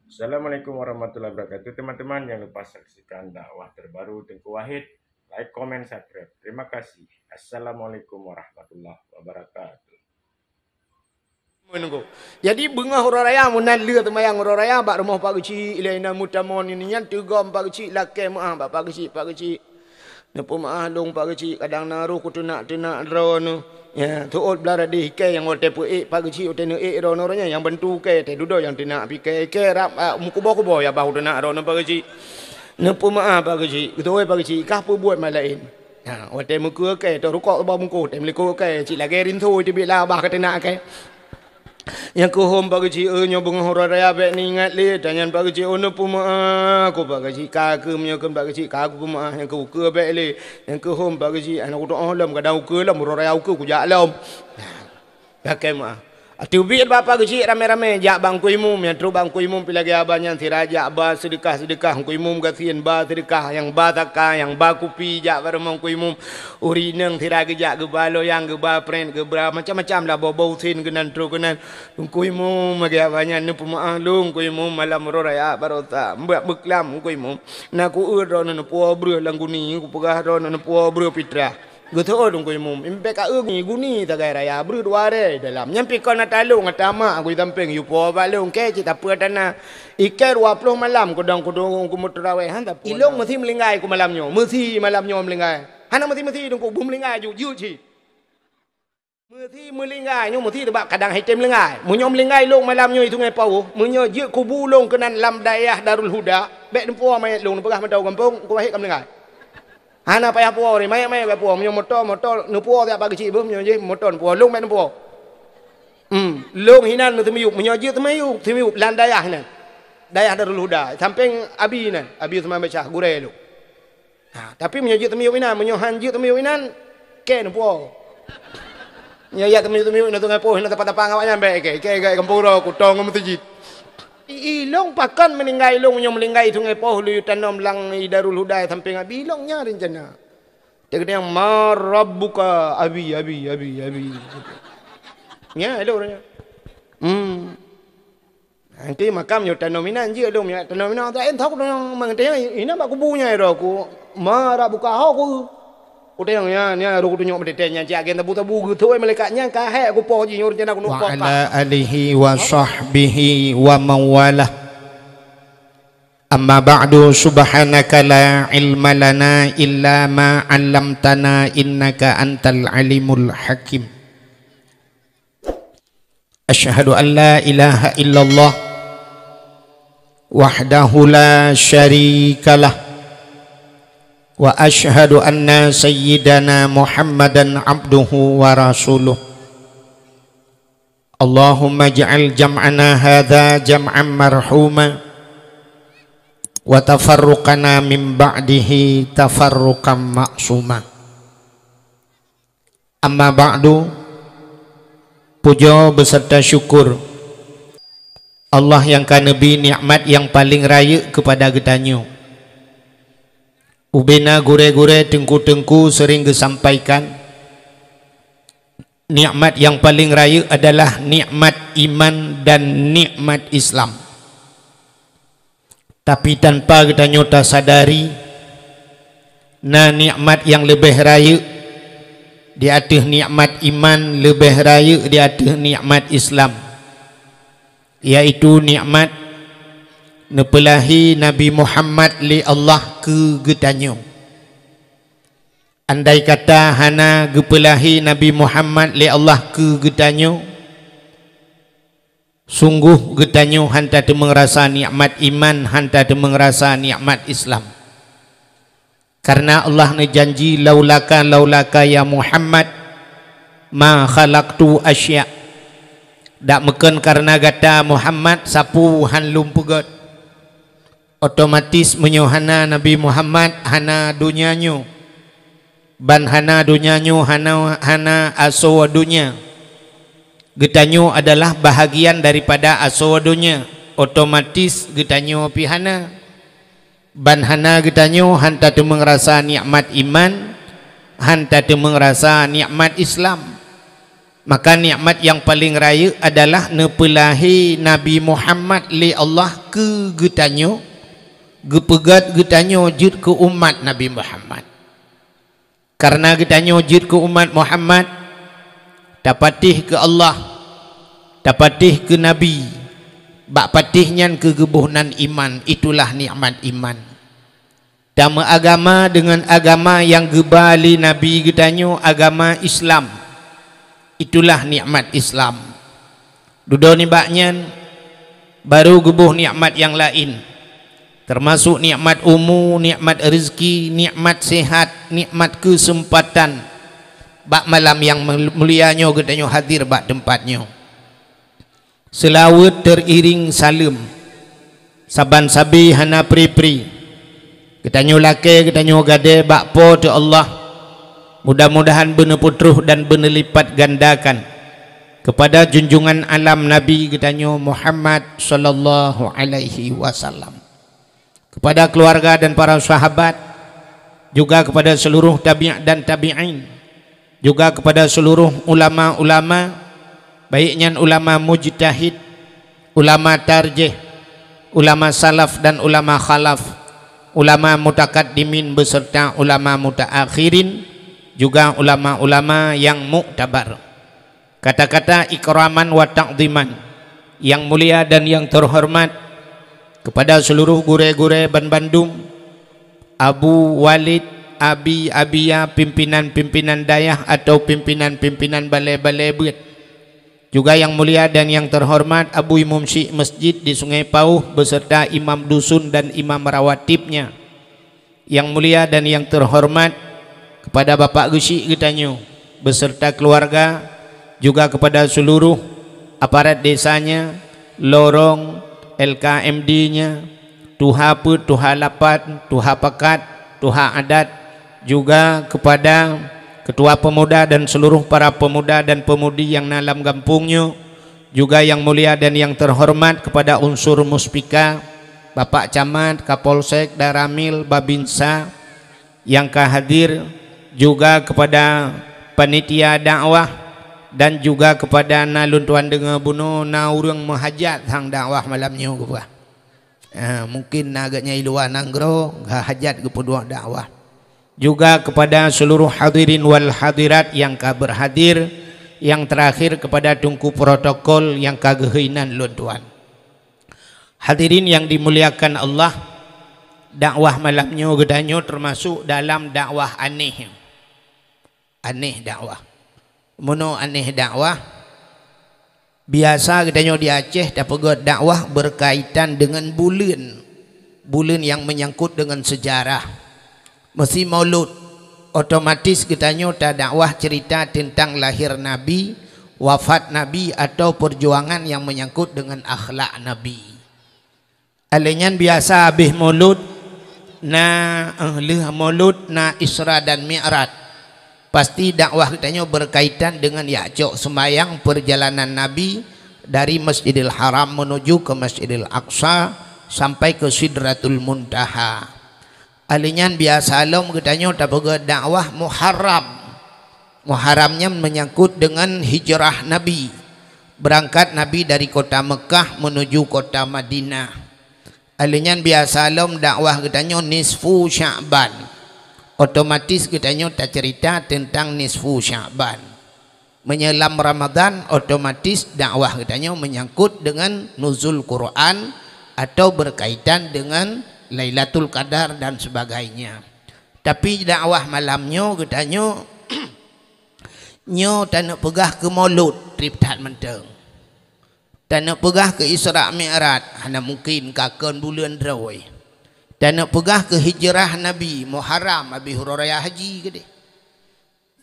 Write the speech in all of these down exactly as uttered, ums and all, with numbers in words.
Assalamualaikum warahmatullahi wabarakatuh. Teman-teman, jangan lupa saksikan dakwah terbaru Teungku Wahid. Like, comment, subscribe. Terima kasih. Assalamualaikum warahmatullahi wabarakatuh. Menunggu. Jadi, beungoh uroe raya, meunan lheueh seumayang uroe raya, bak rumoh Pak Geuchik, ilée inan meutamong nyan, teugom Pak Geuchik, lakée meuáh bak Pak Geuchik, Pak Geuchik. Neupeumeuáh lôn Pak Geuchik, kadang na roh kuteunak-teunak droeneuh. Ya, teuôt blah radeh ikée nyang watée peuék Pak Geuchik, watée neuék droeneuh, roh nyan nyang bantu ikée, teududoe nyang teunak pih ikée, ikée rab, ah, meukuboh-kuboh ya bah kuteunak droeneuh Pak Geuchik. Neupeumeuáh Pak Geuchik, geutôi Pak Geuchik, kah peubuet mat laén. Ha, watée meukeue ikée, toh rukok bak bungkôh, watée meulikot ikée, cit lagée rinso teubiet lah bah kateunak ikée. Nyang keuhom Pak Geuchik, eu, nyoe beungoh uroe raya bék neuingat lé, tanyan Pak Geuchik, oh, neupeumeuáh, ku Pak Geuchik, ka keuh meunyoe kheun Pak Geuchik, ka kupeumeuáh, nyang keu ukeue bék lé, nyang keuhom Pak Geuchik, hana kutu'oh lom, kadang ukeue lom, uroe raya ukeue kujak lom. Lakée meuáh. Teubiet bak Pak Geuchik ramé-ramé, jak bak Teungku Imum, nyang trok bak Teungku Imum pih lagée abah nyan, sira jak ba seudeukah-seudeukah, Teungku Imum gasien ba seudeukah, nyang ba saka, nyang ba kupi, jak bak rumoh Teungku Imum. Ureueng inong sira geujak geuba loyang, geuba prét, geuba macam-macam lah, boh-boh usen keunan trok keunan. Teungku Imum, lagée abah nyan neupeumeuáh lôn, Teungku Imum, malam uroe raya baroesa, mbak beuklam, Teungku Imum. Na kueuet droeneuh neupuwoe breueh lam guni, kupeugah droeneuh neupuwoe breueh pitrah. Geuteuôt Teungku Imum, impék ka eu guni sagai raya, breueh dua ré dalam. Nyan pih kon ata lôn, ata mak, aku di sampéng, yue puwoe bak lôn, kée cit tapeue ata na. Ikée dua ploh malam kudong kudong ku meuteurawéh, han tapeue. Ilôn meusi meulinggai ku malam nyoe, meusi malam nyoe meulinggai. Hana meusi-meusi Teungku, beuh meulinggai ju, jeuet cit. Meusi meulinggai nyoe meusi teubak kadang hai tem meulinggai. Meunyoe meulinggai lôn malam nyoe di Sungai Pauh, meunyoe jeuet kubu lôn keunan lam dayah Darul Huda, bék neupuwoe manyét lôn, neupeugah mantong gampông, Teungku Wahid ka meulinggai. Hana payah puwoe, manyét-manyét bék puwoe. Meunyoe moto, moto neupuwoe siat Pak Geuchik beuh, meunyoe jih moto neupuwoe, lôn bék neupuwoe. Hmm, lôn hinan meuteumiyueb, meunyoe jeuet teumiyueb, teumiyueb lam dayah hinan. Dayah Darul Huda, sampéng Abi hinan, Abi Usman Basyah, gurée lôn. Ha, tapi meunyoe jeuet teumiyueb inan, meunyoe han jeuet teumiyueb inan, kée neupuwoe. Nyoe jak teumiyueb-teumiyueb inan Sungai Poh, inan tapa-tapa ngon awaknyan bék, kée, kée, kée gampông uroe, kutong ngon meuseujid. I, ilôn pakon meuninggai ilôn, meunyoe meulinggai Sungai Poh, lôn tanom lam i Darul Huda sampéng Abi, ilôn nyan rencana. Teukeudang, "Ma rabbuka, Abi, Abi, Abi, Abi." Nyan, ilôn nyan. Hmm. Engki makam nyoe tanom inan jeuet lôn, nyoe tanom inan, tak entok dong mangatée inan bak kubu nyan ro ku. Ma rabbuka ho ku. Kutanyong nyan, nyan ro kutunyok meuteuntée nyan cit agen tabu-tabu geutôi malaikat nyan ka hék kupoh jih nyoe rencana kunuh Wa poh ka. Ala alihi wa sahbihi wa mawalah. Amma ba'du, subhanaka la ilma lana illa ma 'allamtana innaka antal alimul hakim. Asyhadu an la ilaha illallah wahdahu la syarikalah, wa asyhadu anna sayyidana Muhammadan abduhu wa rasuluh. Allahumma ij'al jam'ana hadza jam'an marhuma, wa tafarruqana min ba'dihi tafarruqan ma'suma. Amma ba'du, pujoe beuseurta syukur Allah nyang ka neubri nikmat nyang paleng rayeuk keupada geutanyoe. Ubena gurée-gurée, teungku-teungku seuring geusampaikan, nikmat nyang paleng rayeuk adalah nikmat iman dan nikmat Islam. Tapi tanpa geutanyoe tasadari, na nikmat nyang leubeh rayeuk di ateueh nikmat iman, leubeh rayeuk di ateueh nikmat Islam, yaitu nikmat neupeulahi Nabi Muhammad lé Allah keu geutanyoe. Andai kata hana geupeulahi Nabi Muhammad lé Allah keu geutanyoe, sunggoh geutanyoe han tateumeung rasa nikmat iman, han tateumeung rasa nikmat Islam. Kareuna Allah neujanji, "Laulaka, laulaka ya Muhammad, ma khalaqtu asya." Dak meukon kareuna gata Muhammad, sapeue han lôn peugét. Otomatis meunyoe hana Nabi Muhammad, hana donya nyoe. Ban hana donya nyoe, hana, hana asoe donya. Geutanyoe adalah bahagian daripada asoe donya, otomatis geutanyoe pih hana. Ban hana geutanyoe, han tateumeung rasa nikmat iman, han tateumeung rasa nikmat Islam. Maka nikmat nyang paleng rayeuk adalah neupeulahé Nabi Muhammad lé Allah keu geutanyoe, geupeugét geutanyoe jeuet keu umat Nabi Muhammad. Kareuna geutanyoe jeuet keu umat Muhammad, tapatéh keu Allah, tapatéh keu Nabi, bak patéh nyan keuh geuboh nan iman, itulah nikmat iman. Tameuagama deungon agama nyang geuba lé Nabi geutanyoe, agama Islam, itulah nikmat Islam. Dudoe nibak nyan, barô geuboh nikmat nyang laén, teumasok nikmat umu, nikmat rezeki, nikmat sehat, nikmat keuseumpatan. Bak malam nyang mul-, mulia nyoe geutanyoe hadir bak teumpat nyoe. Seulaweuet teuiréng saleuem, saban sabe hana pri-pri, geutanyoe lakée, geutanyoe gadée bak Po teu Allah. Mudah-mudahan beuneupeutroh dan beuneulippat gandakan keupada junjungan alam Nabi geutanyoe Muhammad sallallahu alaihi wasallam, keupada keuluwarga dan para sahabat, juga keupada seuluruh tabi' dan tabi'in, juga keupada seuluruh ulama-ulama, baik nyan ulama mujtahid, ulama tarjih, ulama salaf dan ulama khalaf, ulama mutakaddimin beserta ulama mutaakhirin, juga ulama-ulama nyang muktabar. Kata-kata ikraman wa ta'dhiman, nyang mulia dan nyang teuhoreumat, keupada seuluruh gurée-gurée banbandum, Abu Walid, Abi, Abiya, pimpinan-pimpinan dayah atau pimpinan-pimpinan balée-balée beuet. Juga nyang mulia dan nyang teuhoreumat Abu Imum Syik Masjid di Sungai Pauh beserta imam dusun dan imam rawatibnya. Nyang mulia dan nyang teuhoreumat keupada Bapak Geuchik geutanyoe beserta keuluwarga, juga keupada seuluruh aparat desanya, lorong, L K M D-nya, tuha peuet, tuha lapan, tuha pakat, tuha adat, juga keupada ketua pemuda dan seuluruh para pemuda dan pemudi nyang na lam gampông nyoe, juga nyang mulia dan nyang teuhoreumat keupada unsur muspika, Bapak Camat, Kapolsek, Danramil, Babinsa, nyang ka hadir, juga keupada panitia dakwah, dan juga keupada na lôn tuan deungoe bunoe na ureuëng meuhajat sang dakwah malam nyoe geupeugah. Ah, mungkin na geuhnyan i luwa nanggroe, ka hajat geupeuduek dakwah. Juga keupada seuluruh hadirin wal hadirat nyang ka beurhadir, nyang teurakhir keupada teungku protokol nyang ka geuhôi nan lôn tuan. Hadirin nyang dimuliakan Allah, dakwah malam nyoe geutanyoe teumasok dalam dakwah aneh. Aneh dakwah. Meunoe aneh dakwah, biasa geutanyoe di Aceh tapeugét dakwah beurkaitan deungon buleuen, buleuen nyang meunyangkot deungon seujarah. Meusi Maulud, otomatis geutanyoe tadakwah ceurita teuntang lahé Nabi, wafat Nabi, atau peujuangan nyang meunyangkot deungon akhlak Nabi. Lheueh nyan biasa habéh Maulud na, eh, lheueh Maulud na Isra dan Mi'raj. Pasti dakwah geutanyoe beurkaitan deungon jak cok seumayang peurjalanan Nabi dari Masjidil Haram meunuju keu Masjidil Aqsa sampai keu Sidratul Muntaha. Lheueh nyan biasa lom geutanyoe tapeugét dakwah Muharram. Muharram nyan meunyangkot deungon hijrah Nabi. Beurangkat Nabi dari kota Meukah meunuju kota Madinah. Lheueh nyan biasa lom dakwah geutanyoe nisfu Sya'ban. Otomatis geutanyoe taceurita teuntang nisfu Sya'ban. Meunyoe lam Ramadhan, otomatis dakwah geutanyoe meunyangkot deungon nuzul Quran atau beurkaitan deungon Lailatul Qadar dan sebagainya. Tapi dakwah malam nyoe geutanyoe, nyoe taneuk peugah keu Maulud, treb that mantong. Taneuk peugah keu Isra Mi'raj, hana mungken, ka kon buleuen droe. Taneuk peugah keu hijrah Nabi, Muharram, habéh uroe raya haji keudeh.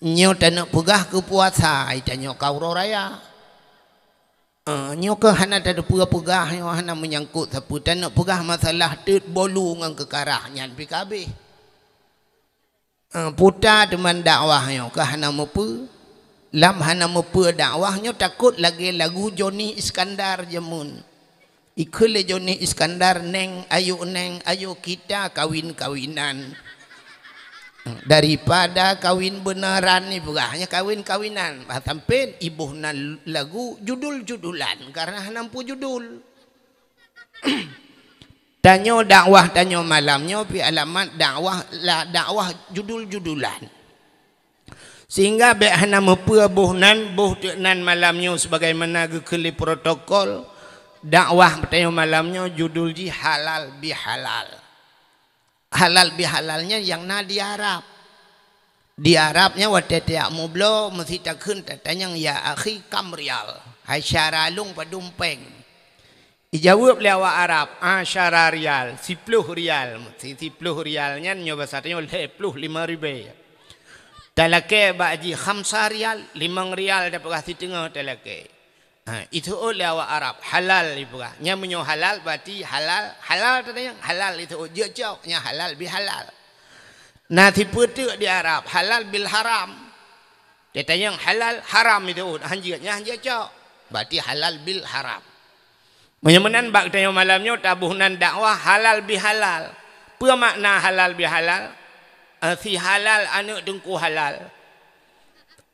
Nyoe taneuk peugah keu puasa, ai tanyoe ka uroe raya. Eh, nyoe keuh hana tateupeue peugah, nyoe hana meunyangkot sapeue. Taneuk peugah masalah teut bolu ngon keukarah, nyan pih ka habéh. Eh, puta teuma dakwah nyoe keuh hana meupeue. Lam hana meupeue dakwah nyoe takot lagée lagu Joni Iskandar jameun. Ikheun lé Joni Iskandar, "Neng, ayo Neng, ayo kita kawin-kawinan." Daripada kawin beunaran ni peugah, hanya kawin-kawinan. Bah sampeun iboh nan lagu judul-judulan karena hana peue judul. Tanyoe dakwah tanyoe malam nyoe pi alamat dakwah la dakwah judul-judulan. Sehingga bék hana meupeue boh nan, boh teuk nan malam nyoe sebagaimana geukheun lé protokol dakwah tanyoe malam nyoe judul jih halal bihalal. Halal bihalal nyan nyang na di Arab. Di Arab nyan watée tajak meubloe meusti takheun tatanyong, "Ya akhi, kam rial?" Hai syara lôn padum péng. Ijaweueb lé awak Arab, "Asyara rial, siploh rial." Si-, siploh rial nyan nyoe basa tanyoe lhée ploh limong ribée. Talakée bak jih khamsa rial, limong rial tapeugah siteungoh talakée. Ha, iteuôt lé awak Arab, halal ipeugah. Nyan meunyoe halal, berarti halal, halal tatanyong, halal iteuôt, jeuet cok, nyan halal bihalal. Na sipeue teuk di Arab, halal bil haram. Tatanyong halal, haram iteuôt, hanjeuet, nyan hanjeuet cok. Berarti halal bil haram. Meunyoe meunan bak tanyoe malam nyoe taboh nan dakwah halal bihalal. Peue makna halal bihalal? Eh, si halal aneuëk teungku halal.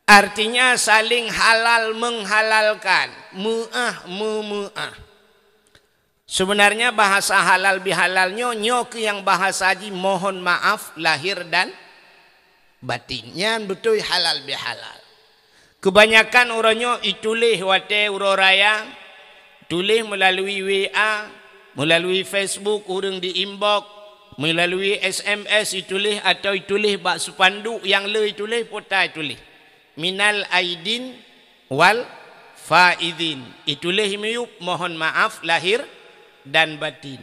Artinya saling halal menghalalkan, meuáh meumeuáh. Sebenarnya bahasa halal bihalal nyoe, nyoe keuh nyang bahasa jih mohon maaf lahir dan batin. Nyan beutôi halal bihalal. Kebanyakan uroe nyoe ituléh watée uroe raya, tuléh meulalu W A, meulalu Facebook ureuëng di inbox, meulalu S M S ituléh atau ituléh bak spanduk nyang le ituléh, pota ituléh. Minal aidin wal faizin. Ituléh miyueb mohon maaf lahir dan batin.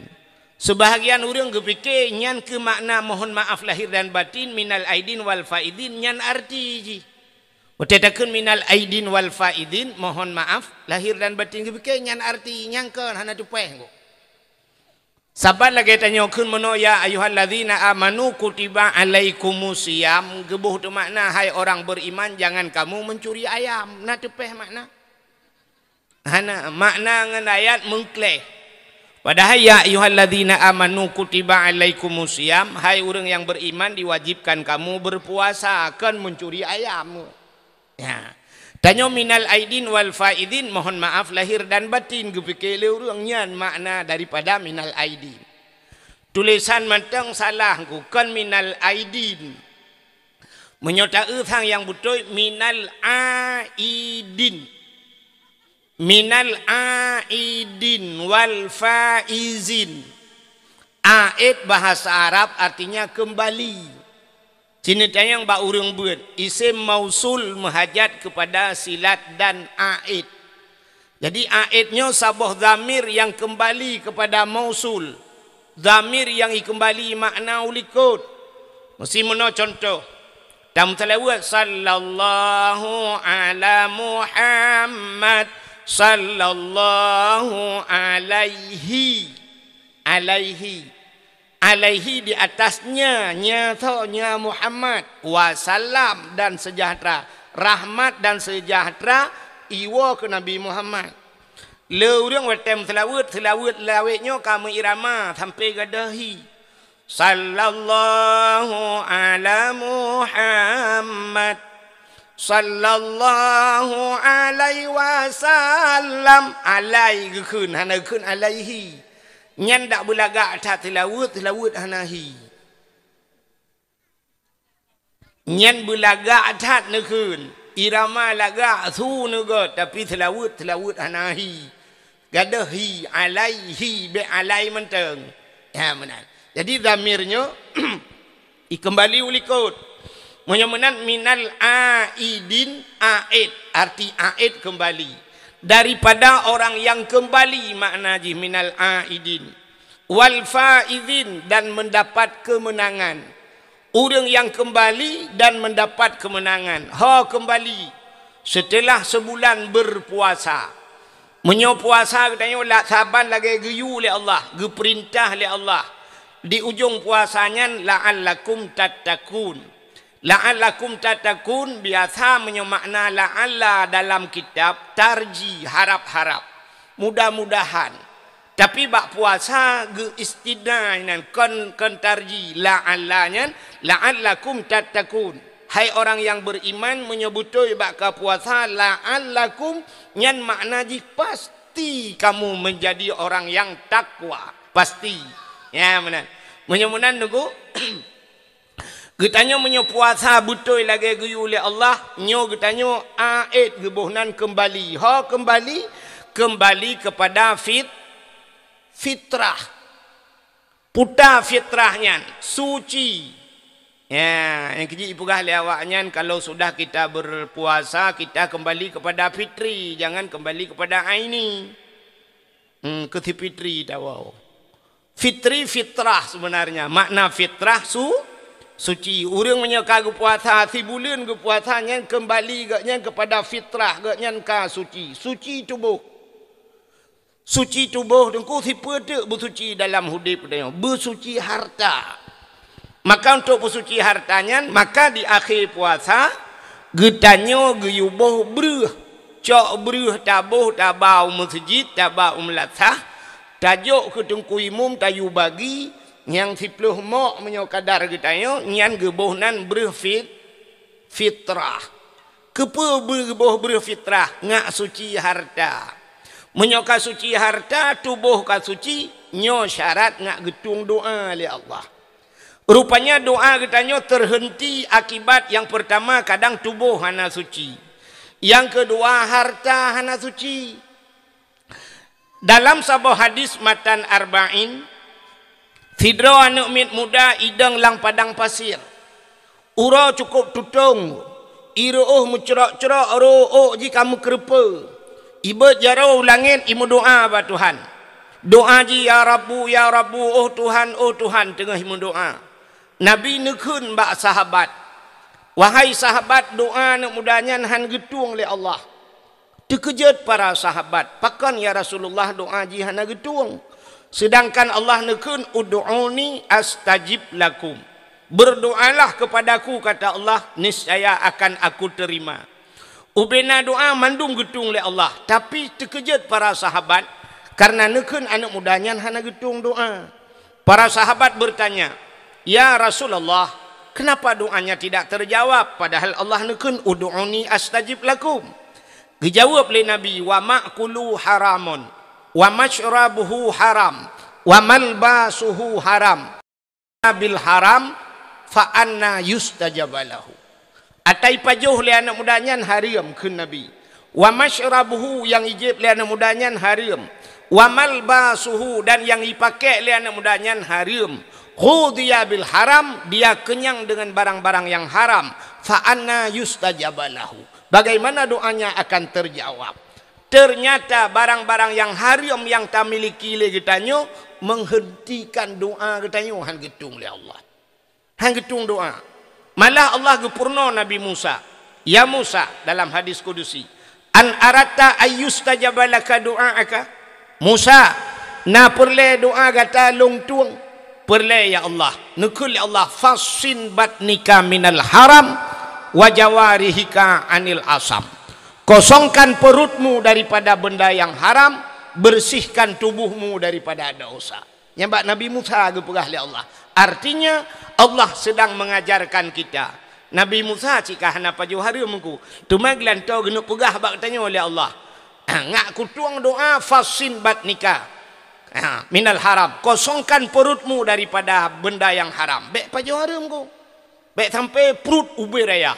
Sebahagian ureuëng geupike nyan keuh makna mohon maaf lahir dan batin, minal aidin wal faizin nyan arti jih. Watée takheun minal aidin wal faizin, mohon maaf lahir dan batin geupike nyan arti nyang kon hana teupeh. Saban lagée tanyoe kheun meunoe, "Ya ayyuhallazina amanu kutiba alaikumusiyam," geuboh teumakna, "Hai orang beriman, jangan kamu mencuri ayam." Na teupeh makna? Hana, makna ngon ayat meukleh. Padahai, "Ya ayyuhallazina amanu kutiba alaikumusiyam," hai ureuëng nyang beriman, diwajibkan kamu berpuasa, kon mencuri ayam. Ya. Tanyoe minal aidin wal faizin, mohon maaf lahir dan batin, geupike lé ureuëng nyan makna daripada minal aidin. Tulésan mantong salah, kon minal aidin. Meunyoe taeu sang nyang beutôi, minal aidin. Minal aidin wal faizin. Aid bahasa Arab artinya kembali. Sini tanyong bak ureuëng beuet, isim mausul meuhajat kepada silat dan aid. Jadi aid nyoe saboh dhamir yang kembali kepada mausul. Dhamir yang ikembali makna ulikot. Meusi meunoe contoh. Tameusalaweuet, "Sallallahu ala Muhammad, sallallahu alaihi, alaihi, alaihi di atasnya, nya tho, nya Muhammad, wasallam dan sejahtera, rahmat dan sejahtera iwoe keu Nabi Muhammad." Le ureuëng watée meusalaweuet, salaweuet lawét nyoe ka meuirama sampoe gadôh hi. Sallallahu ala Muhammad. Sallallahu alaihi wasallam. Alai geukheun, hana geukheun alaihi. Nyan dak beulagak that seulaweuet, seulaweuet hana hi. Nyan beulagak that neukheun. Irama lagak su neugôt, tapi seulaweuet, seulaweuet hana hi. Gadôh hi, alaihi, bék alai mantong. Ha, meunan. Jadi, dhamir nyoe ikeumbali u likot. Meunyoe meunan, minal aidin, aid. Arti aid keumbali. Daripada orang yang keumbali, makna jih minal aidin. Wal faizin, dan mendapat kemenangan. Ureuëng nyang keumbali dan mendapat kemenangan. Ho keumbali seuteulah seubulan beupuasa. Meunyoe puasa geutanyoe la-, saban lagée geuyue lé Allah, geupeurintah lé Allah, di ujong puasa nyan la'allakum tattaqun. La'allakum tattaqun biasa meunyoe makna la'alla dalam kitab tarji, harab-harab, mudah-mudahan. Tapi bak puasa geu-istitsna nyan, kon, kon tarji, la'alla nyan, la'allakum tattaqun. Hai orang yang beriman, meunyoe beutôi bak ka puasa, la'allakum, nyan makna jih pasti kamu menjadi orang yang takwa. Pasti. Ya, meunan. Meunyoe meunan, nunggu. Geutanyoe meunyoe puasa beutôi lagée geuyue lé Allah, nyoe geutanyoe aet geuboh nan keumbali. Ho keumbali? Keumbali keupada fit-, fitrah. Puta fitrah nyan, suci. Ya, nyang keujeuet ipeugah lé awak nyan, kalau sudah kita berpuasa, kita kembali kepada fitri, jangan kembali kepada aini. Hmm, keu si fitri tawoe. Fitri, fitrah sebenarnya. Makna fitrah su-, suci. Ureuëng meunyoe ka geupuasa, sibuleuen geupuasa, nyan keumbali geuh nyan keupada fitrah, geuh nyan ka suci. Suci tuboh. Suci tuboh teungku sipeue teuk beusuci dalam udeb geutanyoe? Beusuci harta. Maka untuk beusuci harta nyan, maka di akhé puasa, geutanyoe geuyue boh breueh. Cok breueh taboh, taba u meuseujid, taba u meulasah, tajok keu teungku imum, tayue bagi, nyang siplôh mok meunyoe kadar geutanyoe, nyan geuboh nan breueh fit-, fitrah. Keupeue geuboh breueh fitrah? Ngak suci harta. Meunyoe ka suci harta, tuboh ka suci, nyoe syarat ngak geutueng doá lé Allah. Rupanya doá geutanyoe teuhenti akibat nyang peurtama kadang tuboh hana suci. Nyang keudua harta hana suci. Dalam saboh hadis matan Arba'in, sidroe aneuëk miet muda idong lam padang pasir. Uroe cukôp tutong, ie reuôh meucrok-crok, rôh ôk jih ka meukeureupeue. Ibeuet jaroe u langét, imeudoá bak Tuhan. Doá jih, "Ya Rabbu, ya Rabbu, oh Tuhan, oh Tuhan," teungoh imeudoá. Nabi neukheun bak sahabat, "Wahai sahabat, doá aneuëk muda nyan hán geutueng lé Allah." Teukeujot para sahabat, "Pakon ya Rasulullah doá jih hana geutueng? Seudangkan Allah neukheun, 'Ud'uni astajib lakum.' Berdoalah kepadaku," kata Allah, "niscaya akan Aku terima." Ubena doá mandum geutueng lé Allah, tapi teukeujot para sahabat karena neukheun aneuëk muda nyan hana geutueng doá. Para sahabat bertanya, "Ya Rasulullah, kenapa doanya tidak terjawab, padahal Allah neukheun, 'Ud'uni astajib lakum'?" Geujaweueb lé Nabi, "Wa ma'kuluhu haramun, wa masyrabuhu haram, wa malbasuhu haram. Bil haram, fa anna yustajaba lahu." Ata ipajoh lé aneuëk muda nyan hareuem, kheun Nabi. "Wa masyrabuhu," nyang ijieb lé aneuëk muda nyan hareuem. "Wa malbasuhu," dan nyang ipakék lé aneuëk muda nyan hareuem. "Ghudhiya bil haram," dia kenyang dengan barang-barang yang haram. "Fa anna yustajaba lahu." Bagaimana doanya akan terjawab? Ternyata barang-barang nyang hareuem nyang tamiliki lé geutanyoe menghentikan doá geutanyoe, hán geutueng lé Allah. Hán geutueng doá. Malah Allah geupeurunoe Nabi Musa, "Ya Musa," dalam hadis kudusi, "an aratta ayyustajaba laka du'aaka?" "Musa, na peureulée doá gata lôn tueng?" "Peureulée, ya Allah." Neukheun lé Allah, "Fassin batnika minal haram, wa jawarihika anil asam." Kosongkan perutmu daripada benda yang haram, bersihkan tubuhmu daripada dosa. Nyan bak Nabi Musa geupeugah lé Allah. Artinya, Allah sedang mengajarkan kita. Nabi Musa cit ka hana pajoh hareuem ku. Teuma geulantoe geuneuk peugah bak tanyoe lé Allah. Ngak kutueng doá, "Fassin batnika." Ha, minal haram. Kosongkan perutmu daripada benda yang haram. Bék pajoh hareuem ku. Bék sampai pruet ubé raya.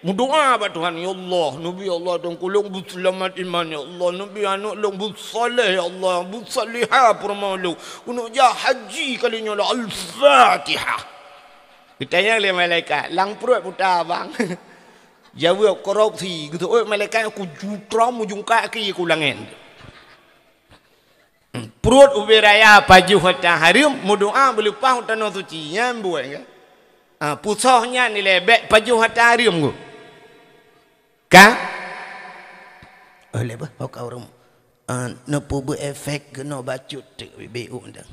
Meudoá bak Tuhan, "Ya Allah, neubi Allah dan kulong beuseulamat iman, ya Allah, neubi aneuk lôn beusaleh, ya Allah, beusalihah peurumoh lôn. Keuneuk jak haji kali nyoe lah." Al-Fatihah. Geutanyong lé malaikat, "Lam pruet peue ta, Bang?" Jaweueb, "Korupsi." Geuseuôt malaikat, "Ku jutrom ujong kaki ku langét." Pruet ubé raya pajoh ata hareuem, meudoá beuleupah u tanoh suci, nyan buet ka. Ah, pusoh nyan ilée bék pajoh ata hareuem ku. Ka? Oh, lé bah, ho ka ureuëng, ah, neupeubuet efek keunoe bacut teuk B B U mantong.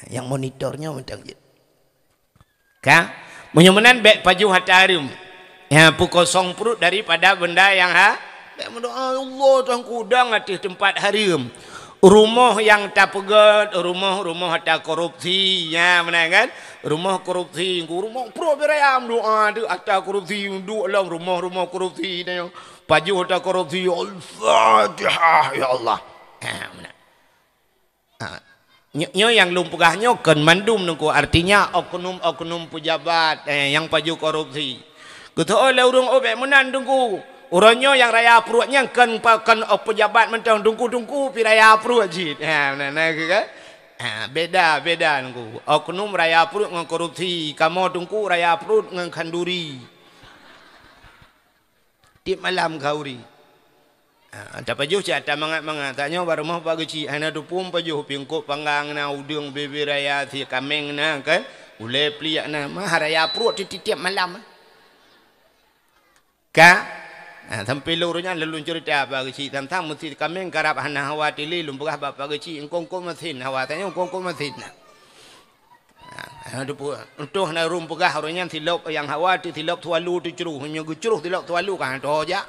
Nyang monitor nyoe mantong jeuet. Ka? Meunyoe meunan bék pajoh ata hareuem. Ya, peukosong pruet daripada benda nyang ha-, bék meudoá, "Ya Allah, tangkudang ateueh teumpat hareuem." Rumoh nyang tapeugét, rumoh-rumoh ata korupsi, nya meunan kan? Rumoh korupsi, rumoh pruet beuraya meudoa tu ata korupsi, duek lom rumoh-rumoh korupsi nyoe. Pajoh ata korupsi, Al-Fatihah, ya Allah. Ha, meunan. Ha. Nyo-, nyoe nyang lôn peugah nyoe kon mandum Teungku, artinya oknum-oknum pejabat, eh, nyang pajoh korupsi. Geuteu'oh lé ureuëng, "Oh, bék meunan Teungku. Uroe nyoe nyang raya pruet nyan kon pa-, kon, oh, pejabat mantong, teungku-teungku pi raya pruet cit." Ha, na, na, ke, ke? Ha, beda, beda Teungku. Oknum raya pruet ngon korupsi, kamoe teungku raya pruet ngon khanduri. Tiep malam khanduri. Ha, tapajoh cit ata mangat-mangat. Tanyoe bak rumoh Pak Geuchik, hana teupeu pajoh, pingkot panggang na, udeueng bebe raya, sie kaméng na kan, ulée pliek na, mah raya pruet tiep-tiep malam. Ka? Ha, sampoe lôn uroe nyan lôn ceurita Pak Geuchik, tang-tang meusie kaméng karab hana hawa tili, lôn peugah bak Pak Geuchik, eungkôt-eungkôt masin hawa, tanyoe eungkôt-eungkôt masin na. Ha, hana teupeu. Untôh na ureuëng peugah uroe nyan silop nyang hawa teu silop sualu teucroh, meunyoe geucroh silop sualu ka hana tho jak.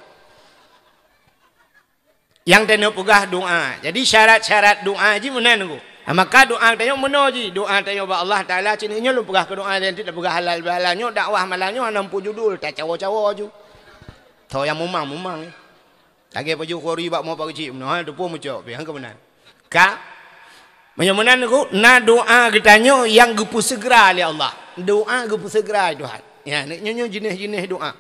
Nyang tanyoe peugah doa. Jadi syarat-syarat doa jih meunan Teungku. Ha, maka doa tanyoe meunoe jih. Doa tanyoe bak Allah Taala cit nyoe lôn peugah keu doa dan tidak peugah halal bihalal. Nyoe dakwah malam nyoe hana muphom judul, tacawo-cawo ju. Tho nyang mumang-mumang, eh. Lagée pajoh khanduri bak rumoh Pak Geuchik meunoe, ha, teupeu mucok, pi, hana keumeunang. Ka? Meunyoe meunan Teungku, na doa geutanyoe nyang geupeuseugera lé Allah. Doa geupeuseugera lé Tuhan. Ya, nyoe, nyoe jeunèh-jeunèh doa.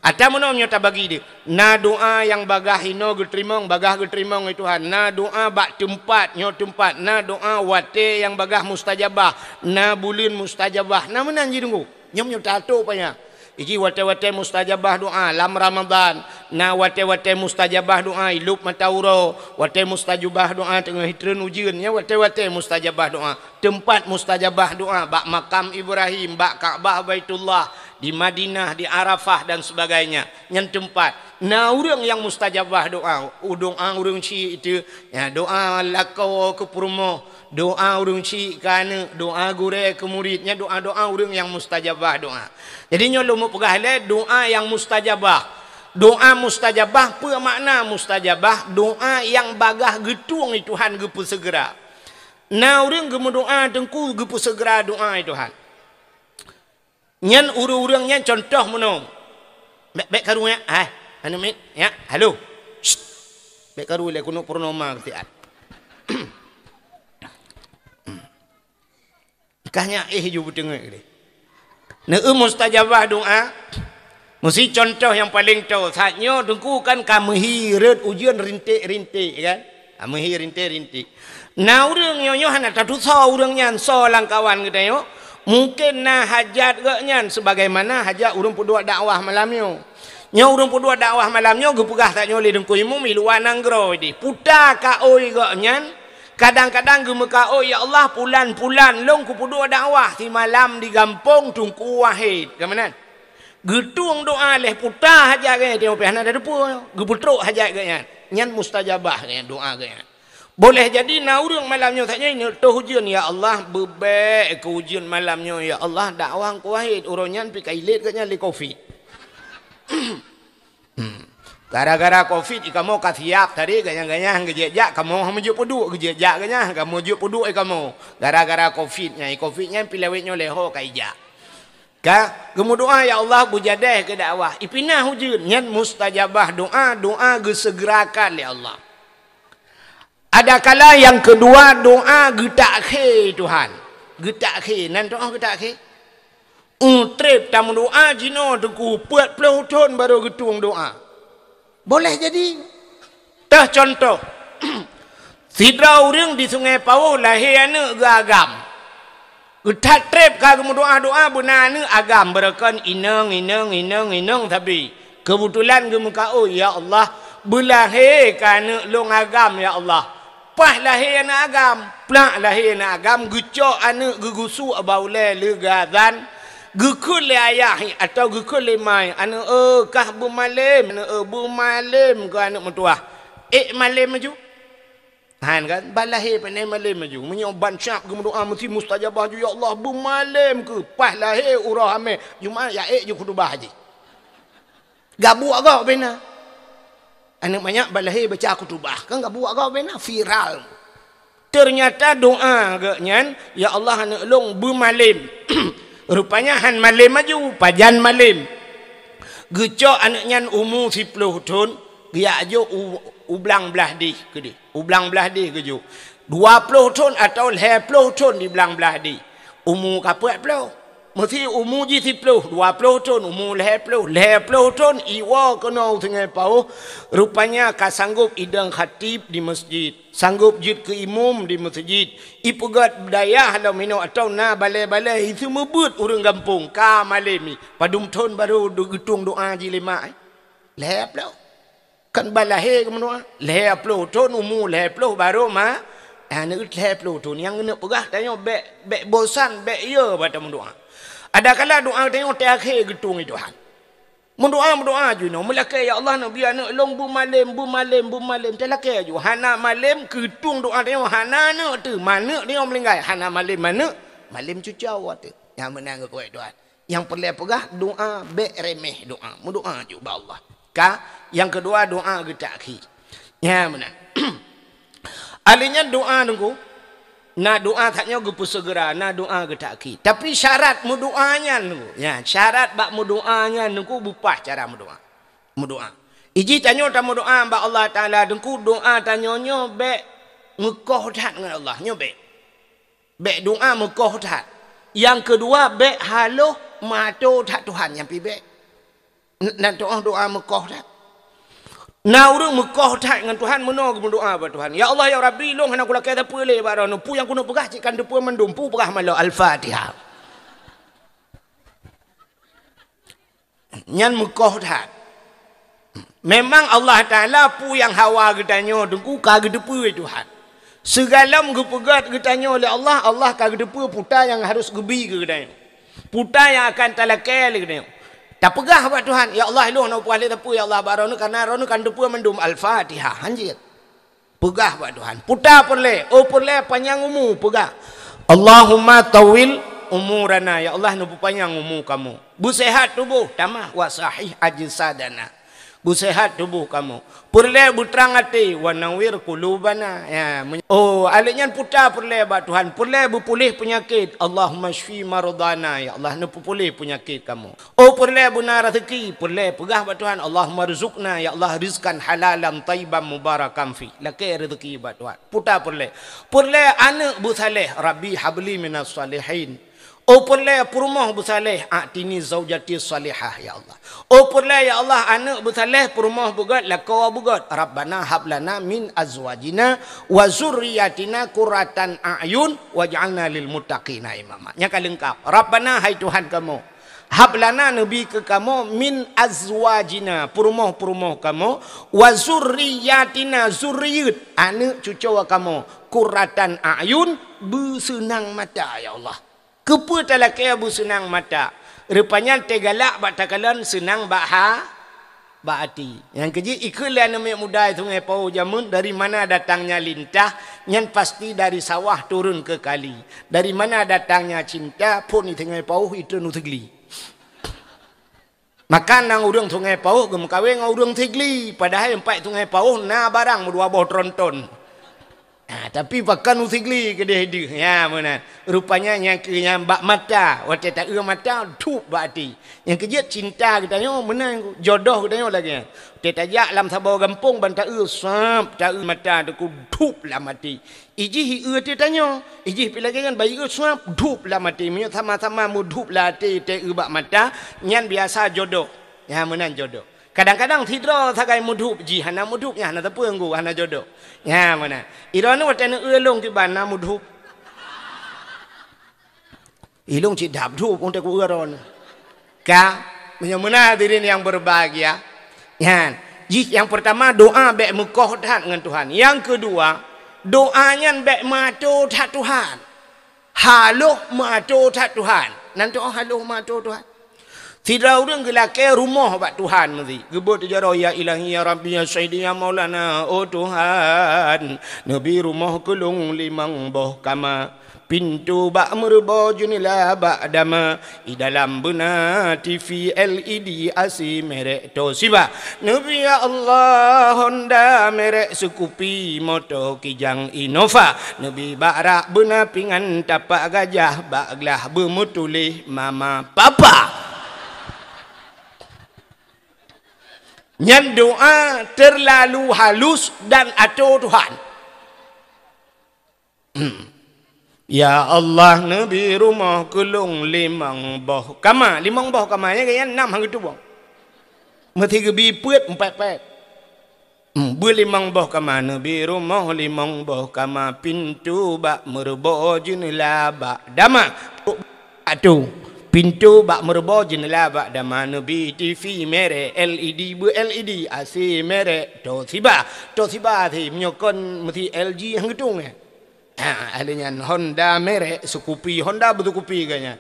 Ata meunoe nyoe tabagi deuh. Na doa nyang bagaih inoe geuteurimong, bagaih geuteurimong lé Tuhan. Na doa bak teumpat, nyoe teumpat. Na doa watée nyang bagaih mustajabah. Na buleuen mustajabah. Na meunan jih Teungku. Nyoe meunyoe tato paya. Iji watée-watée mustajabah doa lam Ramadhan, na watée-watée mustajabah doa ilop mata uroe, watée mustajabah doa teungoh jitreun ujeuen, nyan watée-watée mustajabah doa. Teumpat mustajabah doa bak makam Ibrahim, bak Ka'bah Baitullah, di Madinah, di Arafah dan sebagainya. Nyan teumpat. Na ureuëng nyang mustajabah doa, u doa ureuëng syik itu, ya, doa lakoe keu peurumoh, doa ureuëng syik keu aneuëk, doa gurée keu murit, nyan doa-doa ureuëng nyang mustajabah doa. Jadi nyoe lôn meupeugah lé doa nyang mustajabah. Doa mustajabah, peue makna mustajabah? Doa nyang bagaih geutueng lé Tuhan geupeuseugera. Na ureuëng geumeudoa Teungku geupeuseugera doa lé Tuhan. Nyan ureuëng-ureuëng nyan contoh meunoe. Bék, bék karu nyan, hai, aneuk miet, nyan, halo. Syit. Bék karu lé keuneuk purnoma keu siat. Kah nyan éh ju beuteungeut deh. Neu mustajabah doa. Meusi contoh nyang paleng toe. Saat nyoe Teungku kan ka meuhi rot ujeuen rinték-rinték kan. Ka meuhi rinték-rinték. Na ureuëng nyoe-nyoe hana tatusoe ureuëng nyan soe lam kawan geutanyoe. Mungken na hajat geuh nyan sebagaimana hajat ureuëng peuduek dakwah malam nyoe. Nyoe ureuëng peuduek dakwah malam nyoe geupeugah tanyoe lé Teungku Imum i luwa nanggroe deh. Puta kaôi geuh nyan, kadang-kadang geumeukaôi, "Ya Allah, pulan-pulan lôn kupeuduek dakwah simalam di gampông Teungku Wahid." Ka meunan. Geutueng doa lé puta hajat geuh nyan, teuma pih hana tatupeue. Geupeutrok hajat geuh nyan. Nyan mustajabah geuh nyan, doa geuh nyan. Boleh jadi na ureuëng malam nyoe saja neuk toh ujeuen, "Ya Allah, beubek keu ujeuen malam nyoe, ya Allah, dakwah Teungku Wahid." Uroe nyan pih ka ilét geuh nyan lé covid. Hmm. Gara-gara covid, i kamoe ka siap tadi, ganyang-ganyang geujak-jak, kamoe hana meujeuet peuduek, geujak-jak ganyang, kamoe jeuet peuduek i kamoe. Gara-gara covid nyan, i covid nyan pih lawét nyoe lé ho ka ijak. Ka geumeudoa, "Ya Allah, beujadeh keu dakwah." Ipinah ujeuen, nyan mustajabah doa, doa geuseugerakan lé Allah. Adakala nyang keudua, doa geutakhé Tuhan. Geutakhé, nan doa geutakhé. Ueh, treb tameudoa jinoe Teungku, peuet ploh thon barô geutueng doa. Boleh jadi. Teuh contoh, sidroe ureuëng di Sungai Pawôh lahé aneuëk geuagam. Geuthat treb ka geumeudoa-doa beuna aneuëk agam, beureukan inong, inong, inong, inong sabe. Keubeutulan geumeukaôi, "Ya Allah, beulahé keu aneuëk lôn agam, ya Allah." Paih lahé aneuëk agam, plak lahé aneuëk agam, geucok aneuëk geugusuk bak ulée leuga dan geukheun lé ayah atawa geukheun lé ma, "Aneuëk, eh, kah beumalém, aneuëk, eh, beumalém keu aneuëk meutuwah." Ék malém laju. Han kan, ban lahé pane malém laju. Meunyoe ban syab geumeudoa meusti mustajabah ju, "Ya Allah, beumalém keu." Paih lahé uroe hamé, Jumat ya ék ju khutubah jih. Gabuek gob bena. Aneuëk manyak ban lahé baca khutubah, kan gabuek gob bena, viral. Teunyata doa geuh nyan, "Ya Allah, aneuëk lôn beumalem." Rupanya han malem aju, pajan malem. Geucok aneuëk nyan umu siploh thon, geujak jok u, u blang blaih deh keudeh. U blang blaih deh geujok. Dua ploh thon atawa lhée ploh thon di blang blaih deh. Umu ka peuet ploh. Meusi umu jih siploh, dua ploh thon, umu lhée ploh, lhée ploh thon iwoe keunoe u Sungai Pauh, rupanya ka sanggop idong khatib di meuseujid, sanggop jeuet keu imum di meuseujid, ipeugét dayah lom inoe atawa na balée-balée, iseumeubeuet ureuëng gampông, ka malem nyan, padum thon barô geutueng doa jih lé mak, eh? Lhée ploh. Kan ba lahé geumeudoá, lhée ploh thon umu, lhée ploh barô ma-, aneuëk lhée ploh thon. Nyang keuneuk peugah tanyoe bék, bék bosan, bék yö bak tameudoá. Adakala doá tanyoe teuakhé geutueng lé Tuhan. Meudoá, meudoá ju inoe, meulakée, "Ya Allah, neubri aneuëk lôn beumalem, beumalem, beumalem." Talakée ju, hana malem, keutueng doá tanyoe hana aneuëk teuh, maneuëk tanyoe meuninggai, hana malem maneuëk, malem cucoe teuh. Nyang meunan geukheun Tuhan. Nyang peureulée peugah, doá bék reméh doá. Meudoá ju bak Allah. Ka, nyang keudua doá geutakhir. Nyan meunan. Ahli nyan doá nunggu. Na doá that nyoe geupeuseugera, na doá geutakhir. Tapi syarat meudoá nyan nunggu. Ya, syarat bak meudoá nyan nunggu bupah cara meudoá. Meudoá. Iji tanyoe tameudoá bak Allah Taala nunggu doá tanyoe nyoe bék meukoh that ngon Allah. Nyoe bék. Bék doá meukoh that. Nyang keudua, bék haloh meuato that Tuhan nyang pi bék. N-, nan teuoh doá meukoh that. Na ureuëng meukoh that ngon Tuhan meunoe geumeudoá bak Tuhan, "Ya Allah, ya Rabbi, lôn hana kulakée sapeue lé bak droeneuh. Peue nyang keuneuk peugah cit kan teupeue mandum. Peue peugah malô Al-Fatihah." Nyan meukoh that. Memang Allah Taala peue nyang hawa geutanyoe teungku ka geuteupeue Tuhan. Sigohlom geupeugét geutanyoe lé Allah, Allah ka geuteupeue peue nyang harus geubi keu geutanyoe. Peue nyang akan talakée lé geutanyoe. Tapeugah bak Tuhan, "Ya Allah, lôn hana peugah lé sapeue, ya Allah, bak droeneuh, kareuna droeneuh kan teupeue mandum." Al-Fatihah, hanjeuet. Peugah bak Tuhan. Peue peureulée, oh peureulée panyang umu, peugah, "Allahumma tawil umurana." Ya Allah, neupeupanyang umu kamoe. Beuseuhat tuboh, tamah, "Wa sahih ajsadana." Beuseuhat tuboh kamoe. Peureulée beutrang até, "Wa nawwir qulubana." Ya, men-, oh, ahli nyan peue peureulée bak Tuhan. Peureulée beupuléh peunyakét, "Allahumma syfi mardana." Ya Allah, neupeupuléh peunyakét kamoe. Oh, peureulée beuna raseuki, peureulée peugah bak Tuhan, "Allahumma rzuqna, ya Allah, rizqan halalan thayyiban mubarakan fi." Lakée raseuki bak Tuhan. Peue peureulée. Peureulée aneuëk beusaléh, "Rabbi habli minas salihin." Oh, peureulée peurumoh beusaléh, "A'tini zaujati salihah, ya Allah." Oh, peureulée, ya Allah, aneuëk beusaléh, peurumoh beugét, lakoe beugét. "Rabbana hablana min azwajina wa zurriyatina qurratan a'yun waj'alna lil muttaqina imama." Nyan ka leungkap. "Rabbana," hai Tuhan kamoe, "hablana," neubi keu kamoe, "min azwajina," peurumoh-peurumoh kamoe, "wa zurriyatina," zuriyeuet, aneuëk cucoe kamoe, "qurratan a'yun," beuseunang mata, ya Allah. Keupeue talakée beuseunang mata? Rupanya teugalak bak takalon seunang bak ha-, bak até. Nyang keujeuet ikheun lé aneuëk muda Sungai Pauh jameun, dari mana datangnya lintah, nyan pasti dari sawah turun ke kali. Dari mana datangnya cinta, phon di Sungai Pauh itu nu Sigli. Maka na ureuëng Sungai Pauh geumeukawen ngon ureuëng Sigli, padahai empat Sungai Pauh na barang meudua boh tronton. Ha, tapi pakon u Sigli keudeh deuh. Ya, meunan. Rupanya nyang keu nyang bak mata, watée taeu mata, dhup bak até. Nyang keujeuet cinta geutanyoe meunan, jodoh geutanyoe lagée nyan. Watée tajak lam saboh gampông ban taeu, sab, taeu mata teungku dhup lam até. Ijih ieu teuh tanyoe, ijih pi lagée nyan ban ieu sab, dhup lam até. Meunyoe sama-sama meudhup lam até taeu bak mata, nyan biasa jodoh. Ya, meunan jodoh. Kadang-kadang sidroe sagai meudhup jih, hana meudhup nyan hana teupeu ngu, hana jodoh. Nyan meunan. Droeneuh watée neueu lôn kiban na meudhup. Ilôn cit dab dhup untuk ku droeneuh. Ka, meunyoe meunan hadirin yang berbahagia. Nyan, jih nyang pertama doa bék meukoh that ngon Tuhan. Nyang keudua, doa nyan bék meuato that Tuhan. Haloh meuato that Tuhan. Nan teuoh haloh meuato Tuhan. Sidroe ureuëng geulakée rumoh bak Tuhan meusi. Geubeuet jaroe, "Ya Ilahi, ya Rabbi, ya Sayyidi, ya Maulana, oh Tuhan, neubi rumoh keu lôn limong boh kama. Pintoe bak meureubo, jeunela bak dama. I dalam beuna T V L E D, A C merek Toshiba. Neubi ya Allah, Honda merek Scoopy, moto Kijang Innova. Neubi bak rak beuna pingan tapak gajah, bak glah beumeutuléh mama papa." Nyan doa terlalu halus dan atô Tuhan. "Ya Allah, neubi rumoh keu lôn limong boh kama." Limong boh kama, nyan geuh nyan nam han geutuboh. Meusi geubi peuet, empat-empat. Hmm, beulimong boh kama, neubi rumoh limong boh kama, pintoe bak meureubo, jeunela bak dama. Atô, pintoe bak meureubo, jeunela bak dama, neubi T V merek L E D, beu L E D, A C merek Toshiba. Toshiba si, meunyoe kon meusi L G han geutueng, eh. Ha, ahli nyan Honda merek Scoopy, Honda beu Scoopy geuh nyan.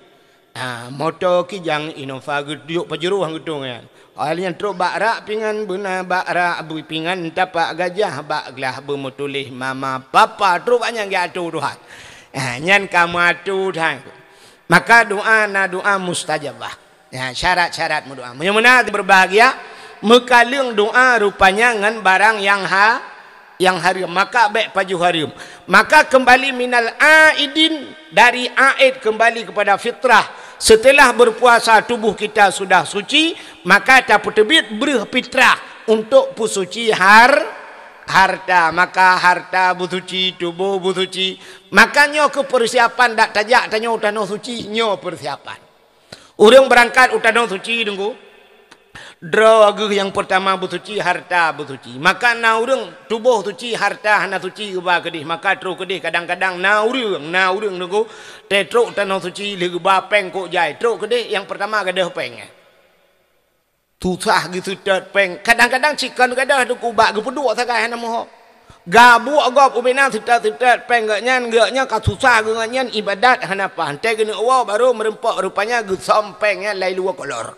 Ha, moto Kijang Innova geuduyok Pajero han geutueng nyan. Ahli nyan trok bak rak pingan beuna, bak rak bui pingan tapak gajah, bak glah beumeutuléh mama papa, trok bak nyan geuatô Tuhan. Ha, nyan ka meuatô Tuhan. Maka doa na doa mustajabah. Ya, syarat-syarat meudoa. Meunyoe meunan berbahagia, meukaleueng doa rupanya ngon barang nyang ha-, nyang hareuem, maka bék pajoh hareuem. Maka kembali minal aidin, dari aid kembali kepada fitrah. Setelah berpuasa tubuh kita sudah suci, maka tapeuteubiet breuh fitrah untuk peusuci har-, harta. Maka harta beusuci, tuboh beusuci. Maka nyoe keuh persiapan dak tajak tanyoe u tanoh suci, nyoe persiapan. Ureuëng beurangkat u tanoh suci, Teungku, droe geuh nyang peurtama beusuci, harta beusuci. Maka na ureuëng tuboh suci, harta hana suci, geuba keudeh, maka trok keudeh. Kadang-kadang na ureuëng, na ureuëng, Teungku, teutrok u tanoh suci, lheueh geuba péng kok jai, trok keudeh nyang peurtama gadôh péng. Susah geuseutôt péng. Kadang-kadang cit kon gadôh, Teungku, bak geupeuduek sagai hana meuho. Gabuek gob ubena seutôt-seutôt péng geuh nyan, geuh nyan ka susah geuh nyan, ibadat hana paih. Teuh geuneuk woe barô meureumpok, rupanya geusöm péng nyan lailue kolor.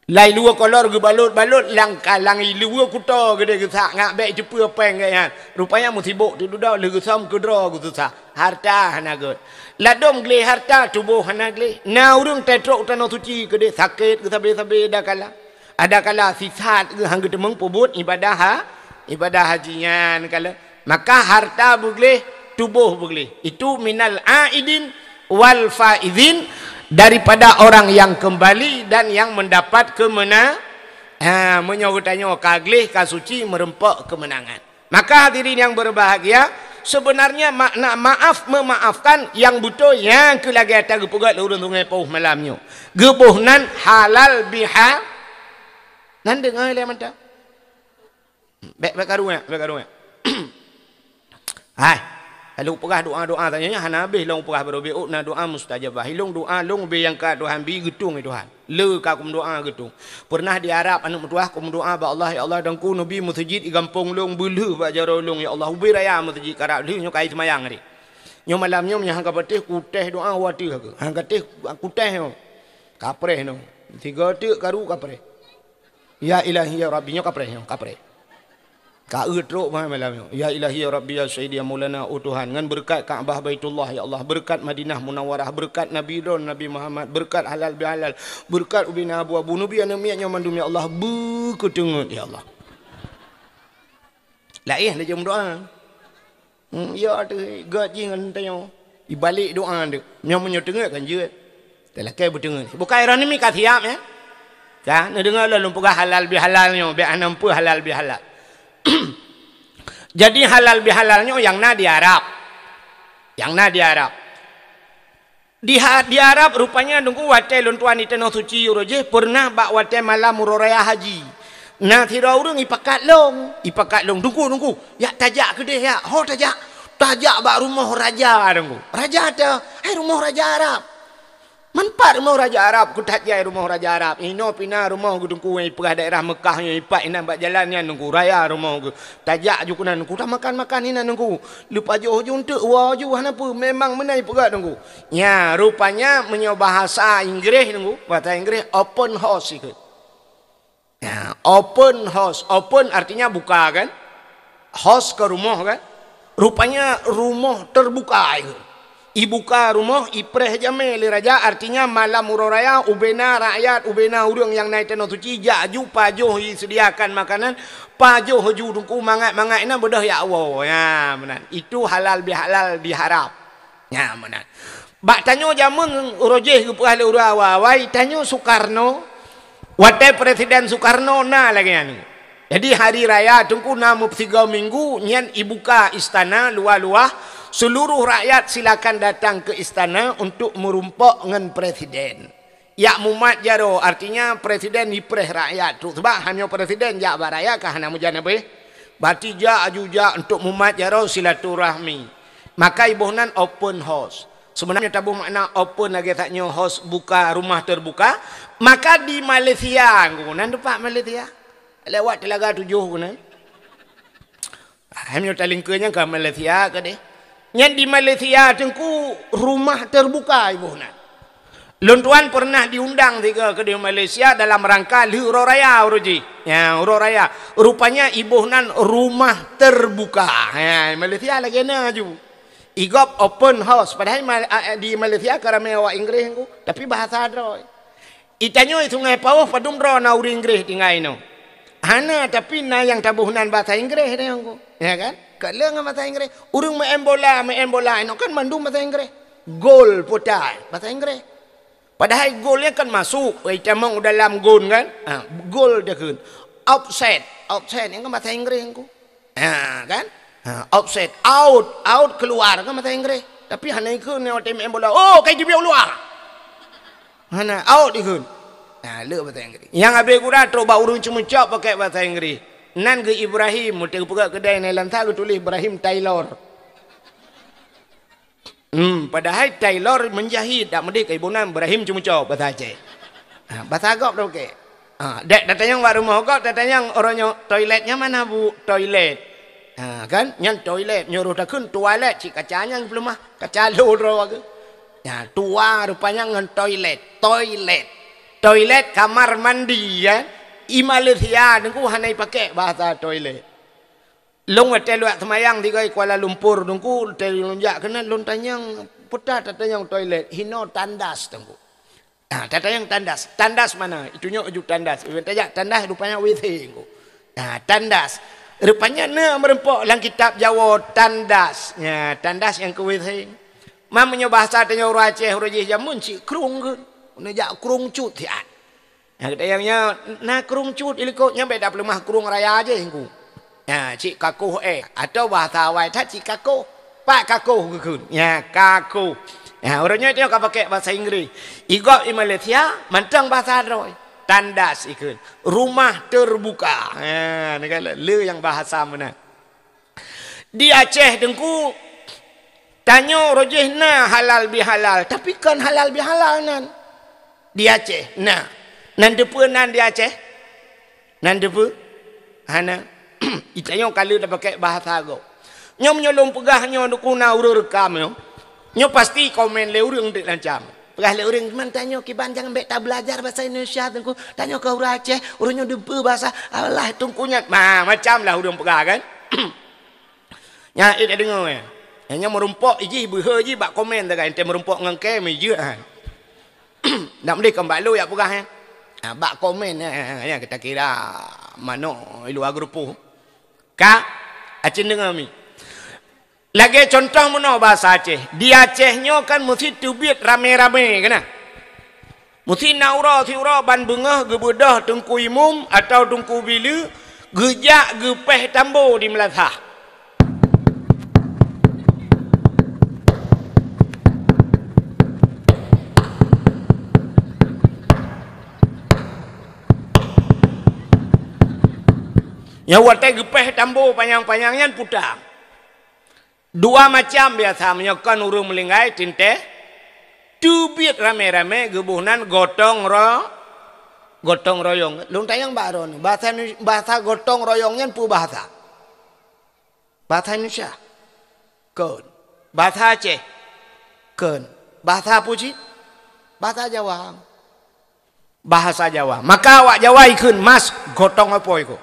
Lailue kolor geubalot-balot lam ka-, lam ileue kuto geudeh geusak, ngat bék jiteupeu péng geuh nyan. Rupanya meusibok teuh dudoe lheueh geusöm keudroe geususah. Harta hana gét. Ladôm gleh harta, tuboh hana gleh. Na ureuëng teutrok u tanoh suci keudeh sakét geusabe-sabe, adakala. Adakala sisat geuh han geuteumeung peubuet ibadah ha-, ibadah haji nyan kala. Maka harta beugleh, tuboh beugleh. Itu minal aidin wal faizin, daripada orang yang kembali dan yang mendapat keumena-, ha, meunyoe geutanyoe ka gleh, ka suci, meureumpok keumeunangan. Maka hadirin yang berbahagia, sebenarnya makna maaf memaafkan nyang beutôi nyang keu lagée ata geupeugah lé ureuëng Sungai Pauh malam nyoe. Geuboh nan halal biha-, nan deungoe lé mantong. Bék, bék karu nyan, bék karu nyan. Hai, lalu peugah doa-doa tanyoe nyan hana habéh lôn peugah baroe bék na doa mustajabah. Ilong doa lôn ubé nyang ka Tuhan bi geutueng lé Tuhan. Le ka kumeudoa geutueng. Peureunah di Arab aneuk meutuwah kumeudoa bak Allah, "Ya Allah, Teungku neubi meuseujid di gampông lôn, beulheueh bak jaroe lôn, ya Allah, ubé raya meuseujid karab lheueh nyoe kai seumayang deh. Nyoe malam nyoe meunyoe han ka patéh kutéh doa watée keu. Han ka téh kutéh nyoe. Kapreh nyoe. Sigo teuk karu kapreh. Ya Ilahi ya Rabbi nyoe kapreh nyoe, kapreh." Ka eu trok bah malam nyoe. Ya Ilahi, ya Rabbi, ya Sayyidi, ya Maulana, oh Tuhan, ngon beureukat Ka'bah Baitullah, ya Allah, beureukat Madinah Munawwarah, beureukat Nabi droen, Nabi Muhammad, beureukat halal bihalal, beureukat ubena abu-abu, neubi aneuk miet nyoe mandum, ya Allah, beukeuteungeut, ya Allah. Laén laju meudoa. Hmm, ya teuh, gét jih ngon tanyoe. Ibalek doa teuk. Nyoe meunyoe teungeut kan jeuet. Teulakée beuteungeut. Bukai droeneuh mi ka siap, ya? Ka, neudeungoe lôn, lôn peugah halal bihalal nyoe, bék hana meupeue halal bihalal. Jadi halal bihalal nyoe nyang na di Arab. Nyang na di Arab. Di ha-, di Arab rupanya Teungku watée lôn tuan di Tanoh Suci uroe jéh, peureunah bak watée malam uroe raya haji. Na sidroe ureuëng ipakat lôn, ipakat lôn, "Teungku, Teungku, jak tajak keudeh jak, ho tajak, tajak bak rumoh raja, Teungku." "Raja teuh?" "Hai rumoh raja Arab." Man pat rumoh raja Arab, keu that jai rumoh raja Arab. Inoe pih na rumoh geuh Teungku nyang ipeugah daerah Meukah nyoe, ipat inan bak jalan nyan Teungku, raya rumoh geuh. Tajak ju keunan Teungku, tamakan-makan inan Teungku. Leupajoh ju eunteuk, woe ju hana peue, memang meunan ipeugah Teungku. Nya, rupanya meunyoe bahasa Inggréh Teungku, bahasa Inggréh open house ikheun. Ya, open house. Open artinya buka kan? House ke rumoh kan? Rupanya rumoh terbuka itu. Ibuka rumoh, ipreh jamé lé raja, artinya malam uroe raya, ubena rakyat, ubena ureuëng nyang na i tanoh suci, jak ju pajoh iseudiakan makanan, pajoh ju Teungku mangat-mangat inan beudôh jak woe. Ya, meunan. Itu halal bihalal diharap. Nya, meunan. Bak tanyoe jamén uroe jéh geupeugah lé ureuëng awai-awai, tanyoe Sukarno, watée Presiden Sukarno na lagée nyan. Jadi, hari raya Teungku na meupeusigoe minggu, nyan ibuka istana luwah-luwah, seluruh rakyat silakan datang ke istana untuk meurumpok ngon presiden. Jak mumat jaroe, artinya presiden ipreh rakyat tu. Sebab hana presiden jak bak rakyat ka hana meujan habéh. Berarti jak aju jak untuk mumat jaroe silaturahmi. Maka iboh nan open house. Sebenarnya taboh makna open lagée that nyoe house buka, rumah terbuka. Maka di Malaysia, nan teumpat Malaysia. Lewat Telaga Tujuh keunan. Hai meunyoe talingkeue nyan ka Malaysia keudeh. Nyan di Malaysia Teungku rumah terbuka iboh nan. Lôn tuan pernah diundang sigoe keudeh Malaysia dalam rangka lheueh uroe raya uroe jih. Ya, uroe raya. Rupanya iboh nan rumah terbuka. Ya, Malaysia lagée na ju. Igop open house. Padahai ma-, a-, a-, di Malaysia ka ramé awak Inggréh Teungku. Tapi bahasa droe. I tanyoe i Sungai Pauh padum droe na ureuëng Inggréh tinggai inoe. Hana, tapi na nyang taboh nan bahasa Inggréh teuh Teungku. Ya kan? Ka le ngon bahasa Inggréh. Ureuëng main bola, main bola inoe kan mandum bahasa Inggréh. Gol, putai, bahasa Inggréh. Padahai gol nyan kan masuk, eh, itamong u dalam gon kan? Ha, gol takheun. Offside, offside nyan kan bahasa Inggréh Teungku. Ha, kan? Ha, offside, out, out keluar kan bahasa Inggréh. Tapi hana ikheun nyoe watée main bola. Oh, kai jibiet u luwa. Hana, out ikheun. Ha, le bahasa Inggréh. Nyang habéh gura trok bak ureuëng ceumeucok pakai bahasa Inggréh. Nan geuh Ibrahim, meuteupeugot keudai nai lansa geutuléh Ibrahim Tailor. Hmm, padahai tailor menjahit, dak meudeh ka iboh nan Ibrahim ceumeucok bahasa Aceh. Ha, bahasa gob dak oke. Ha, dek tatanyong bak rumoh gob, tatanyong uroe nyoe toilet nyan mana, Bu? Toilet. Ha, kan? Nyan toilet, nyuruh takheun toilet, cit kaca nyan geupeulumah, kaca lôn droe ke. Ya, tua rupanya ngon toilet, toilet. Toilet kamar mandi, ya. I Malaysia Teungku hana ipakai bahasa toilet. Lôn watée luwat seumayang sigoe Kuala Lumpur Teungku, watée lôn jak keunan lôn tanyong, peue tatanyong toilet, hinoe tandas Teungku. Ah, tatanyong tandas. Tandas mana? Itunyok ju tandas. Iban tajak tandas rupanya W C Teungku. Ah, tandas. Rupanya na meurumpok lam kitab Jawoe tandas. Ya, tandas nyang keu W C. Man meunyoe bahasa tanyoe ureuëng Aceh uroe jih jamén cit krueng kheun. Neujak krueng cut siat. Nyang geutanyoe nyan na krueng cut ilikot nyan bék tapeuleumah krueng raya jih Teungku. Nya, cit kakoh eh. Atau bahasa awai that cit kakoh. Pat kakoh geukheun. Nya, kakoh. Nya, ureuëng nyoe ka pakai bahasa Inggris. Igop i Malaysia, mantong bahasa droe. Tandas ikheun. Rumah terbuka. Nya, neukalon le nyang bahasa meunan. Di Aceh Teungku, tanyoe uroe jih na halal bihalal, tapi kon halal bihalal nan. Di Aceh na. Nan teupeue nan di Aceh? Nan teupeue? Hana. Itanyoe ka le tapakai bahasa gob. Nyoe meunyoe lôn peugah nyoe Teungku na ureuëng reukam nyoe. Nyoe pasti komen lé ureuëng dek lancam. Peugah lé ureuëng, "Man tanyoe kiban jangan bék tabelajar bahasa Indonesia Teungku. Tanyoe ka ureuëng Aceh, ureuëng nyoe teupeue bahasa Allah Teungku nyan." Ma, macam lah ureuëng peugah kan? Nyan, eh, tadeungoe, eh. Nyang meurumpok jih, beuhe jih bak komen tagai, ente meurumpok ngon kem jih, ah. Nak meulikan bak lôn jak peugah, eh. Ah, bak komen, eh, eh, eh, kita kira manok i luwa geurupoh. Ka, acin deungoe mi. Lagée contoh meunoe bahasa Aceh. Di Aceh nyoe kan meusi teubiet ramé-ramé, keunan. Meusi na uroe siuroe ban beungoh geubeudôh Teungku Imum atawa Teungku Bileue geujak geupéh tambo di meulasah. Nyang watée geupéh tambo panyang-panyang nyan puta. Dua macam biasa meunyoe kon ureuëng meulinggai tinteh, Teubiet ramé-ramé geuboh nan gotong ro-, gotong royong. Lôn tanyong bak droeneuh, bahasa Indonesia, bahasa gotong royong nyan peue bahasa? Bahasa Indonesia? Kon. Bahasa Aceh? Kon. Bahasa peue cit? Bahasa Jawa. Bahasa Jawa. Maka awak Jawa ikheun, "Mas, gotong apoi ko?"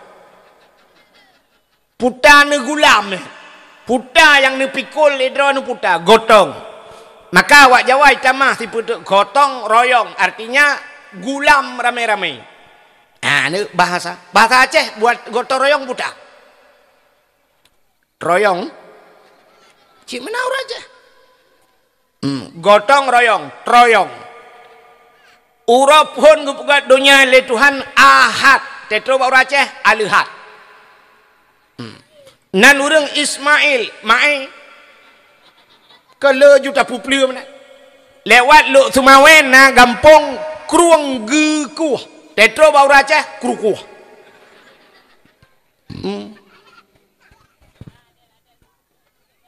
Puta neugulam nyan. Puta nyang neupikul lé droeneuh puta, gotong. Maka awak Jawa itamah sifeuet gotong royong, artinya gulam ramé-ramé. Ah, ni bahasa. Bahasa Aceh buet gotong royong puta. Royong. Cit meunan ureueng Aceh. Hmm, gotong royong, troyong. Uroe phon geupeugah donya lé Tuhan Ahad, teutroh bak ureueng Aceh, Aleuhat. Hmm. Nan ureueng Ismail, Mae, keu le juta peupleue meunan. Lewat Lhokseumawe na gampông Krueng Geukuh, teutroh bak ureueng Aceh, Krukuh. Hmm.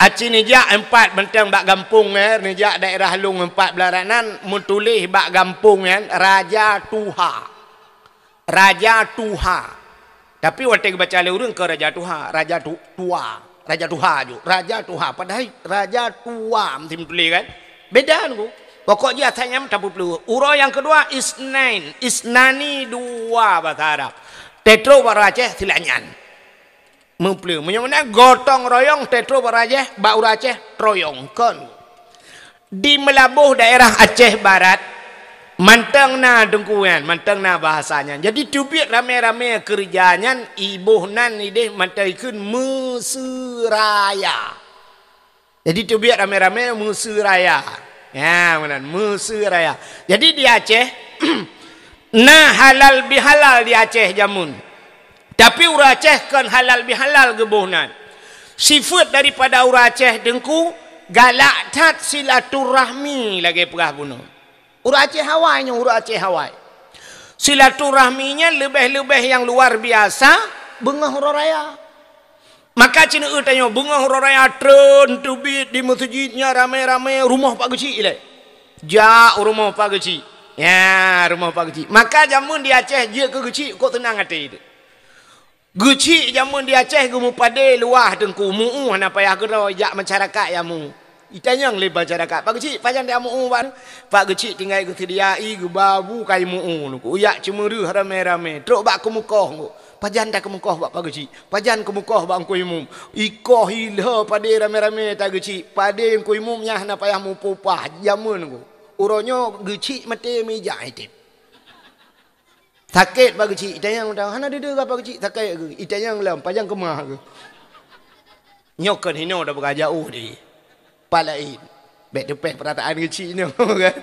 Aci neujak empat beunteng bak gampông nyan, neujak daerah Lông empat belah ranan, meutuléh bak gampông nyan Raja Tuha. Raja Tuha. Tapi watèe geubaca lé ureueng keu Raja Tuha, Raja Tu-, Tua, Raja Tuha ju, Raja Tuha. Padahai Raja Tua meusti meutuléh kan? Beda nunggu. Pokok jih asai nyan tapeupleueh. Uroe nyang keudua Isnain, Isnani dua bahasa Arab. Teutroh bak Aceh silap nyan. Meupleue. Meunyoe meunan gotong royong teutroh bak Aceh, bak ureueng Aceh troyong kon. Di Meulaboh daerah Aceh Barat, mantong na teungku nyan, mantong na bahasa nyan. Jadi teubiet ramé-ramé keureuja nyan, iboh nan ideh mantong ikheun Meuseu Raya. Jadi teubiet ramé-ramé Meuseu Raya. Ya, meunan, Meuseu Raya. Jadi di Aceh, na halal bihalal di Aceh jameun. Tapi ureueng Aceh kon halal bihalal geuboh nan. Sifeuet daripada ureueng Aceh teungku, galak that silaturahmi lagèe peugah bunoe. Ureueng Aceh awai nyoe, ureueng Aceh awai. Silaturahmi nyan leubeh-leubeh nyang luar biasa beungoh uroe raya. Maka ci neueu tanyoe beungoh uroe raya treun teubiet di meuseujid nyan ramé-ramé rumoh Pak Geuchik ilèe. Jak u rumoh Pak Geuchik. Ya, rumoh Pak Geuchik. Maka jameun di Aceh jeuet keu Geuchik kok seunang até teuh. Geuchik jameun di Aceh geumeupadé luwah teungku, mu'uh hana payah keudroe jak masyarakat nyang mu'uh. Itanyong lé masyarakat, "Pak Geuchik, pajan dak mu'uh bak?" Pak Geuchik tinggai geuseudia ie geuba bu kai mu'uh teungku. Jak ceumeureuh ramé-ramé, trok bak keumeukoh teungku. "Pajan takeumeukoh bak Pak Geuchik? Pajan keumeukoh bak Teungku Imum?" Ikoh ilheueh padé ramé-ramé ta Geuchik. Padé Teungku Imum nyan hana payah mupah-upah jameun teungku. Uroe nyoe Geuchik maté meujak item. Sakét Pak Geuchik, itanyong, hana deuh-deuh Pak Geuchik, sakét keuh. Itanyong lom, pajan keumah keuh. Nyoe kon hinoe dah beurajak uh di. Pat laén. Bèk teupèh peurataan Geuchik nyoe kan.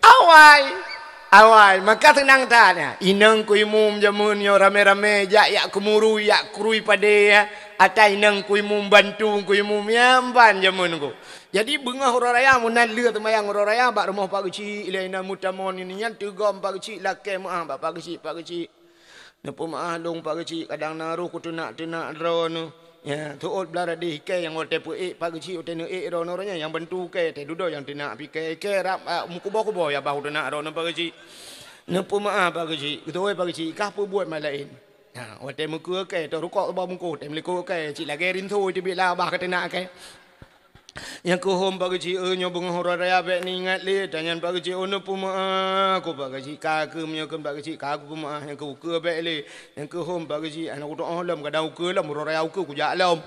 Awai. Awai, maka seunang that nyan. Inong Teungku Imum jameun nyoe ramé-ramé jak, jak keumurui, jak krui padé, ya. Ata inong Teungku Imum bantu Teungku Imum, ya, ban jameun teungku. Jadi beungoh uroe raya meunan lheueh seumayang uroe raya bak rumoh Pak Geuchik ilèe inan meutamong nyan teugom Pak Geuchik lakèe meu'ah bak Pak Geuchik, "Pak Geuchik, neupeumeu'ah lôn Pak Geuchik, kadang na roh kuteunak-teunak droeneuh. Ya, teuôt blah radeh ikèe nyang watèe peuék Pak Geuchik, watèe neuék droeneuh, droeneuh nyang bantu ikèe, teuh dudoe nyang teunak pih ikèe, ikèe rab, a, meukuboh-kuboh ya bah uteunak droeneuh Pak Geuchik. Neupeumeu'ah Pak Geuchik." "Beutôi Pak Geuchik, kah peubuet mat laén." Ha, watèe meukeue kèe, tôh rukok bak bungkôh, tém likot kèe, cit lagèe rinso teubiet lam babah ka teunak kèe. Nyang keuhom Pak Geuchik, "Eh, nyoe beungoh uroe raya bèk neuingat lé." Tanyan Pak Geuchik, "Oh, neupeumeu'ah keuh Pak Geuchik, ka keuh meunyoe kheun Pak Geuchik, ka kupeumeu'ah, nyang keu ukeue bèk lé. Nyang keuhom Pak Geuchik, hana kutu'oh lom, kadang ukeue lom, uroe raya ukeue kujak lom."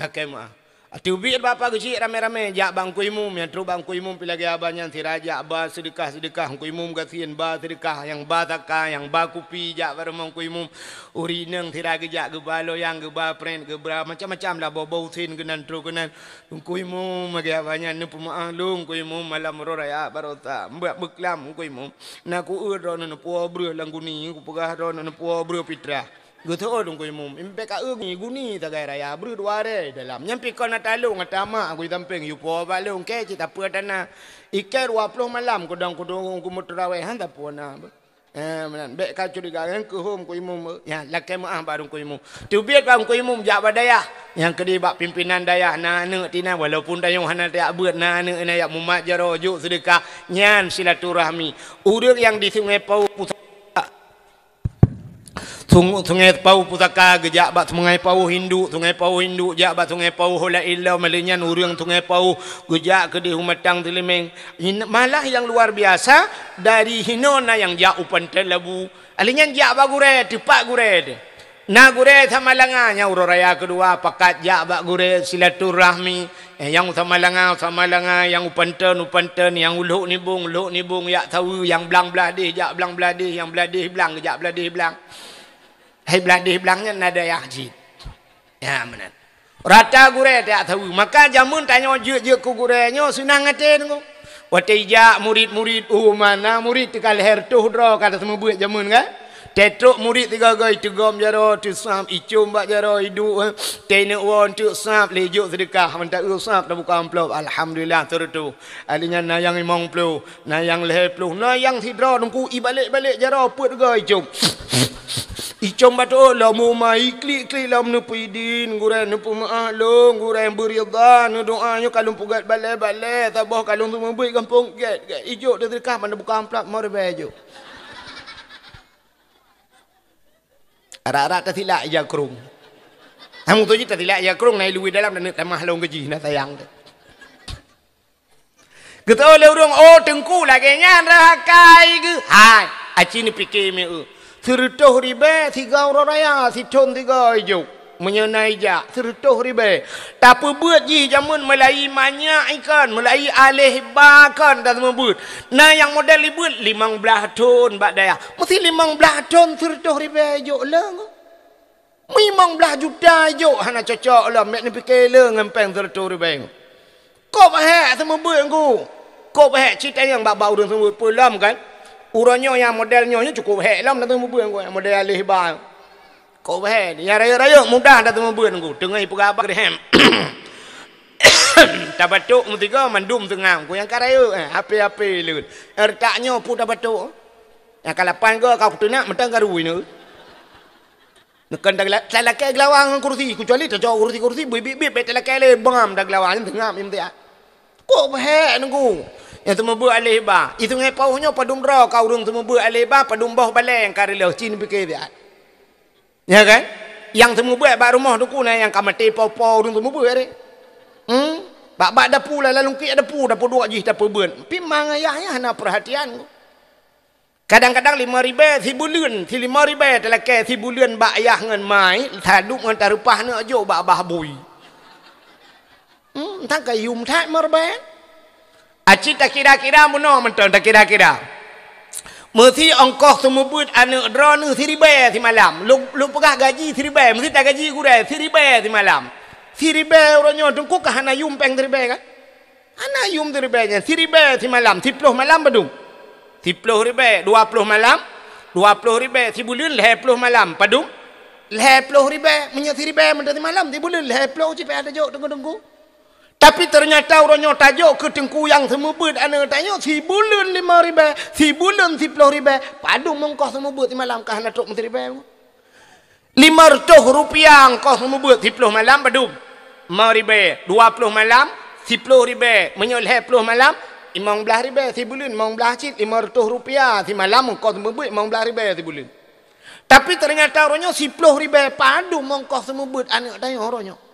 Lakèe meu'ah. Teubiet bak Pak Geuchik ramé-ramé jak bak Teungku Imum, nyang trok bak Teungku Imum pih lagèe abah nyan sira jak ba seudeukah-seudeukah, Teungku Imum gasien ba seudeukah, nyang ba saka, nyang ba kupi jak bak rumoh Teungku Imum. Ureueng inong sira geujak geuba loyang, geuba prèt, geuba macam-macam lah, boh-boh usen keunan trok keunan. Teungku Imum lagèe abah nyan neupeumeu'ah lôn Teungku Imum malam uroe raya baroesa. Mbak beuklam Teungku Imum. Na kueu droeneuh neupuwoe breuh lam guni, kupeugah droeneuh neupuwoe breuh fitrah. Geuteuôt Teungku Imum, "Impèk ka eu guni sagai raya, breuh dua rèe dalam. Nyan pih kon na talông ata mak gui sampéng yupo bak lôn kèe cit tapeue tana. Ikèe dua ploh malam kudong-kudong kumeuteurawèh han tapeue na." Eh, meunan. Bék ka curiga, nyan keuhom ku imum. Ya, lakée meuáh bak Teungku Imum. Teubiet bak Teungku Imum jak bak dayah. Nyang keudeh bak pimpinan dayah, na aneuk tinan, walaupun tanyoe hana tajak beuet, na aneuk na jak mumat jaroe jok seudeukah. Nyan silaturahmi. Ureuëng nyang di Sungai Pauh Pusaka, Sung-, Sungai Pauh Pusaka geujak bak Sungai Pauh Induk, Sungai Pauh Induk jak bak Sungai Pauh Hola Ilom, lheueh nyan ureuëng Sungai Pauh geujak keudeh u Matang Teulimeng. Hin-, malah nyang luar biasa, dari hinoe na nyang jak u Pantai Labu. Lheueh nyan jak bak gurée, teupat gurée teuh. Na gurée Samalanga nyang uroe raya keudua pakat jak bak gurée silaturahmi. Eh, nyang Samalanga, Samalanga, nyang u Panton, u Panton, nyang u Lhok Nibong, Lhok Nibong, jak saweue, nyang blang blah deh, jak blang blah deh, nyang blah deh blang, jak blah deh blang. Hai blah deh blang nyan na dayah jih. Ya, meunan. Rata gurée tajak saweue. Maka jameun tanyoe jeuet-jeuet keu gurée nyoe seunang até teungoh. Watée ijak murit-murit, oh, mana murit teuka lhée reutôh droe ka taseumeubuet jameun kan? Teutrok murit sigoe-goe, iteugom jaroe, teusab, icom bak jaroe, iduek, eh. Teuneuk woe teuk sab, lhée jok seudeukah, mantong eu sab tabuka amplop. Alhamdulillah, seureutôh. Lheueh nyan na nyang limong ploh. Na nyang lhée ploh, na nyang sidroe Teungku ibalek-balek jaroe peuet goe icom. Icom bacut lom uma, iklik-klik lom, neupeudin gurée, neupeumeuáh lôn gurée, beuridha, neudoá nyoe ka lôn peugét balée-balée, saboh ka lôn seumeubeuet gampông gét-gét. Ijok teuh seudeukah, ban buka amplop lima ribée jok. Arak-arak tasilak ija krong. Kamu tu jih tasilak ija krong, na iluwi dalam dan tamah lôn keujih, na sayang teuh. Geuteupeue lé ureuëng, "Oh, Teungku, lagée nyan rhah akai geuh." Hai, aci neupike meu. Seureutôh ribée sigoe uroe raya, sithon sigoe ijok. Meunyoe na ijak, seureutôh ribée. Tapeubeuet jih jameun meulayi manyak ikon, meulayi aléh ba kon taseumeubuet. Na nyang model ibeuet limong blaih thon bak dayah. Meusi limong blaih thon seureutôh ribée ijok leueng. Limong blaih juta ijok hana cocok lom, bék neupike le ngon péng seureutôh ribée. Kôb hék seumeubuet Teungku. Kôb hék cit tanyong bak-bak ureuëng seumeubuet peue lom kan. Uroe nyoe nyang model nyoe, nyoe cukôp hék lom dah seumeubuet Teungku, model aléh ba. Kôb hék, nyang rayeuk-rayeuk mudah dah seumeubuet Teungku. Teungoh ipeugah bak geureuhem. Tabatok meusigoe mandum teungam. Ku nyang ka rayeuk, eh, ape-ape leuet. Ertak nyoe peue tabatok. Nyang ka lapan goe ka kuteunak mantong ka rui nyoe. Neukan talakée geulawa ngon kursi, kecuali tacok kursi-kursi beubiet-biet bék talakée lé bam dan geulawa nyan teungam nyang tiak. Kôb hék Teungku. Nyang seumeubeuet aléh ba. I Sungai Pauh nyoe padum droe ka ureuëng seumeubeuet aléh ba, padum boh balée nyang ka reuloh cit neupike tiak. Ya kan? Nyang seumeubeuet bak rumoh Teungku na nyang ka maté po-po ureuëng seumeubeuet deh. Hmm? Bak-bak dapu lalong kiek dapu, dapu duek jih tapeubeuet. Pi mang ayah nyan hana peurhatian. Kadang-kadang lima ribée sibuleuen, si lima ribée talakée sibuleuen bak yah ngon mai, taduek ngon tareupah neujok bak babah bui. Hmm, entang ka yum that lima ribée. Aci takira-kira meunoe mantong takira-kira. Meusi ongkoh seumeubeuet aneuk droeneuh siribée simalam. Lôn, lôn peugah gaji siribée, meusi tagaji gurée siribée simalam. Siribée uroe nyoe Teungku ka hana yum péng siribée kan? Hana yum siribée nyan, siribée simalam, siploh malam padum? Siploh ribée, dua ploh malam, dua ploh ribée sibuleuen, lhée ploh malam padum? Lhée ploh ribée, meunyoe siribée mantong simalam, sibuleuen lhée ploh cit payah tajok Teungku-teungku. Tapi teunyata uroe nyoe tajok keu Teungku nyang seumeubeuet aneuk tanyoe sibuleuen lima ribée, sibuleuen siploh ribée, padum ongkoh seumeubeuet simalam ka hana trok meusiribée. Lima reutôh rupiah ongkoh seumeubeuet siploh malam padum? Lima ribée. Dua ploh malam, siploh ribée. Meunyoe lhée ploh malam, limong blaih ribée sibuleuen, limong blaih cit, lima reutôh rupiah simalam ongkoh seumeubeuet, limong blaih ribée sibuleuen. Tapi teunyata uroe nyoe siploh ribée padum ongkoh seumeubeuet aneuk tanyoe uroe nyoe.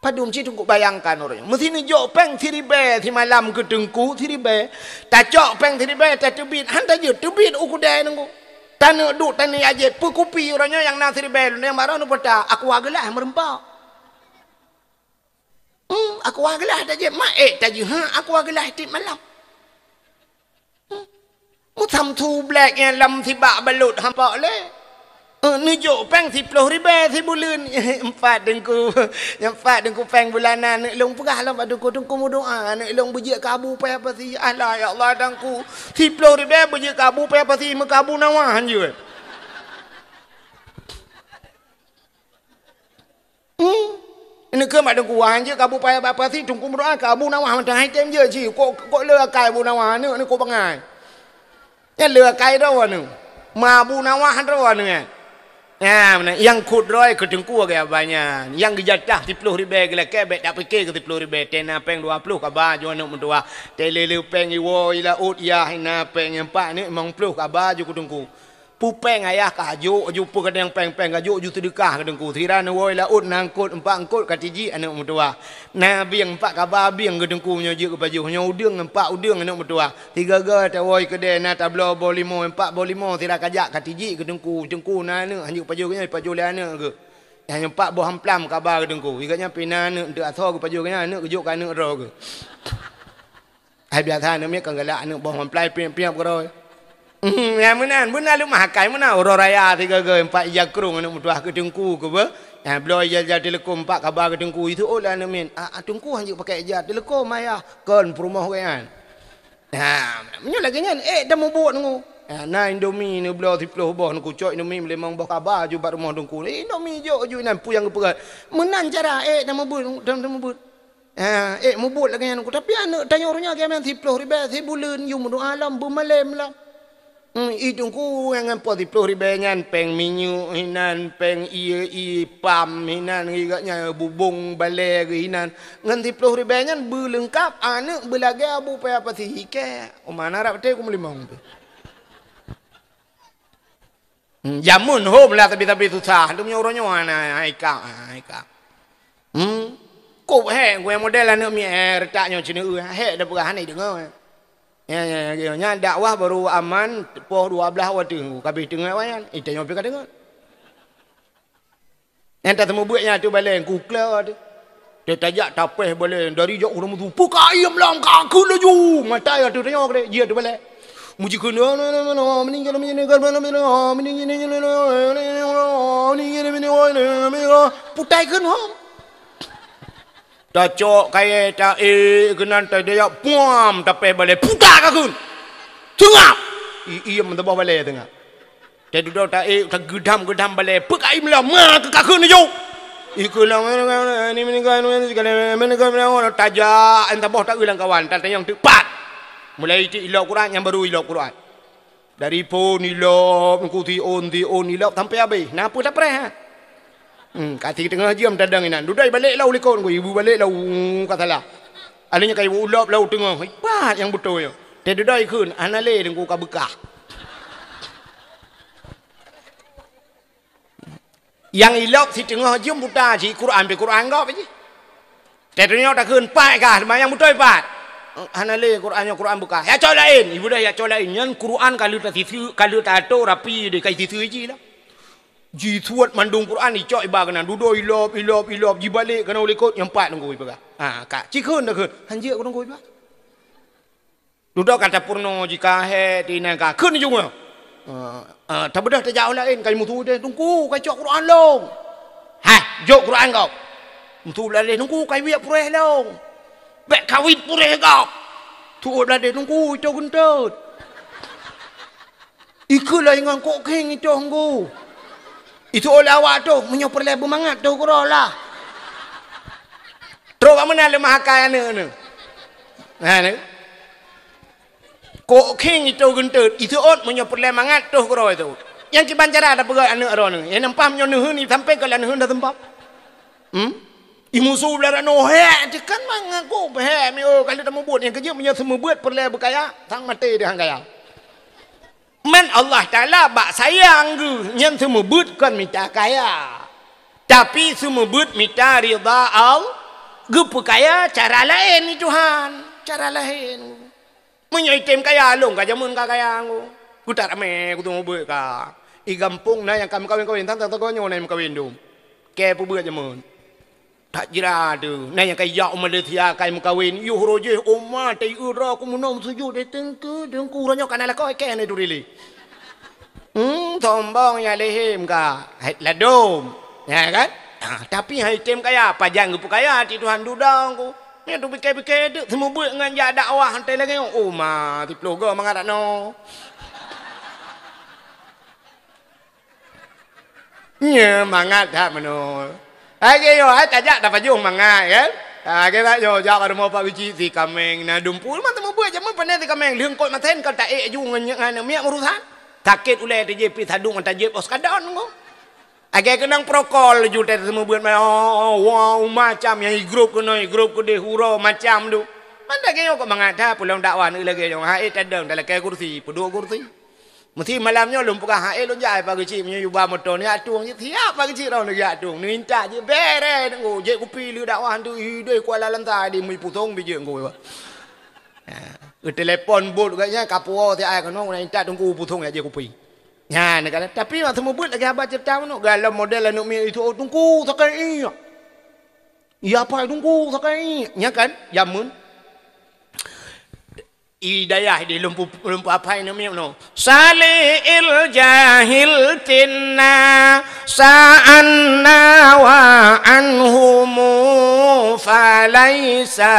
Padum cit Teungku bayangkan uroe nyoe. Meusi neujok péng siribée simalam keu Teungku, siribée. Tacok péng siribée tateubiet, han tajeuet teubiet u keudai Teungku. Taneuk duek taneuk jak jieb, peukupi uroe nyoe nyang na siribée, lôn nyang baroe neupeugah, aqua gelas meureumpok. Hmm, aqua gelas tajieb, mak ék tajeuet, ha, aqua gelas tieb malam. Hmm. Meusamsu black nyan lam sibak balot hampa lé. Eh, neujok péng siploh ribée sibuleuen. Empat Teungku. Empat Teungku péng bulanan. Aneuk lôn peugah lom bak Teungku, Teungku meudoá. Aneuk lôn beujeuet keu Abu Paya Pasi. Alah, ya Allah, Teungku. Siploh ribée beujeuet keu Abu Paya Pasi, meukabu nawa hanjeuet. Hmm. Ini keu mak Teungku, wah, jeuet keu Abu Paya Pasi, Teungku meudoá keu Abu Nawah mantong hai tem jeuet jih. Kok, kok le akai Abu Nawah, aneuk ni kok bangai. Nyan lé akai droe aneuk. Ma Abu Nawah droe aneuk nyan. Nyan, meunan, nyang khot droe keu teungku agak banyak. Nyang geujatah siplôh ribèe geulakèe bèk tapike keu siplôh ribèe. Tena péng dua ploh kaba ju aneuk meutuwah. Teuleuleu péng iwoe i laôt yah ina péng empat ni limong ploh kaba ju keu teungku. Peue péng ayah ka jok ju, peue kadang péng-péng ka jok ju seudeukah keu teungku. Sira neuwoe laôt na eungkôt, empat eungkôt ka tijik aneuk meutuwah. Na bieng empat kaba bieng keu teungku nyoe jeuet keu pajoh, nyoe udeueng empat udeueng aneuk meutuwah. Sigaga tawoe keudè na tabloe boh limo, empat boh limo sira kajak ka tijik keu teungku. Teungku na aneuk hanjeuet pajoh nyoe, pajoh lé aneuk geuh. Nyang empat boh amplam kaba keu teungku. Igat nyan pih na aneuk eunteuk asoe geupajoh nyan aneuk geujok keu aneuk droe geuh. Hai biasa aneuk miet kan galak aneuk boh mamplai piep-piep keudroe. Hmm, nyang meunan, beuna leumah akai meunan uroe raya sigaga empat ija krong aneuk meutuwah keu teungku keu beuh. Nyang bloe ija-ija teuleukom empat kaba keu teungku, iseuôt lé aneuk miet. Ah, ah, teungku hanjeuet pakai ija teuleukom ayah, kon peurumoh gobnyan. Nah, meunyoe lagèe nyan, ék tamubuet ngon. Ah, na Indomie neubloe siplôh boh, neukucok Indomie limong boh kaba ju bak rumoh teungku. Indomie jok ju inan peue nyang geupeugah. Meunan cara ék tamubuet, tam-, tamubuet. Ha, ék mubuet lagèe nyan, tapi aneuk tanyoe uroe nyoe geuh meunan siplôh ribèe sibuleuen, yum dua lom, beumalém lom. Hmm, i teungku nyang ngon po siplôh ribèe nyan, péng minyeuk hinan, péng ie, ie pam hinan, geuh nyan bubông balèe geuh hinan. Ngon siplôh ribèe nyan beuleungkap aneuk beulagèe abu paya pasi hikèe. Uma na rab teuh kumeulimong tu. Hmm, jameun hom lah tapi-tapi susah. Lom nyoe uroe nyoe hana, hai kak, hai kak. Hmm. Kok hék gurèe model aneuk miet, eh, reutak nyoe ceuneuk, eh, hék dah peugah hana deungoe. Ya, ya, ya, ya. Nyan dakwah baru aman poh dua blaih watèe, ka bèh teungoh awai nyan. Eh, tanyoe pih ka deungoe. Nyang tateumeubeuet nyan ateueh balèe, kukla teuh. Teutajak tapèh balèe, dari jak ureueng meusu, "Peu ka iem lam ka kheun laju!" Mata ateueh tanyoe keudéh, jih ateueh balèe. Muji kheun, putai kheun hom. Tacok kayèe taék keunan, tadayah puam tapèh balèe, puta ka kheun. Seungap! I-, iem teuboh balèe seungap. Teududoe taék, tageudam-geudam balèe, peu ka iem lam, ma keu ka kheun laju. Ikheun lam, tajak, taboh taeu lam kawan, tatanyong teuk pat. Mulai itik ilop Quran, nyang baru ilop Quran. Dari phôn ilop, ku siôn, siôn ilop, sampai habéh. Na peue tapreh, ha? Hmm, ka siteungoh jeuem tadong inan. Dudoe balek lom likot ku, ibu balek lom, ka salah. Alèh nyan ka ibu ilop lom teungoh. Ipat nyang beutôi nyoe. Teududoe ikheun, hana lé teungku ka beukah. Nyang ilop siteungoh jeuem buta jih, Quran pih Quran gob jih. Teutunyok takheun pat kah, seumayang beutôi pat. Hana lé Quran nyoe Quran beukah. Ya cok laén, ibu dah ya cok laén. Nyan Quran ka lheueh tasiseu, ka lheueh tato rapi deh, ka siseu jih lah. Jisuet mandum Quran icok iba keunan. Dudoe ilop, ilop, ilop, jibalek keunan u likot nyang pat teungku ipeugah. Ha, ka. Cikheun takheun. Hanjeuet keu teungku iba. Dudoe ka tapeurunoe jih ka hék, tinan ka kheun jih nyoe. Ah, ah, tabeudôh tajak u laén, ka jimusu deh, "Teungku, ka icok Quran lom." "Hai, jok Quran gob." Musu blah deh, "Teungku, ka iwiet puréh lom." "Bèk kawit puréh gob." Tuôt blah deh, "Teungku, ito geunteut." Ikheun lom ngon kok khieng itoh ngon. Itoh lé awak toh, meunyoe peureulèe beumangat toh keudroe lah. Trok bak meunan leumah akai aneuk nyoe. Nah, ni. Kok khieng itoh geunteut, itoh ôt meunyoe peureulèe mangat toh keudroe itoh. Nyang kiban cara tapeugah aneuk droeneuh. Nyang nampak meunyoe neuheun ni sampai keu lôn neuheun dah seumpap. Hmm? Imusu blah ranoe hék, teukan mangat kok hék, mi, oh, ka lheueh tamubuet nyang keujeuet meunyoe seumeubeuet peureulèe beukaya, sang maté deuh han kaya. Man Allah Taala bak sayang geuh nyan seumeubeuet kon mita kaya, tapi seumeubeuet mita ridha Allah. Geupeukaya cara laén ni Tuhan, cara laén. Meunyoe item kaya lôn ka jameun ka kaya ngku. Kutak ramé kuteumeubuet ka. I gampông na nyang ka meukawen-kawen, tang-tang tagoe nyoe na nyang meukawen dum. Kèe peubeuet jameun. That jira teuh, na nyang ka ijak u Malaysia ka meukawen, yoh roh jih, oma, taieu droe ku meunoe meusujut, eh, teungku, teungku, uroe nyoe ka na lakoe kèe na itu rilek. Hmm, sombong ya lehim ka. Hai, ladom. Ya kan? Ha, tapi hai tem kaya, pajan geupeukaya, ti Tuhan dudong ku. Nyan tu pike-pike tu, seumeubeuet ngon jak dakwah, hantai lagèe nyoe. Oh, ma, siplôh go mangat dak noe. Nyoe mangat that meunoe. Hai, geuyue, hai, tajak tapajoh mangat, kan? Ah, kira jo jak bak rumoh Pak Geuchik si kaméng na dumpu. Mantong mubuet jameun pane si kaméng. Lheueh kot masen ka taék aju ngon, ngon miet meurusan. Sakét ulèe teuh jih pi sadung mata jép os kadon ngo. Agak keunong prokol laju teuh seumeubeuet ma-, oh, wow, macam nyang igrop keunoe, igrop keudeh, uroe macam tu. Mantong lagèe nyoe kok mangat that peulong dakwah lagèe nyoe. Hai tadong talakèe kursi, peuduek kursi. Meusti malam nyoe lôn peugah, "Hai lôn jak Pak Geuchik meunyoe yuba moto ni atueng jih." Siap Pak Geuchik rhom lagèe atueng. Neuintat jih bèrèh teungku, jép kupi lé dakwah tu ideh kuala lantai di mui pusong bijék ngku. Ha, geutelepon bot gobnyan ka puwoe si ai keunoe na intat teungku pusong jak jép kupi. Nyan kan. Tapi masa mubuet lagèe haba ceurita meunoe, galom model aneuk miet itu, "Oh, teungku sakét ié." "Iya pai teungku sakét ié." Nya kan, jameun. I dayah di lumpu, lumpu apai namiet no. Sali'il jahil tinna sa'anna wa anhumu falaisa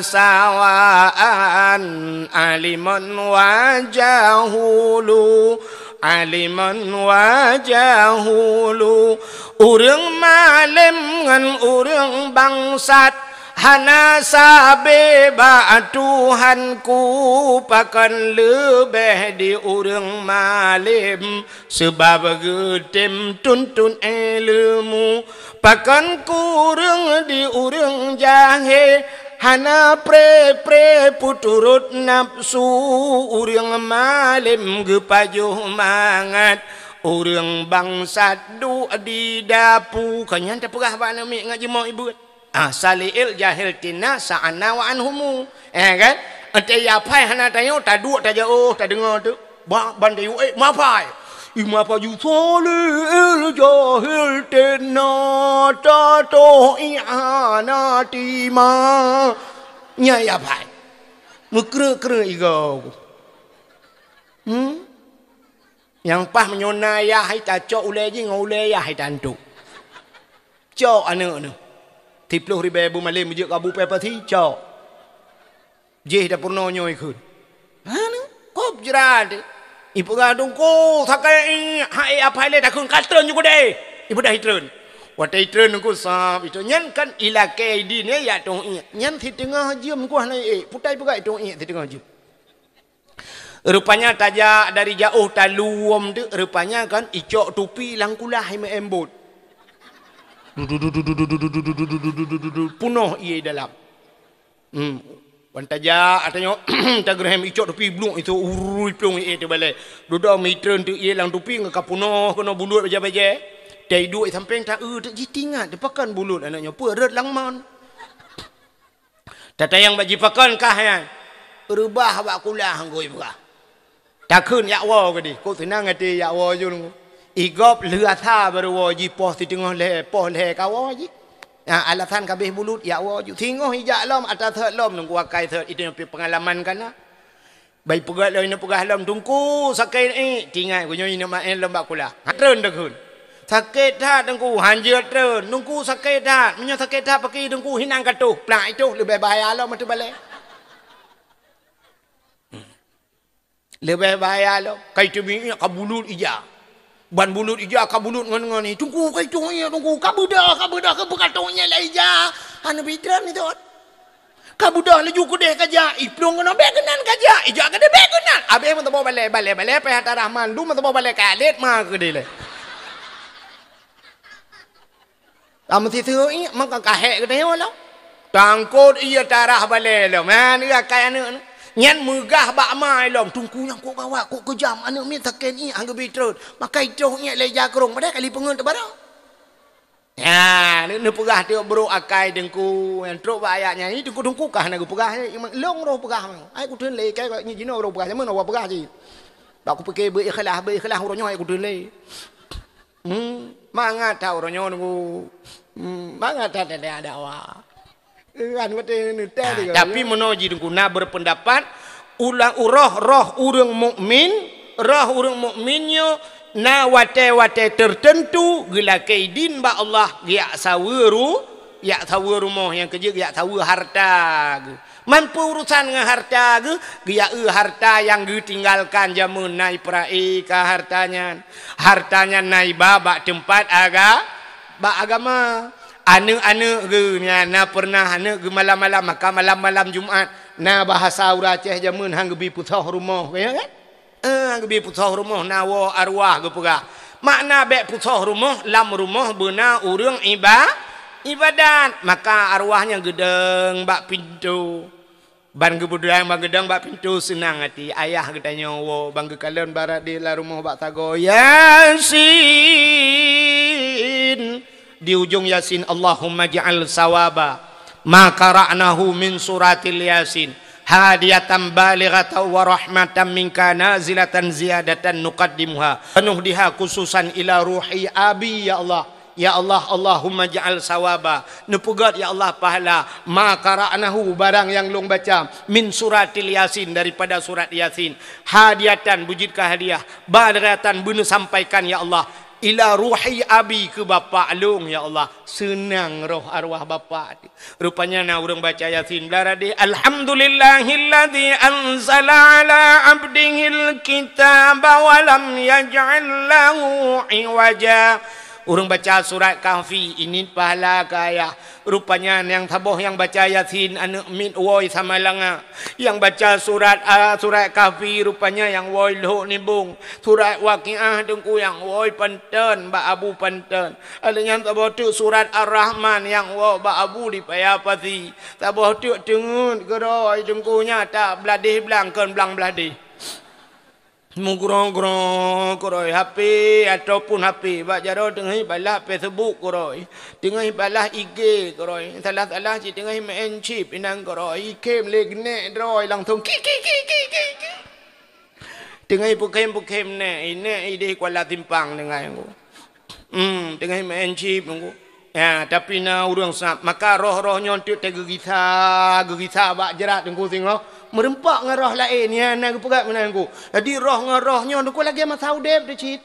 sawa'an aliman wa jahulu, aliman wa jahulu. Ureuëng malem ngon ureuëng bangsat hana sabe bak Tuhanku, pakon leubeh di ureuëng malem, seubab geutem tuntut ileumu. Pakon kureueng di ureuëng jahé, hana pré-pré peuturot nafsu, ureuëng malem geupajoh mangat, ureuëng bangsat duek di dapu. Ka nyan tapeugah bak aneuk miet ngat jimoe ibeuet. Ah, sali'il jahil tinna sa'anna wa anhumu. Eh, kan? Ente ya pai hana tanyoe, taduek tajak, oh, tadeungoe tu. Ba-, ban tayue, eh, mapai. I mapai ju sali'il jahil tinna tatoh ié hana tima. Nya ya pai. Meukreuek-kreuek igoe. Hmm? Nyang paih meunyoe na yah hai tacok ulèe jih ngon ulèe yah hai tantu. Cok aneuk neuh. Siplôh ribèe beumalém jeuet kabu pèe pasi, cok. Jih dapur nyoe ikheun. Hana, kop jrat. Ipeugah teungku, sakai hai apai lé takheun ka treun ju keudeh. Ipeugah itreun. Watèe itreun teungku sab itu. Nyan kan ilakèe di ni ya tong ié. Nyan siteungoh jeuem kuah na ié. Putai peugah itong ié siteungoh jeuem. Rupanya tajak dari jaoh taluwom tu, rupanya kan icok tupi lam kulah imeu'èm bot. Punoh ié dalam. Hmm. Wan tajak, atanyoe tageureuhem icok tupi bluek itu urui plueng ié teubalèe. Dudoe mitreun tu ié lam tupi ngon ka punoh keunoe bulut bajèe-bajèe. Tai duek sampéng ta-eu teuk jitingat, pakon bulut aneuk nyoe peue rot lam mon. Tatanyong bak jipakon kah nyan? Reubah bak kulah ngui peugah. Takheun jak woe keudeh, kok seunang até jak woe ju nunggu. Igop lheuh asa baru woe jipoh siteungoh lhèe, poh lhèe ka woe jih. Nah, alasan kabéh bulut jak woe ju. Singoh ijak lom, ata sot lom nunggu akai sot, itu nyang pi peungalaman kana. Bai peugah lom, ineuk peugah lom, "Teungku, sakét ié." Tingat, geuh nyoe ineuk maén lom bak kulah. Ha, treun takheun. "Sakét that, Teungku." Hanjeuet treun. "Teungku, sakét that." Meunyoe sakét that, pakri Teungku hinan ka toh. Plak itoh leubeh bahaya lom ateueh balèe. Leubeh bahaya lom. Kai teubiet ka bulut ija. Ban bulut ija ka bulut ngon-ngon ni. "Teungku, kai teuh ié, Teungku. Ka beudôh, ka beudôh, ka beukatong ié lé ija." Hana pitron itu. Ka beudôh laju keudeh ka jak, iplueng keunoe bèk keunan ka jak, ijak keudeh bèk keunan. Abéh meusaboh balèe, balèe, balèe, payah tarah mandum meusaboh balèe ka lét ma keudeh lé. Ka meusiseue ié, maka ka hék geutanyoe lom. Tangkot ié tarah balèe lom. Ha, ni akai aneuk ni. Nyan meugah bak ma lom. "Teungku nyang kok gawat, kok keujam, aneuk miet sakét ié, han geubri treun. Maka itoh ié lé ija keurong, padahai ka lipeungeut teubarô." Nyan, neupeugah tiep brok akai Teungku. Nyang trok bak ayat nyan, "Ih, Teungku, Teungku kah na geupeugah, eh, lôn roh peugah. Ai kutreun lé, kai nyoe jinoe roh peugah, jameun awak peugah cit. Bak kupike beu ikhlas, beu ikhlas uroe nyoe ai kutreun lé." Hmm, mangat that uroe nyoe Teungku. Hmm, mangat that ada dakwah. Kan watèe neutem. Ah, tapi meunoe jih Teungku na berpendapat, ulang roh, roh ureuëng mukmin, roh ureuëng mukmin nyoe na watèe-watèe tertentu geulakèe idin bak Allah, geujak saweue ru-, jak saweue rumoh nyang keujeuet, geujak saweue harta geuh. Mampu urusan ngon harta geuh, geujak eu harta nyang geutinggalkan jameun na ipeurak ka harta nyan. Harta nyan na iba bak teumpat aga-, bak agama. Aneuk-aneuk geuh nyan na pernah aneuk geuh malam-malam, maka malam-malam Jumat na bahasa ureueng Aceh jameun han geubi peusoh rumoh, ka nyan kan? Eh, han geubi peusoh rumoh na woe arwah geupeugah. Makna bèk peusoh rumoh, lam rumoh beuna ureueng iba-, ibadat. Maka arwah nyan geudong bak pintoe. Ban geubeudang ban geudong bak pintoe seunang até. Ayah geutanyoe woe ban geukalon barô di lam rumoh bak sagoe, "Yasin!" Di ujong Yasin, "Allahumma ja'al sawaba ma qara'nahu min suratil Yasin hadiyatan balighatan wa rahmatan minka nazilatan ziyadatan nuqaddimuha wa nuhdiha khususan ila ruhi abi, ya Allah." Ya Allah, Allahumma ja'al sawaba, neupeugét ya Allah pahala, ma qara'nahu, barang nyang lôn baca, min suratil Yasin, daripada surat Yasin, hadiyatan, beujeuet keu hadiah, balighatan, beuneusampaikan ya Allah, ila ruhi abi, keu bapak lôn ya Allah, seunang roh arwah bapak. Rupanya na ureueng baca Yasin blah radeh, "Alhamdulillahilladzi anzala ala abdihil kitaba wa lam yaj'al lahu iwaja." Ureueng baca surat Kahfi, ini pahala keu ayah. Rupanya nyang saboh nyang baca Yasin aneuk miet woe Samalanga. Nyang baca surat, a, surat Kahfi rupanya nyang woe Lhok Nibong. Surat Waqiah teungku nyang woe Panton, bak Abu Panton. Lheueh nyan saboh teuk surat Ar-Rahman nyang woe bak Abu di Paya Pasi. Saboh teuk teungeut keudroe teungku nyan ata bladeh blang kon blang bladeh. Meugroe-groe keudroe H P ataupun H P bak jaroe teungoh balah Facebook keudroe. Teungoh balah I G keudroe. Salah-salah cit teungoh main chip inan keudroe. Ikhém lé geunek droe langsung ki ki ki ki ki ki. Teungoh peukhém-peukhém nèk, nèk idéh Kuala Simpang teungoh. Hmm, teungoh main chip nunggu. Ya, tapi na ureueng sab, maka roh-roh nyoe teuk teugeugisa, geugisa bak jrat teungku singoh. Meureumpok ngon roh laén, ya, na geupeugah meunan teungku. Jadi roh ngon roh nyoe teungku lagèe masa udép teuh cit.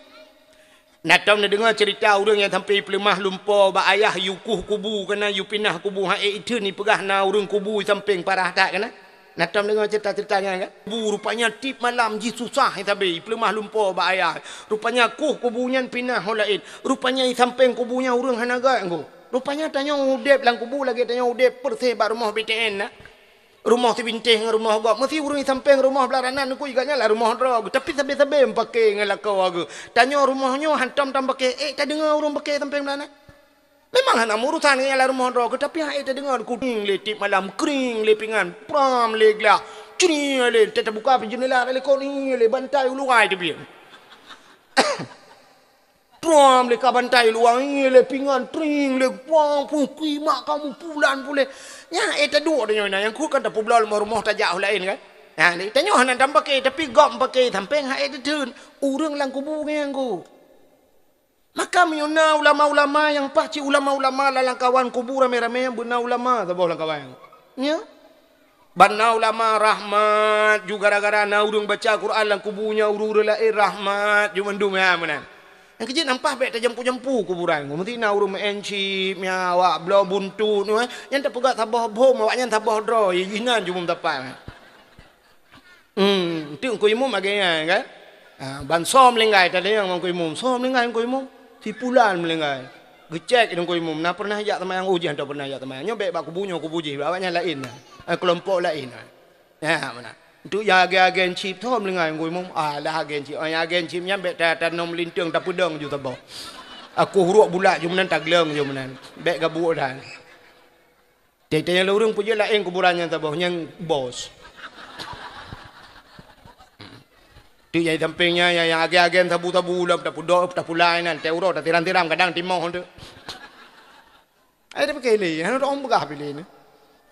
Na tom neudeungoe ceurita ureueng nyang sampoe peuleumah lumpo bak ayah yue kueh kubu, kana yue pinah kubu, ha ék itheun ipeugah na ureueng kubu i sampéng parah that kana. Na tom deungoe ceurita-ceurita nyan kan? Kubu rupanya tiep malam jih susah i sabe, i peuleumah lumpo bak ayah. Rupanya kueh kubu nyan pinah ho laén. Rupanya i sampéng kubu nyan ureueng hana gèt ngon. Rupanya tanyoe udép lam kubu lagèe tanyoe udép peureuseh bak rumoh B T N na. Rumoh sibintéh ngon rumoh gob. Meusi ureueng i sampéng rumoh blah ranan ngon gobnyan lam rumoh droe geuh. Tapi sabe-sabe meupaké ngon lakoe geuh. Tanyoe rumoh nyoe hantom tam paké, ék tadeungoe ureueng paké sampéng blah ranan. Memang hana meuurusan ngon nyang lam rumoh droe geuh, tapi han ék tadeungoe kring lé tiep malam, kring lé pingan, pram lé glah, cri lé, ta-, tabuka pih jeundela lé kon, lé bantai u luwa teubiet. Pram lé ka bantai u luwa, lé pingan, kring lé, pram, pukui mak kamu pulan pulé. Nyan ék taduek tanyoe na, nyang kheun kan tapeubloe rumoh tajak u laén kan. Nah, tanyoe hana tam paké, tapi gob paké sampéng han ék tatheun. Ureueng lam kubu nyan geuh. Maka meunyoe na ulama-ulama nyang paih cit ulama-ulama lam lamkawan kubu ramé-ramé, beuna ulama saboh lamkawan. Nyo. Ban na ulama rahmat ju gara-gara na ureueng baca Quran lam kubu nyan ureueng-ureueng laén rahmat ju mandum nyan meunan. Nyang keujeuet nyan paih bèk tajampu-jampu kuburan. Meusti na ureueng main chip nyan awak bloe buntut nyan, nyan tapeugah saboh bom awaknyan saboh droe, inan ju meusapat. Hmm, enteuk Teungku Imum lagèe nyan kan? Ha, ban soe meuninggai, tanyong bak Teungku Imum, "Soe meuninggai Teungku Imum?" "Si pulan meuninggai." Geucék Teungku Imum, "Na pernah jak seumayang?" "Oh, jih hana pernah jak seumayang." Nyoe bèk bak kubu nyoe, kubu jih, awaknyan laén na. Ha, keulompok laén na. Ha, meunan. Enteuk nyang agèe-agèe chip, "Soe meuninggai Teungku Imum?" "Ah, lah agèe chip." Oh, nyang agèe chip nyan bèk ta-, tanom linteung, tapeudong ju saboh. Aku huruk bulat ju meunan, tagleueng ju meunan. Bèk gabuek that. Teuntèe nyang lôn ureueng peujeuet laén kuburan nyang saboh, nyang bos. Teuk nyang di sampéng nyan, nyang, nyang agèe-agèe sabu-sabu lom, tapudok, tapulai nan, teuh uroe, tatiram-tiram, kadang timoh teuk. Ai, tapiké lé, hana teupeugah pih lé nyoe.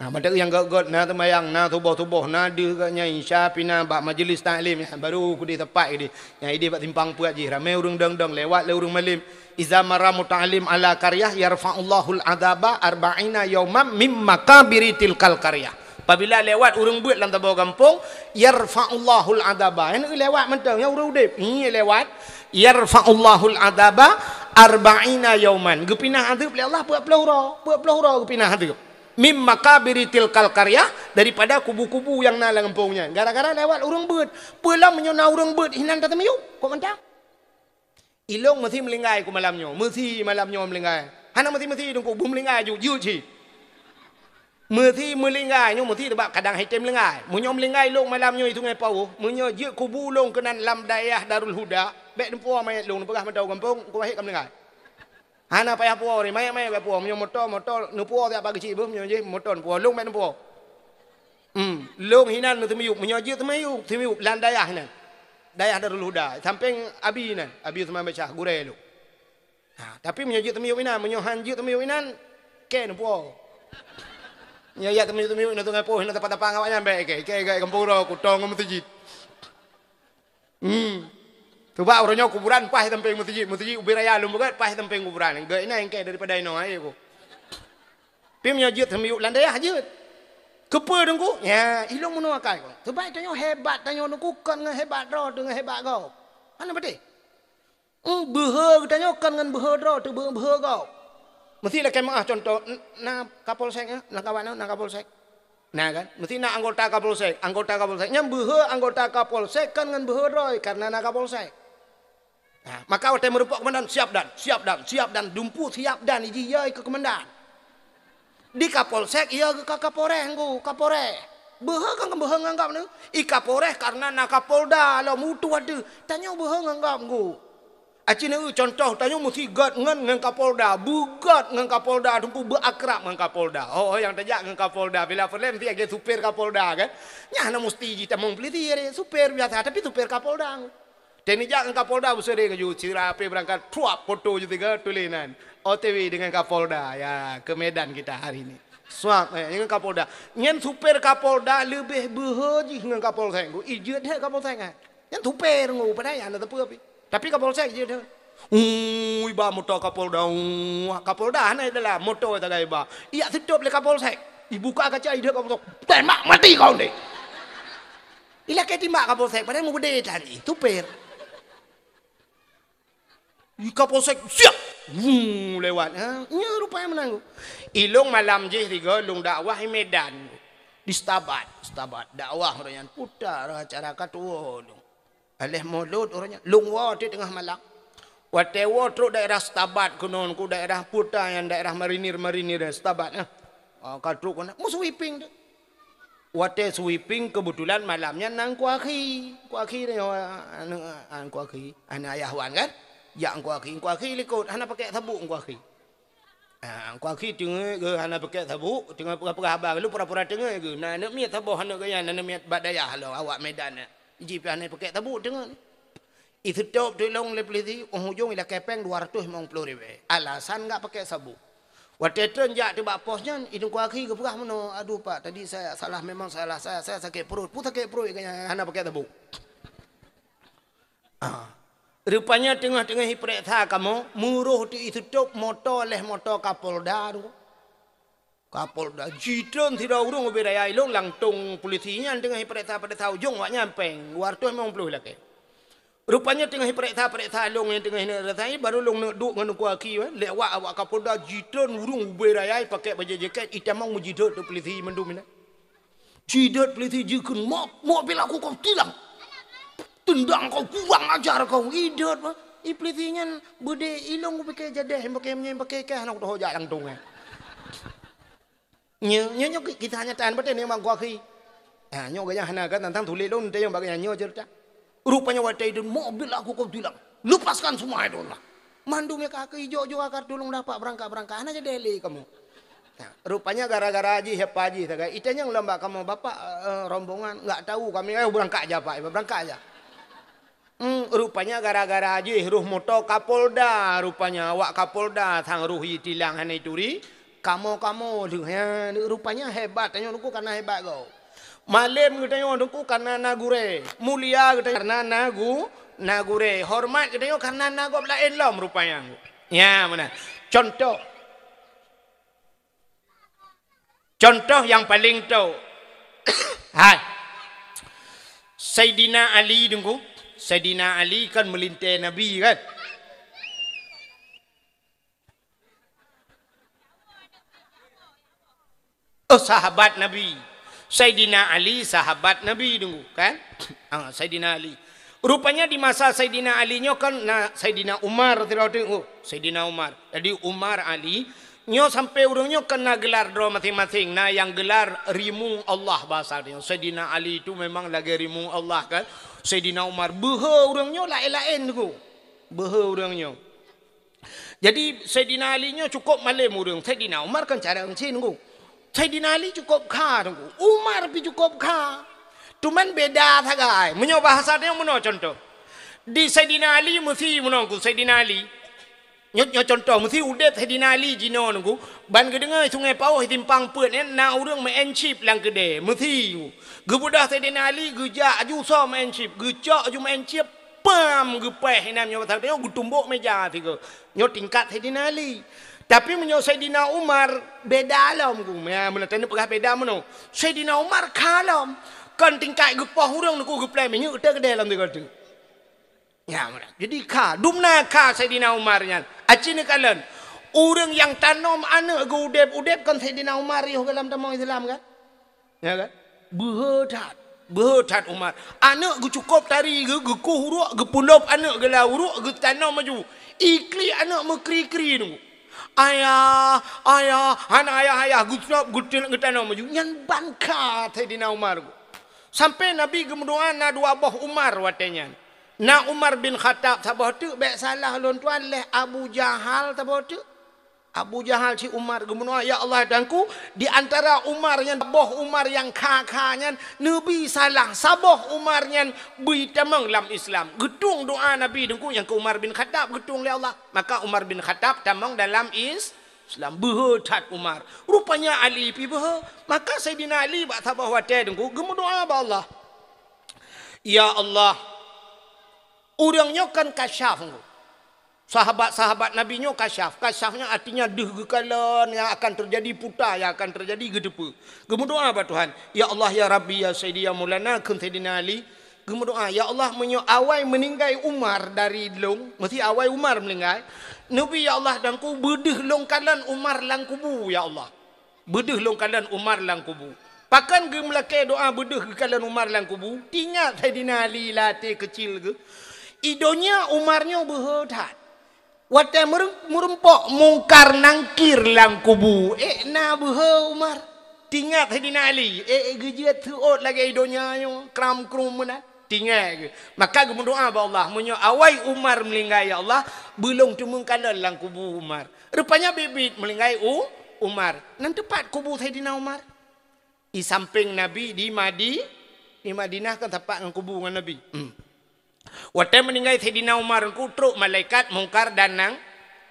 Nah, mantong nyang gèt-gèt, na seumayang, na suboh-suboh, na deuh gèt nyan, Isya pih na bak majeulis taklim, nyan baru keudéh sapat keudéh. Nyang idéh bak simpang peuet jih, ramé ureueng dong-dong, lewat lé ureueng malém. "Iza marra muta'allim ala qaryah yarfa'ullahul adzaba arba'ina yauman mim makabiri tilkal qaryah." Apabila lewat ureueng beuet lam saboh gampông, yarfa'ullahul adzaba. Nyang lewat mantong, nyang ureueng udép. Nyoe lewat, yarfa'ullahul adzaba arba'ina yauman. Geupinah adeueb lé Allah peuet ploh uroe. Peuet ploh uroe geupinah adeueb. Mim makabiri tilkal qaryah, daripada kubu-kubu nyang na lam gampông nyan. Gara-gara lewat ureueng beuet. Peue lom meunyoe na ureueng beuet, hinan tateumiyueb. Kok mantong? Ilôn meusi meulinggai ku malam nyoe. Meusi malam nyoe meulinggai. Hana meusi-meusi Teungku, beumeulinggai ju, jeuet cit. Meusi meulinggai nyoe meusi teubak kadang item linggai. Meunyoe meulinggai lôn malam nyoe di Sungai Pauh, meunyoe jeuet kubu lôn keunan lam dayah Darul Huda, bèk neupuwoe manyèt lôn, neupeugah mantong gampông, Teungku Wahid ka meulinggai. Hana payah puwoe, mayèt-mayèt bèk puwoe. Meunyoe moto, moto neupuwoe siat bak keuchik beuh, meunyoe jih moto neupuwoe. Lôn bèk neupuwoe. Hmm, lôn hinan meuteumiyueb, meunyoe jeuet teumiyueb, teumiyueb lam dayah hinan. Dayah Darul Huda, sampéng Abi hinan, Abi Usman Basyah, gurèe lôn. Ha, tapi meunyoe jeuet teumiyueb inan, meunyoe han jeuet teumiyueb inan, kèe neupuwoe. Nyoe jak teumiyueb-teumiyueb inan Sungai Poh, inan tapa-tapa ngon awaknyan bèk kèe, kèe gèt gampông droe, kutong ngon meuseujid. Hmm. Sebab uroe nyoe kuburan paih sampéng meuseujid, meuseujid ubé raya lôn beugèt paih sampéng kuburan. Gèt inan kèe daripada inoe, ayo ko. Pi meunyoe jeuet teumiyueb lam dayah jeuet. Keupeue Teungku? Nya, ilôn meunoe akai ko. Sebab tanyoe hebat, tanyoe Teungku kon ngon hebat droe, ngon hebat gob. Hana beutôi. Hmm, beuhe geutanyoe kon ngon beuhe droe, teubeu-, beuhe gob. Meusti lakèe meu'ah contoh, n-, na Kapolsek, eh, lam kawan na Kapolsek. Na kan? Meusti na anggota Kapolsek, anggota Kapolsek. Nyan beuhe anggota Kapolsek kon ngon beuhe droe, karena na Kapolsek. Nah, maka watèe meurumpok keumandan, "Siap dan, siap dan, siap dan," dumpeue siap dan, iji yai keu keumandan. Di Kapolsek, iya geuh ka Kapolres, Teungku, Kapolres. Beuhe kan beuhe ngon gob nyoe. I Kapolres karena na Kapolda lom utoh ateuh. Tanyoe beuhe ngon gob, Teungku. Aci neu contoh, tanyoe meusti gèt ngon, ngon Kapolda. Beugèt ngon Kapolda, Teungku, beuakrab ngon Kapolda. Oh, nyang tajak ngon Kapolda. Bila filem meusti lagèe supir Kapolda, kan? Nyan hana meusti jitamong polisi, supir biasa, tapi supir Kapolda. Teuneuk jak ngon Kapolda beuseuring ju, sira pih beurangkat, truap, foto ju tiga, tuléh nan, "O T W dengan Kapolda, ya, ke Medan kita hari ini." Suap, eh, dengan Kapolda. Nyan supir Kapolda leubeh beuhe jih ngon Kapolsek. Ijeuet that Kapolsek, eh. Nyan supir ngon, padahai hana teupeu pih. Tapi Kapolsek jeuet that. Ui, ba moto Kapolda, ui, Kapolda hana dalam, moto sagai ba. Ijak seutop lé Kapolsek. Ibuka kaca, ideuh Kapolsek. "Tembak mati kau ni!" Ilakèe timbak Kapolsek, padahai meubeudé that jih, supir. Di Kapolsek, siap! Wuu, lewat. Ha? Nyoe rupanya meunan. Ilôn malam jih tiga, lôn dakwah di Medan. Di Setabat, Setabat. Dakwah uroe nyan puta acara ka tuwoe lôn. Aléh mulod uroe nyan, lôn woe teuk teungoh malam. Watèe woe trok daerah Setabat keunoe, ku daerah puta nyang daerah marinir-marinir Setabat, eh. Ah, ka trok keunoe, meusweeping teuk. Watèe sweeping, keubeutulan malam nyan na Teungku Akhi. Teungku Akhi nyoe, aneuk, ah, Teungku Akhi, aneuk Ayah Wan kan? Jak Teungku Akhi, Teungku Akhi likot, hana pakèk sabuk Teungku Akhi. Ah, Teungku Akhi teungeut geuh hana pakèk sabuk, teungoh peugah-peugah haba, lôn pura-pura teungeut geuh. Na aneuk miet saboh aneuk geuh nyan, aneuk miet bak dayah lom, awak Medan nyan. Jih pih hana pakèk sabuk teungeut. Iseutop teuk lôn lé polisi, óh ujong ilakèe pèng dua ratus limong puluh ribèe. Alasan enggak pakèk sabuk. Watèe treun jak teuk bak pos nyan, i Teungku Akhi geupeugah meunoe, "Aduh Pak, tadi saya salah, memang salah saya, saya sakit perut." Peue sakét pruet geuh nyan hana pakèk sabuk. Ah. Rupanya teungoh-teungoh ipareksa kamoe, meuroh teuk iseutop moto lé moto Kapolda tu. Kapolda jitreun sidroe ureueng ubé raya ilôn, langsông polisi nyan teungoh ipareksa-pareksa ujong awak nyan pèng dua ratus limong puluh lakèe. Rupanya teungoh ipareksa-pareksa lôn nyang teungoh ineuk rasai, baru lôn neuk duek ngon Teungku Akhi, eh. Lewat awak Kapolda jitreun ureueng ubé raya ipakèk bajèe jakét, itamong meujidot teuk polisi mandum inan. Jidot polisi jikheun, "Mok, mok bila aku kau tilang. Tendang kau, kurang ajar kau." Idot, bah. I polisi nyan beudé ilôn kupikir jadeh, pakèk meunyan pakèk kah, hana kutoh jak langsông, eh. Nyoe, nyoe, nyoe kisah nyata, beutôi ni, Mak Teungku Akhi. Ha, nyoe geuh nyan hana kan, tantang tuléh lôn, teuh nyang bak geuh nyan, nyoe ceurita. Rupanya watèe idot, "Mobil aku kau tilang. Lepaskan semua itu lah." Mandum nyang ka keu ijok-jok akar tulông dapat beurangkat-beurangkat. Hana jadi lé kamoe. Nah, rupanya gara-gara jih, siapa jih sagai. Itanyong lom bak kamoe, "Bapak, eh, rombongan, nggak tahu kami, eh, beurangkat aja, Pak, beurangkat aja." Hmm, rupanya gara-gara jih roh moto Kapolda, rupanya awak Kapolda sang roh itilang hana ituri, kamoe-kamoe lheueh nyan, rupanya hebat, tanyoe Teungku kana hebat gob. Malém geutanyoe Teungku kana na gurèe, mulia geutanyoe karena na gu-, na gurèe, hormat geutanyoe karena na gob laén lom rupanya. Nya, meunan. Contoh. Contoh nyang paleng tho. Hai. Saidina Ali Teungku. Saidina Ali kan meulintèe Nabi kan? Oh, sahabat Nabi. Saidina Ali sahabat Nabi Teungku kan? Ah, Saidina Ali. Rupanya di masa Saidina Ali nyoe kan na Saidina Umar sidroe teuk, oh, Saidina Umar. Jadi Umar, Ali, nyoe sampai ureuëng nyoe kan na gelar droe maséng-maséng, na nyang gelar rimueng Allah bahasa nyoe. Saidina Ali itu memang lagée rimueng Allah kan. Saidina Umar, beuhe ureuëng nyoe laén-laén teungku. Beuhe ureuëng nyoe. Jadi Saidina Ali nyoe cukôp malém ureuëng, Saidina Umar kan carông cit teungku. Saidina Ali cukôp kha teungku, Umar pih cukôp kha. Cuman beda sagai. Meunyoe bahasa nyoe meunoe contoh. Di Saidina Ali meusi meunoe teungku, Saidina Ali. Nyoe, nyoe contoh, meusi udeb Saidina Ali jinoe teungku, ban geudeungoe Sungai Pauh simpang peuet nyan na ureuëng meu'en chip lam keudè, meusi teungku. Geubeudôh Saidina Ali geujak aju soe meu'en chip, geucok aju meu'en chip, pam, geupéh inan nyoe, bahasa nyoe geutumbok meja sigoe. Nyoe tingkat Saidina Ali. Tapi meunyoe Saidina Umar, beda lom teungku. Ya, meunan tapeugah beda meunoe. Saidina Umar kha lom. Kon tingkat geupoh ureuëng teungku, geupleng minyeuk teuh keudè lom sigoe teuk. Ya, meunan. Jadi kha, dumna kha Saidina Umar nyan. Aci neukalon. Ureuëng nyang tanom aneuëk geuudeb-udeb kon Saidina Umar yoh dalam tamong Islam kan? Ya kan? Beuhe that. Beuhe that Umar. Aneuëk geucukôp tari geu-, geukueh uruek, geupulop aneuëk geulah uruek, geutanom aju. Iklik aneuëk meukri-kri teungku. "Ayah, ayah, hana ayah, ayah," geucukôp, geutil-, geutanom aju. Nyan ban kha Saidina Umar. Sampai Nabi geumeudoa na dua boh Umar watée nyan. Na Umar bin Khattab saboh teuk, bék salah lôn tuan, lheueh Abu Jahal saboh teuk. Abu Jahal cit Umar geumeudoa, "Ya Allah Tuhanku, di antara Umar nyan, boh Umar nyang kha-kha nyan, neubi salah saboh Umar nyan bri tamong lam Islam." Geutueng doa Nabi teungku nyang keu Umar bin Khattab geutueng lé Allah. Maka Umar bin Khattab tamong dalam Is-, Islam. Beuhe that Umar. Rupanya Ali pih beuhe. Maka Saidina Ali bak saboh watée teungku geumeudoa bak Allah. "Ya Allah, ureuëng nyoe kan kasyaf teungku." Sahabat-sahabat Nabi nyoe kasyaf. Kasyaf nyan artinya deuh geukalon nyang akan teujadi, puta nyang akan teujadi geuteupeue. Geumeudoa bak Tuhan, "Ya Allah, ya Rabbi, ya Sayyidi, ya Maulana," kheun Saidina Ali. Geumeudoa, "Ya Allah, meunyoe awai meuninggai Umar dari lôn," meusti awai Umar meuninggai, "neubi, ya Allah, Tuhanku, beudeuh lôn kalon Umar lam kubu, ya Allah." Beudeuh lôn kalon Umar lam kubu. Pakon geumeulakée doa beudeuh geukalon Umar lam kubu? Teuingat Saidina Ali lam até keucil geuh. I donya Umar nyoe beuhe that. Watée meurem-, meurumpok Mungkar Nangkir lam kubu, ék na beuhe Umar. Teuingat Saidina Ali, ék geujeuet seuôt lagée i donya nyoe, kram-krum meunan. Teuingat geuh. Maka geumeudoa bak Allah, "Meunyoe awai Umar meuninggai, ya Allah, beulôn teumeung kalon lam kubu Umar." Rupanya biet-biet meuninggai U-, Umar. Nan teupat kubu Saidina Umar. I sampéng Nabi di Madi-, di Madinah kan sapat ngon kubu ngon Nabi. Hmm. Watée meuninggai Saidina Umar teungku, trok malaikat Mungkar dan Nang-,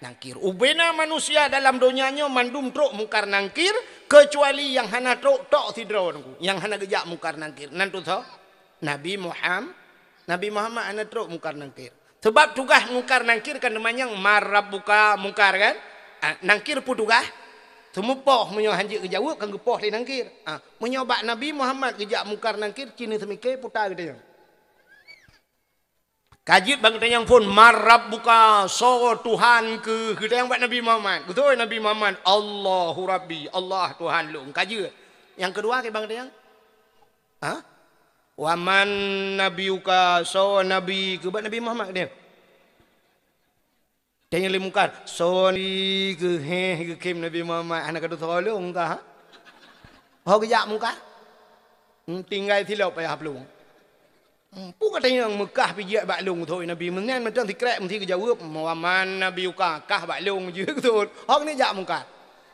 Nangkir. Ubena manusia dalam donya nyoe mandum trok Mungkar Nangkir, keucuali nyang hana trok tok sidroe teungku. Nyang hana geujak Mungkar Nangkir. Nan teuh soe? Nabi Muham-, Nabi Muhammad hana trok Mungkar Nangkir. Sebab tugaih Mungkar Nangkir kan teumanyong, "Man rabbuka?" Mungkar kan? Ah, Nangkir peue tugaih? Seumupoh, meunyoe hanjeuet geujaweueb kan geupoh lé Nangkir. Ah, meunyoe bak Nabi Muhammad geujak Mungkar Nangkir, ci neuseumiké puta geutanyoe. Ka jeuet ban geutanyoe phon, "Man rabbuka?" Soe Tuhan keuh? Geutanyong bak Nabi Muhammad. Geutanyong Nabi Muhammad, "Allahu Rabbi," Allah Tuhan lôn. Ka jeuet. Nyang keudua keu ban geutanyoe? Ha? "Wa man nabiyuka?" Soe nabi keuh bak Nabi Muhammad geutanyong? Tanyong lé Mungkar, "Soe nabi keuh?" Heh, geukheun Nabi Muhammad, "Hana ka tusoe lôn kah?" Ho geujak Mungkar? Hmm, tinggai silop payah plueng. Hmm, peue ka tanyong meukah pih jeuet bak lôn, soe nabi? Meunan mantong sikrek meusti geujaweueb, "Wa man nabiyuka?" Kah bak lôn jeuet, beutôi. Ho keuneuk jak Mungkar.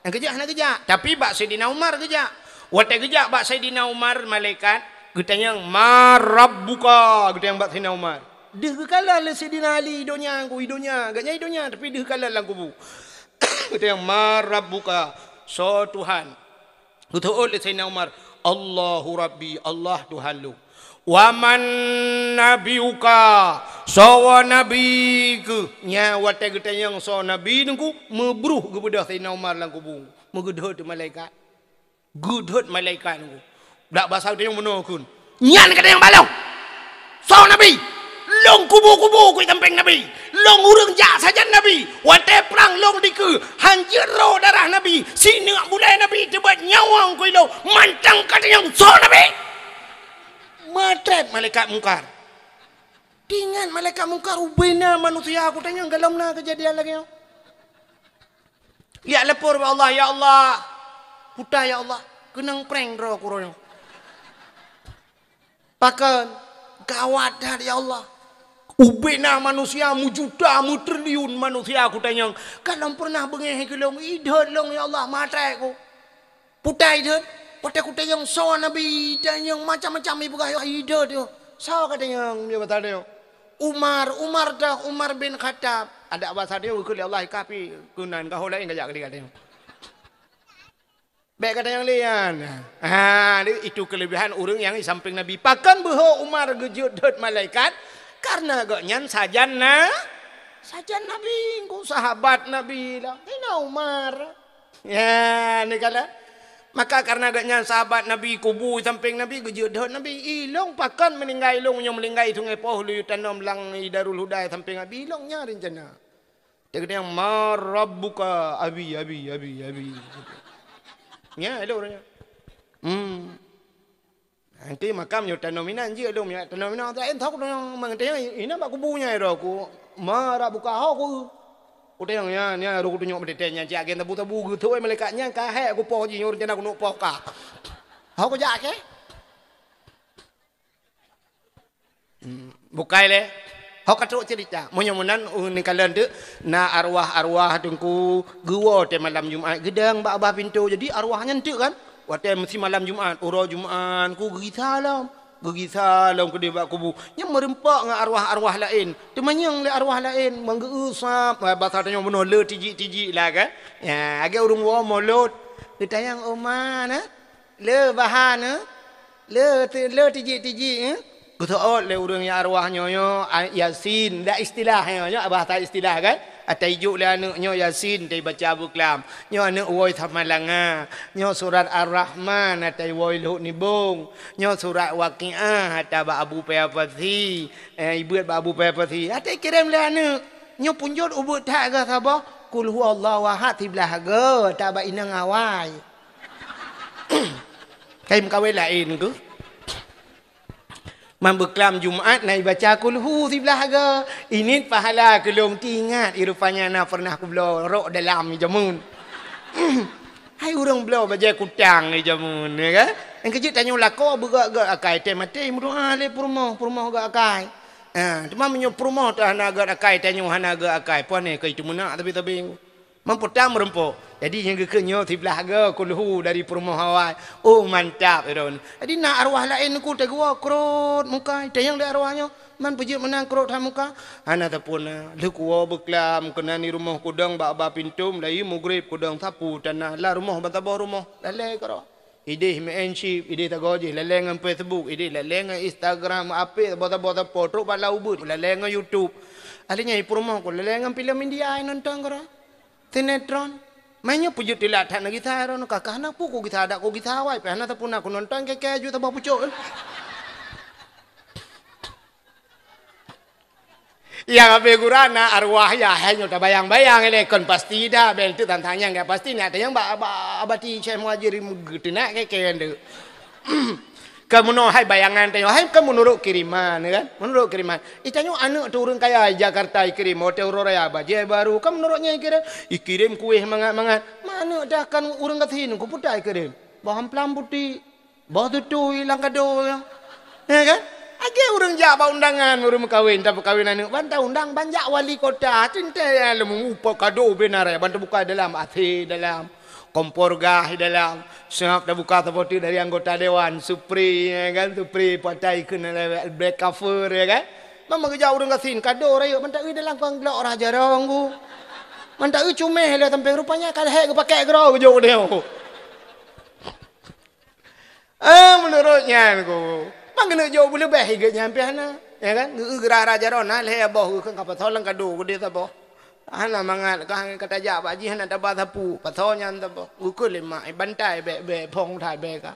Nyang keujak hana geujak, tapi bak Saidina Umar geujak. Watée geujak bak Saidina Umar, malaikat geutanyong, "Man rabbuka?" Geutanyong bak Saidina Umar. Deuh geukalon lé Saidina Ali, i donya, i donya, gobnyan i donya, tapi deuh kalon lam kubu. Geutanyong, "Man rabbuka?" Soe Tuhan? Geuteuôt lé Saidina Umar, "Allahu Rabbi," Allah Tuhan lôn. "Wa man nabiyuka?" Soe nabi keuh? Nyan watée geutanyong soe nabi teungku, meubruh geubeudôh Saidina Umar lam kubu. Meugeudhôt malaikat. Geudhôt malaikat teungku. Dak basa geutanyong bunoe kheun. Nyan ka tanyong bak lôn. Soe nabi? Lôn kubu-kubu keu sampéng nabi. Lôn ureuëng jak sajan nabi. Watée prang lôn dikeue, hanjeuet rô darah nabi, sineuk bulée nabi teubeuet nyawöng keu lôn, mantong ka tanyong soe nabi? Meutrép malaikat Mungkar. Teuingat malaikat Mungkar, ubena manusia kutanyong galom na keujadian lagée nyoe. Yak lapor bak Allah, "Ya Allah, putai ya Allah, keunong prank droe ku uroe nyoe." Pakon? Gawat that ya Allah. Ubena manusia, meujuta, meutriliun manusia kutanyong. Kalom pernah beungéh keu lôn, idot lôn ya Allah, maté ku. Putai deuh, watée kutanyong soe Nabi, tanyong macam-macam ipeugah, "Yoh, idot yoh." Soe katanyong, nyoe basa nyoe? Umar, Umar dah, Umar bin Khattab. Adak basa nyoe geukheun lé Allah, "Kapi keunan, ka ho laén kajak keu katanyong." Bék katanyong lian. Ha, itu kelebihan ureuëng nyang di samping Nabi. Pakon beuho Umar geujeuet dot malaikat? Karena gobnyan sajan na, sajan Nabi, engko sahabat Nabi lah. Ina Umar. Ya, ni kala. Maka karena gobnyan sahabat Nabi, kubu samping Nabi, geujeuet dot Nabi. Ilong pakon meuninggai ilong, nyoe meuninggai Sungai Poh, luyue tanom lam Darul Huda samping Nabi. Ilong nya rencana. Dia kata yang, "Ma rabbuka, abi, abi, abi, abi." Ya, ilong nya. Hmm. Nanti makam nyoe tanom inan jih, ilong nya tanom inan. Tak entah aku tanom mangatanya, inan bak kubu nya ro ku. "Ma rabbuka, ho ku." Ku tanyong nya, nya ro ku tunyok meutete nya, cak gen tabu-tabu geutu, eh, malaikat nya ka hek ku poh jih, nyoe rencana ku nuk poh ka. Ho ku jak ke? Hmm, bukai lé. Ho ka trok cerita. Meunyoe meunan, uh, neukalon teuk, na arwah-arwah teungku geuwoe teuh malam Jumat geudong bak babah pintoe. Jadi arwah nyan teuk kan? Watée meusi malam Jumat, uroe Jumat ku geugisa lom. Geugisa lom keudeh bak kubu. Nyan meureumpok ngon arwah-arwah laén. Teumanyong lé arwah laén, meugeu-eu sab, basa tanyoe bunoe le tijik-tijik lah kan? Ya, lagée ureuëng woe molot. Geutanyong, "Oma na?" Le bahan, eh? Le ti-, le tijik-tijik, eh? Geuseuôt lé ureuëng nyang arwah nyoe, nyoe, a, Yasin. Dak istilah nyoe, nyoe bahasa istilah kan? Ata ijok lé aneuëk nyoe Yasin, ata ibaca beuklam. Nyoe aneuëk woe Samalanga. Nyoe surat Ar-Rahman, ata iwoe Luhok Nibong. Nyoe surat Waqiah, ata bak Abu Paya Pasi. Eh, ibeuet bak Abu Paya Pasi. Ata ikirém lé aneuëk. Nyoe punjot ubeuet that gah saboh. Qul huwallahu ahad siblah go, ata bak inong awai. Kai meukawen laén ku. Man beuklam Jumat na ibaca kulhu siblah go. Init pahala keu lôn teuingat, i rupanya na pernah kubloe rok dalam jameun. Hai ureuëng bloe bajée kutang di jameun, ya kan? Nyang keujeuet tanyoe lakoe beugét-gét akai, tém até meudoa lé peurumoh, peurumoh gét akai. Ha, teuma meunyoe peurumoh teuh hana gét akai, tanyoe hana gét akai, pane keu itu meunak tapi-tapi. Meuputang meureumpok. Jadi nyang geukheun nyoe siblah go kulhu dari peurumoh awai. Oh, mantap, Iron. Jadi na arwah laén ku teugeuwoe krot muka, tanyong lé arwah nyoe, "Man peujeuet meunan krot that muka?" "Hana sapeue na. Lheueh kuwoe beuklam keunan di rumoh kudong bak ba pintoe, meulayeue mugreb kudong sapu tanah. Lam rumoh ban saboh rumoh. Lalée keudroe. Idéh meu'en chip, idéh sagoe jih lalée ngon Facebook, idéh lalée ngon Instagram, apé saboh-saboh sapo, trok bak lam ubeut, lalée ngon YouTube. Ahli nyan i peurumoh ku lalée ngon filem India, nonton keudroe." Sinetron. Meunyoe peujeuet teulat that neugisa droeneuh, ka, ka hana peue kugisa, dak kugisa awai, pih hana sapeue na kunonton, keu-keu ju saboh pucok. Nyang habéh gura na arwah ya, hai nyoe tabayang-bayang ilée kon pasti dah, bel tu tantang nyang gak pasti nak tanyong bak, bak abati Syekh Muhajir geuteunak keu-keu tu. Ka meunoe hai bayangan tanyoe, hai ka meunurot kiriman, kan? Meunurot kiriman. Itanyoe aneuëk teuh ureuëng kaya di Jakarta ikirém, hotel Royal, bajée baru, ka meunurot nyan ikirém, ikirém kueh mangat-mangat. Ma aneuëk teuh kan ureuëng gasien, ku peue ta ikirém? Boh amplam putéh, boh tutui lam kado, ya kan? Lagée ureuëng jak bak undangan, ureuëng meukawen, tapeukawen aneuëk, ban taundang, ban jak wali kota, teuntée lom mupa kado bina raya, ban tabuka dalam, AC dalam. Kompor gas di dalam, seungab tabuka saboh teuk dari anggota dewan, supri, ya kan, supri patai keunan lewat black cover, ya kan. Mama geujak ureuëng gasien, kado rayeuk, mantap eu dalam kon glok rah jarong ku. Mantap eu cumeh lé sampéng, rupanya ka lheueh geupakèk keudroe geujok u deo. Ah, meunurot nyan ku. Mang keuneuk jok beuleubeh igeuet nyan pih hana. Ya kan? Geu-, geurara jaroe na lhèe boh geukheun ka pasoe lam kado geude saboh. Hana mangat ka, ka tajak bak jih hana taba sapeue. Pasoe nyan saboh. Geukheun lé mak, "Eh, bantai bèk-bèk, phôn that bèk ka."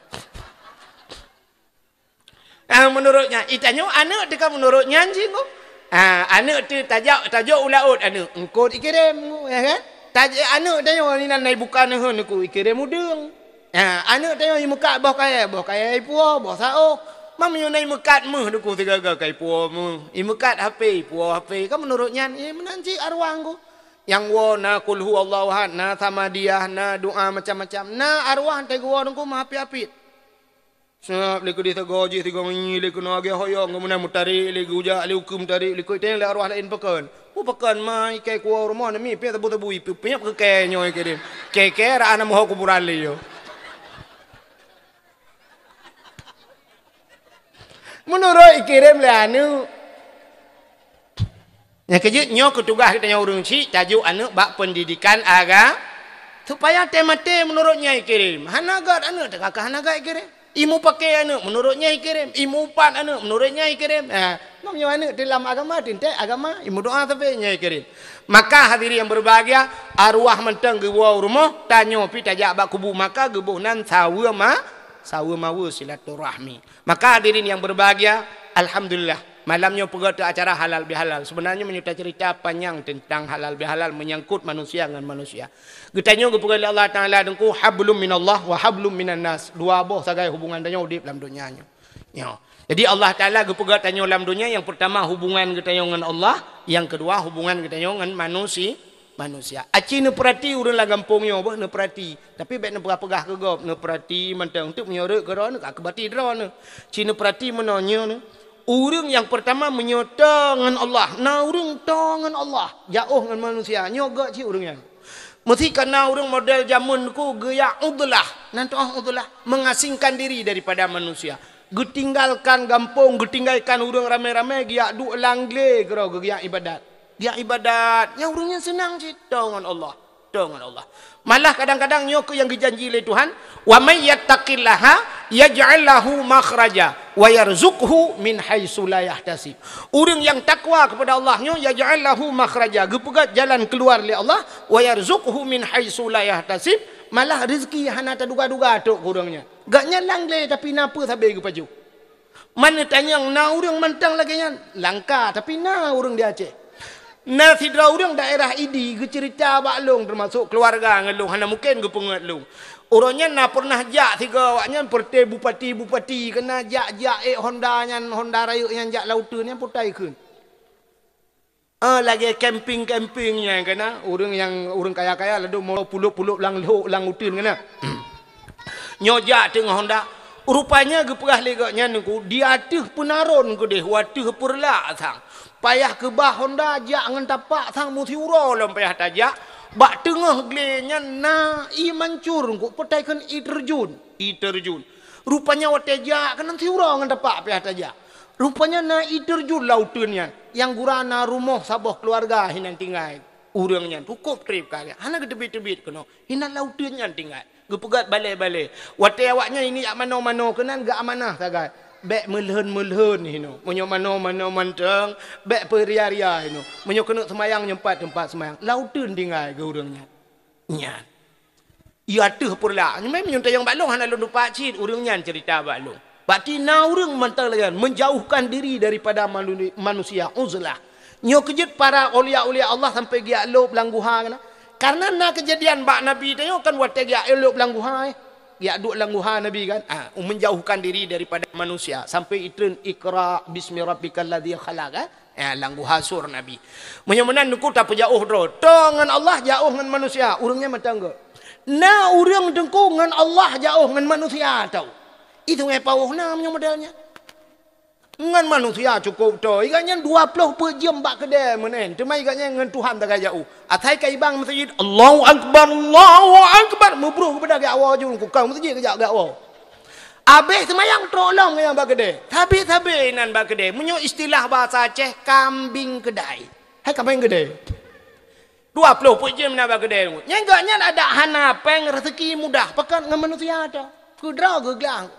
Ah, meunurot nyan, itanyoe aneuk teuka meunurot nyan jih ku. Ah, aneuk teu tajak, tajok u laôt aneuk, eungkôt ikirém ku, ya kan? Taj-, aneuk tanyoe inan na ibuka neuheun ku, ikirém udeueng. Ha, aneuk tanyoe imeukat boh kayèe, boh kayèe ipuwoe, boh saôh. Mam yue na imeukat méuh duku sigaga kai puo méuh. Imeukat H P, puo H P. Kan meunurot nyan, eh, meunan cit arwah ngku. Nyang woe na qul huwallahu ahad, na samadiyah, na doa macam-macam. Na arwah teuh geuwoe duku meuhapit-hapit. Sab lé keudeh sagoe jih sigoe ngi lé keunoe agée hoyong, keumudian meutarek lé geujak lé ukeue meutarek lé keu iteng lé arwah laén pakon. Pu pakon ma ikai kuwoe rumoh nami pih sabu-sabu ipiep-piep keu kée nyoe keu deh. Kée-kée ra ana meuho kuburan lé yo. Meunurot ikirém lé aneuk. Nyang keujeuet nyoe keu tugaih geutanyoe ureuëng chik tajok aneuk bak peundidikan aga-, supaya tée maté meunurot nyan ikirém. Hana gét aneuk teuka ka hana gét ikirém. Imeupaké aneuk meunurot nyan ikirém. Imeuupat aneuk meunurot nyan ikirém. Ha, meunyoe aneuk teulam agama, teuntée agama, imeudoa sabe nyan ikirém. Maka hadirin yang berbahagia, arwah mantong geuwoe u rumoh, tanyoe pih tajak bak kubu maka geuboh nan saweue ma-, saweue maweue silaturahmi. Maka hadirin yang berbahagia, alhamdulillah, malam nyoe peugah teu acara halal bihalal. Sebenarnya meunyoe tacerita panyang tentang halal bihalal menyangkut manusia ngon manusia. Geutanyoe geupeugah lé Allah Taala dengku hablum minallah wa hablum minan nas. Dua boh sagai hubungan tanyoe udeb lam donya nyoe. Nyoe. Jadi Allah Taala geupeugah tanyoe lam donya yang pertama hubungan geutanyoe ngon Allah, yang kedua hubungan geutanyoe ngon manusi-, manusia. Aci neupeurati ureuëng lam gampông nyoe boh neupeurati. Tapi bék neupeugah-peugah keu gob, neupeurati mantong teuk meunyoe rot keudroe neuh ka keubati droeneuh. Ci neupeurati meunoe nyoe neuh. Ureuëng nyang peurtama meunyoe toe ngon Allah, na ureuëng toe ngon Allah, jaoh ngon manusia, nyoe gét cit ureuëng nyan. Meusi ka na ureuëng model jameun ku geujak udlah, nan teuoh udlah, mengasingkan diri daripada manusia. Geutinggalkan gampông, geutinggalkan ureuëng ramé-ramé, geujak duek lam glé keudroe geujak ibadat. Geujak ibadat, nyang ureuëng nyan seunang cit toe ngon Allah. Toe ngon Allah. Malah kadang-kadang nyoe keuh nyang geujanji lé Tuhan, "Wa may yattaqillaha yaj'al lahu makhraja wa yarzuqhu min haitsu la yahtasib." Ureuëng nyang takwa kepada Allah nyoe, yaj'al lahu makhraja, geupeugét jalan keuluar lé Allah, wa yarzuqhu min haitsu la yahtasib, malah rezeki hana taduga-duga trok keu ureuëng nyan. Gobnyan lam glé tapi na peue sabe geupajoh. Man neutanyong na ureuëng mantong lagée nyan? Langka, tapi na ureuëng di Aceh. Na sidroe ureuëng daerah Idi geuceurita bak lôn, teumasok keuluwarga ngon lôn, hana mungken geupeungeut lôn. Uroe nyan na peureunah jak sigoe awaknyan peureute bupati-bupati, keunan jak-jak ék honda nyan, honda rayeuk nyan jak lam uteuen nyan putai kheun. Ah, lagée camping-camping nyan keunan, ureuëng nyang, ureuëng kaya-kaya ladôm mo pulop-pulop lam lhok lam uteuen keunan. Nyoe jak teungoh honda. Rupanya geupeugah lé gobnyan nungku, di ateueh peunaron keudeh, u ateueh peureulak sang. Payah keubah honda jak ngon tapak sang meusiuroe lom payah tajak. Bak teungoh glé nyan na ié mancur nungku, peutai kheun ié teurjun. Ié teurjun. Rupanya watée jak keunan siuroe ngon tapak payah tajak. Rupanya na ié teurjun lam uteuen nyan, nyang gura na rumoh saboh keuluwarga hinan tinggai. Ureuëng nyan cukôp treb keu agam, hana geuteubiet-teubiet keunoe, hinan lam uteuen nyan tinggai. Geupeugét balée-balée. Watée awaknyan ini jak manoe-manoe keunan geuamanah sagai. Bék meulhon-meulhon hinoe. Meunyoe manoe-manoe mantong, bék peuria-ria hinoe. Meunyoe keuneuk seumayang nyoe pat teumpat seumayang. Lam uteuen tinggai geu ureuëng nyan. Nyan. Ié ateueh peureulak. Nyoe meunyoe tanyong bak lôn hana lôn tupat cit, ureuëng nyan ceurita bak lôn. Berarti na ureuëng mantong lagée nyan, menjauhkan diri daripada manu-, manusia, uzlah. Nyoe keujeuet para aulia-aulia Allah sampai geujak lôb lam guha keunan. Karena na keujadian bak Nabi tanyoe kan watée geujak lôb lam guha, eh. Geujak duek lam guha Nabi kan. Ah, menjauhkan diri daripada manusia sampai itreun Iqra bismi rabbikal ladzi khalaq, eh. Eh, lam guha sur Nabi. Meunyoe meunan teungku tapeujaôh droe. Toe ngon Allah jaôh ngon manusia. Ureuëng nyan mantong gét. Na ureuëng teungku ngon Allah jaôh ngon manusia tau. Itu ngai paoh na meunyoe model nyan. Ngon manusia cukôp toe. Iga nyan dua ploh peuet jeuem bak keudée meunan. Teuma iga nyan ngon Tuhan tagai jaôh. Asai ka ibang meuseujid, Allahu Akbar, Allahu Akbar. Meubroh keupada geujak woe ju, kukang meuseujid geujak, geujak woe. Abéh seumayang trok lom ngon nyang bak keudée. Sabe-sabe inan bak keudée. Meunyoe istilah bahasa Aceh, kambing keudai. Hai kambing keudai. Dua ploh peuet jeuem inan bak keudée. Nyan gobnyan adak hana péng, rezeki mudah. Pakon ngon manusia tho. Keudroe geuglang.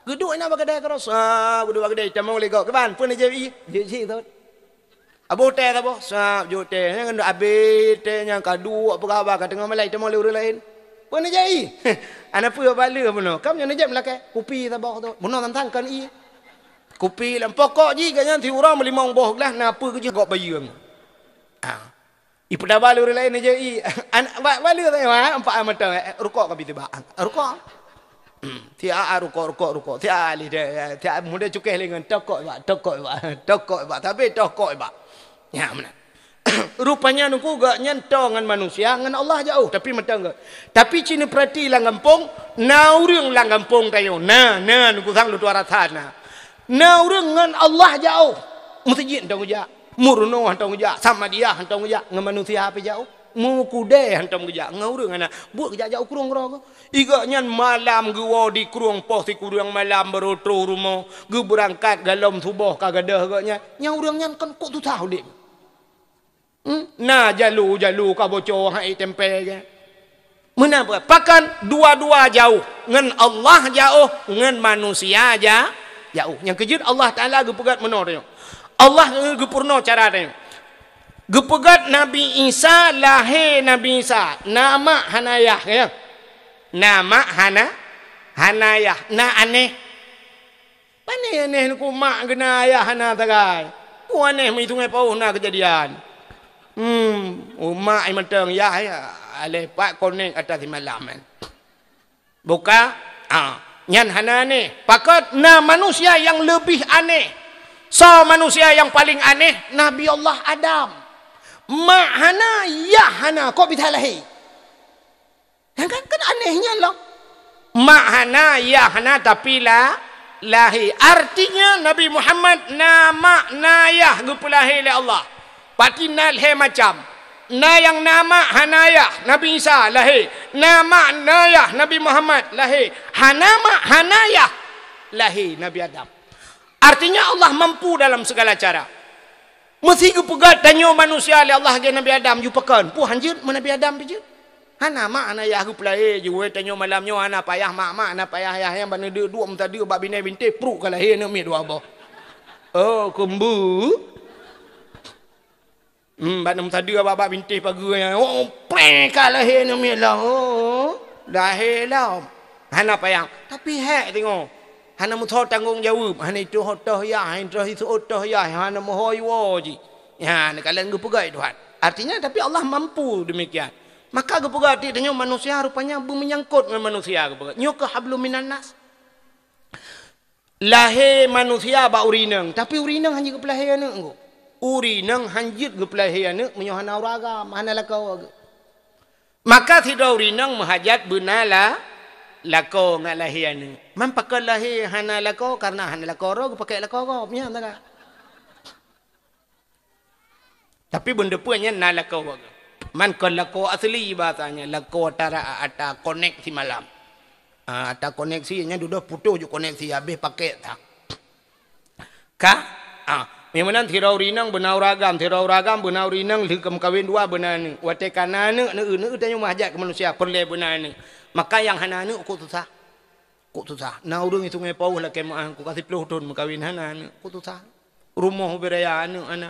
Geuduek inan bak keudée keudroe. Sa, geuduek bak keudée. Tamong lé gob. Kiban, peue neujép ié? Jép sit thot. Aboh tée saboh, sab jok tée. Nyan abéh tée nyan ka duek, peugah haba ka teungoh malai, tamong lé ureuëng laén. Peue neujép ié? Hana peue bak lheueh bunoe. Kam nyoe neujép lakée. Kupi saboh tu. Bunoe tantang kon ié. Kupi lam pokok jih gobnyan siuroe meulimong boh glah na peue keujeuh gob bayeue. Ah. Ipeudaba lé ureuëng laén neujép ié. An-, ba-, bak lheueh saja, ha, empat mata, eh, rukok ka bit ba. Rukok. Siat rukok, rukok, rukok. Siat lé deh, siat muda cukéh lé ngon tokok bak, tokok bak, tokok bak. Tapi tokok bak. Ya, meunan. Rupanya nungku gobnyan toe ngon manusia, ngon Allah jauh, tapi mantong gét. Tapi ci neupeurati lam gampông, na ureuëng lam gampông tanyoe. Na, na nungku sang lôn tuan rasa na. Na ureuëng ngon Allah jauh. Meuseujid hántom geujak, meurunoe hántom geujak, samadiyah hántom geujak, ngon manusia pih jauh. Meukudée hántom geujak, ngon ureuëng hana. Buet geujak-jak u krueng keudroe. Gobnyan malam geuwoe di krueng poh sikureueng malam baru troh rumoh, geubeurangkat golom suboh ka gadôh gobnyan. Nyang ureuëng nyan kon kok susah udeb. Hmm? Na jalu-jalu ka boco hai tempe ke. Meunan peue? Pakon dua-dua jauh, ngon Allah jauh, ngon manusia ja-, jauh. Nyang keujeuet Allah Taala geupeugét meunoe tanyoe. Allah geu-, geupeurunoe cara tanyoe. Geupeugét Nabi Isa, lahé Nabi Isa, na mak hana yah, ya. Na mak hana, hana yah, na anéh. Pane anéh nungku mak geuna yah hana sagai. Peue anéh meuitung ai paoh na keujadian. Hmm, umak ai mantong yah, ya, aleh pat konek atas simalam kan. Buka, ah, nyan hana anéh. Pakon na manusia nyang leubeh anéh. Soe manusia nyang paleng anéh? Nabi Allah Adam. Mak hana, yah hana, kok bisa lahé? Kan, kan anéh nyan lom. Mak hana, yah hana, tapi la-, lahé. Artinya Nabi Muhammad na mak, na yah geupeulahé lé Allah. Pati na lhée macam. Na nyang na mak hana yah, Nabi Isa lahé. Na mak na yah, Nabi Muhammad lahé. Hana mak hana yah, lahé Nabi Adam. Artinya Allah mampu dalam segala cara. Meusé geupeugét tanyoe manusia lé Allah lagée Nabi Adam, yue pakon? Peue han jeuet meu Nabi Adam pih jeuet? Hana mak hana yah geupeulahé, jiwoe tanyoe malam nyoe hana payah mak, mak hana payah yah, nyang bak neudeuk duek meusadeue bak binéh bintéh, pruek ka lahé aneuëk miet dua boh. Oh, keumbu. Hmm, bak neusadeue bak, bak bintéh pageue nyan. Oh, preh ka lahé aneuëk miet lom. Oh, lahé lom. Hana payah. Tapi hék singoh. Hana meusoe tanggong jaweueb. Hana itoh-toh yah, hana itoh isoe-toh yah, hana meuhôi woe jih. Ya, neukalon geupeugah Tuhan. Artinya, tapi Allah mampu demikian. Maka geupeugah, tanyoe manusia rupanya beumeunyangkot ngon manusia geupeugah. Nyoe keuh hablum minan nas. Lahé manusia bak ureuëng inong, tapi ureuëng inong han jeuet geupeulahé aneuëk ngon. Ureuëng inong han jeuet geupeulahé aneuëk meunyoe hana ureuëng agam, hana lakoe. Maka sidroe ureuëng inong meuhajat beuna la-, lakoe ngat lahé aneuëk. Man pakon lahé hana lakoe? Karena hana lakoe droe geupakék lakoe gob, nyan teuka. Tapi beuneupeue nyan na lakoe. Man kon lakoe asli bahasanya, lakoe tara ata konek simalam. Ah, ata koneksi nyan dudoe putôh ju koneksi habéh pakék that. Ka? Ah, meunan sidroe ureuëng inong beuna ureuëng agam, sidroe ureuëng agam beuna ureuëng inong lheueh ka meukawen dua beuna aneuëk. Watée ka na aneuëk, neueu-neueu tanyoe meuhajat keu manusia peureulée beuna aneuëk. Maka nyang hana aneuëk kok susah. Kok susah. Na ureuëng di Sungai Pauh lakée meuáh, kok ka siplôh thon meukawen hana aneuëk. Kok susah. Rumoh ubé raya aneuëk hana.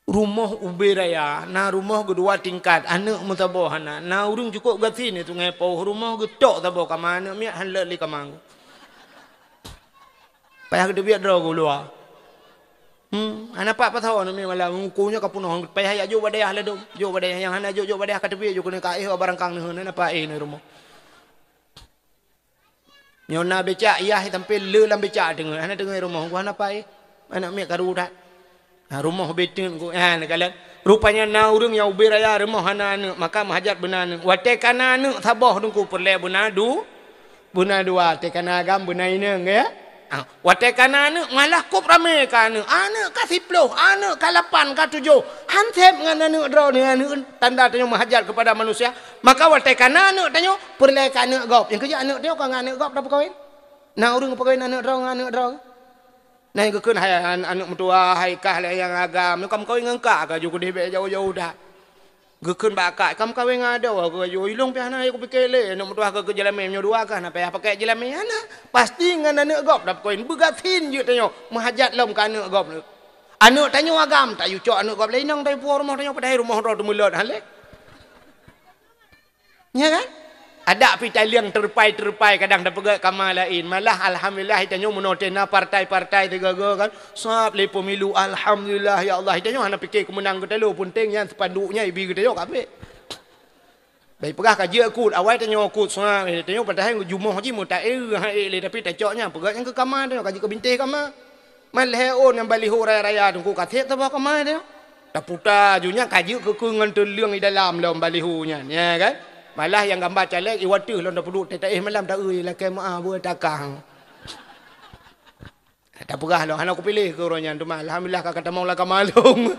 Rumoh ubé raya, na rumoh geudua tingkat, aneuëk meusaboh hana. Na ureuëng cukôp gasien di Sungai Pauh, rumoh geutok saboh kama, aneuëk miet han leuet lé kama. Payah geuteubiet droe geuh luwa. Hmm, hana pat pasoe aneuëk miet malam, uku nyoe ka peunoh, payah jak jok bak dayah ladôm, jok bak dayah nyang hana jok, jok bak dayah ka teubiet jok keunoe ka éh barangkang neuheun, hana pat éh neuh rumoh. Nyoe na becak, yah sampoe le lam becak teungoh, hana teungoh rumoh, geuh hana pat éh. Aneuëk miet karu that. Ha, rumoh beuteuet ku, ha, neukalon. Rupanya na ureuëng nyang ubé raya rumoh hana aneuëk, maka meuhajat beuna aneuëk. Watée ka na aneuëk saboh teungku peureulée beuna du-, beuna dua, watée ka na agam beuna inong, ya. Ah, watée ka na aneuëk, malah kôb ramé ka aneuëk. Aneuëk ka siplôh, aneuëk ka lapan, ka tujoh. Han sép ngon aneuëk droe nyoe, aneuëk tanda tanyoe meuhajat keupada manusia. Maka watée ka na aneuëk tanyoe, peureulée keu aneuëk gob. Nyang keujeuet aneuëk tanyoe ka ngon aneuëk gob tapeukawen. Na ureuëng peukawen aneuëk droe ngon aneuëk droe. Na geukheun hai an-, aneuëk meutuwah, hai kah lé nyang agam. Nyoe ka meukawen ngon kah, ka ju keudeh bék jauh-jauh that. Geukheun bak kak, "Ka meukawen ngon adoe," keu laju, "Ilong pih hana, ayo kupike lé, aneuk meutuwah keu, keu jeulamé, meunyoe dua kah na payah pakai jeulamé, hana. Pasti ngon aneuk gob dap koin, beugasien jeuet tanyoe, meuhajat lom keu aneuk gob." Aneuk tanyoe agam, tayue cok aneuk gob lé inong, tayue puwoe rumoh tanyoe, padahai rumoh droe teumeulot han lé. Nya kan? Adak pih taliang teurupai-teurupai kadang tapeugah kama laén. Malah alhamdulillah tanyoe meunoe teuh na partai-partai sigoe-goe kan. Sab lé pemilu, alhamdulillah ya Allah. Tanyoe hana pike keumeunang geutanyoe, peunteng nyan spanduk nyan ibi geutanyoe kabeh. Tapi peugah ka jeuet kut, awai tanyoe kut sungai, eh, tanyoe padahai jumoh jih meutaék, ha, ék lé, tapi tacok nyan, peugah nyan keu kama tanyoe, ka jeuet keu bintéh kama. Man lhée ôn nyang baliho raya-raya teungku ka seb saboh kama tanyoe. Taputa ju nyan ka jeuet keu, keu ngon teuleueng di dalam lom baliho nyan, ya kan? Malah nyang gamba caleg iwateuh lom tapeuduek, taéh malam taeu lakée meuah beue takang. Tapeugah lom, hana kupiléh keu uroe nyan, teuma alhamdulillah ka, ka tamong lam kama lôn.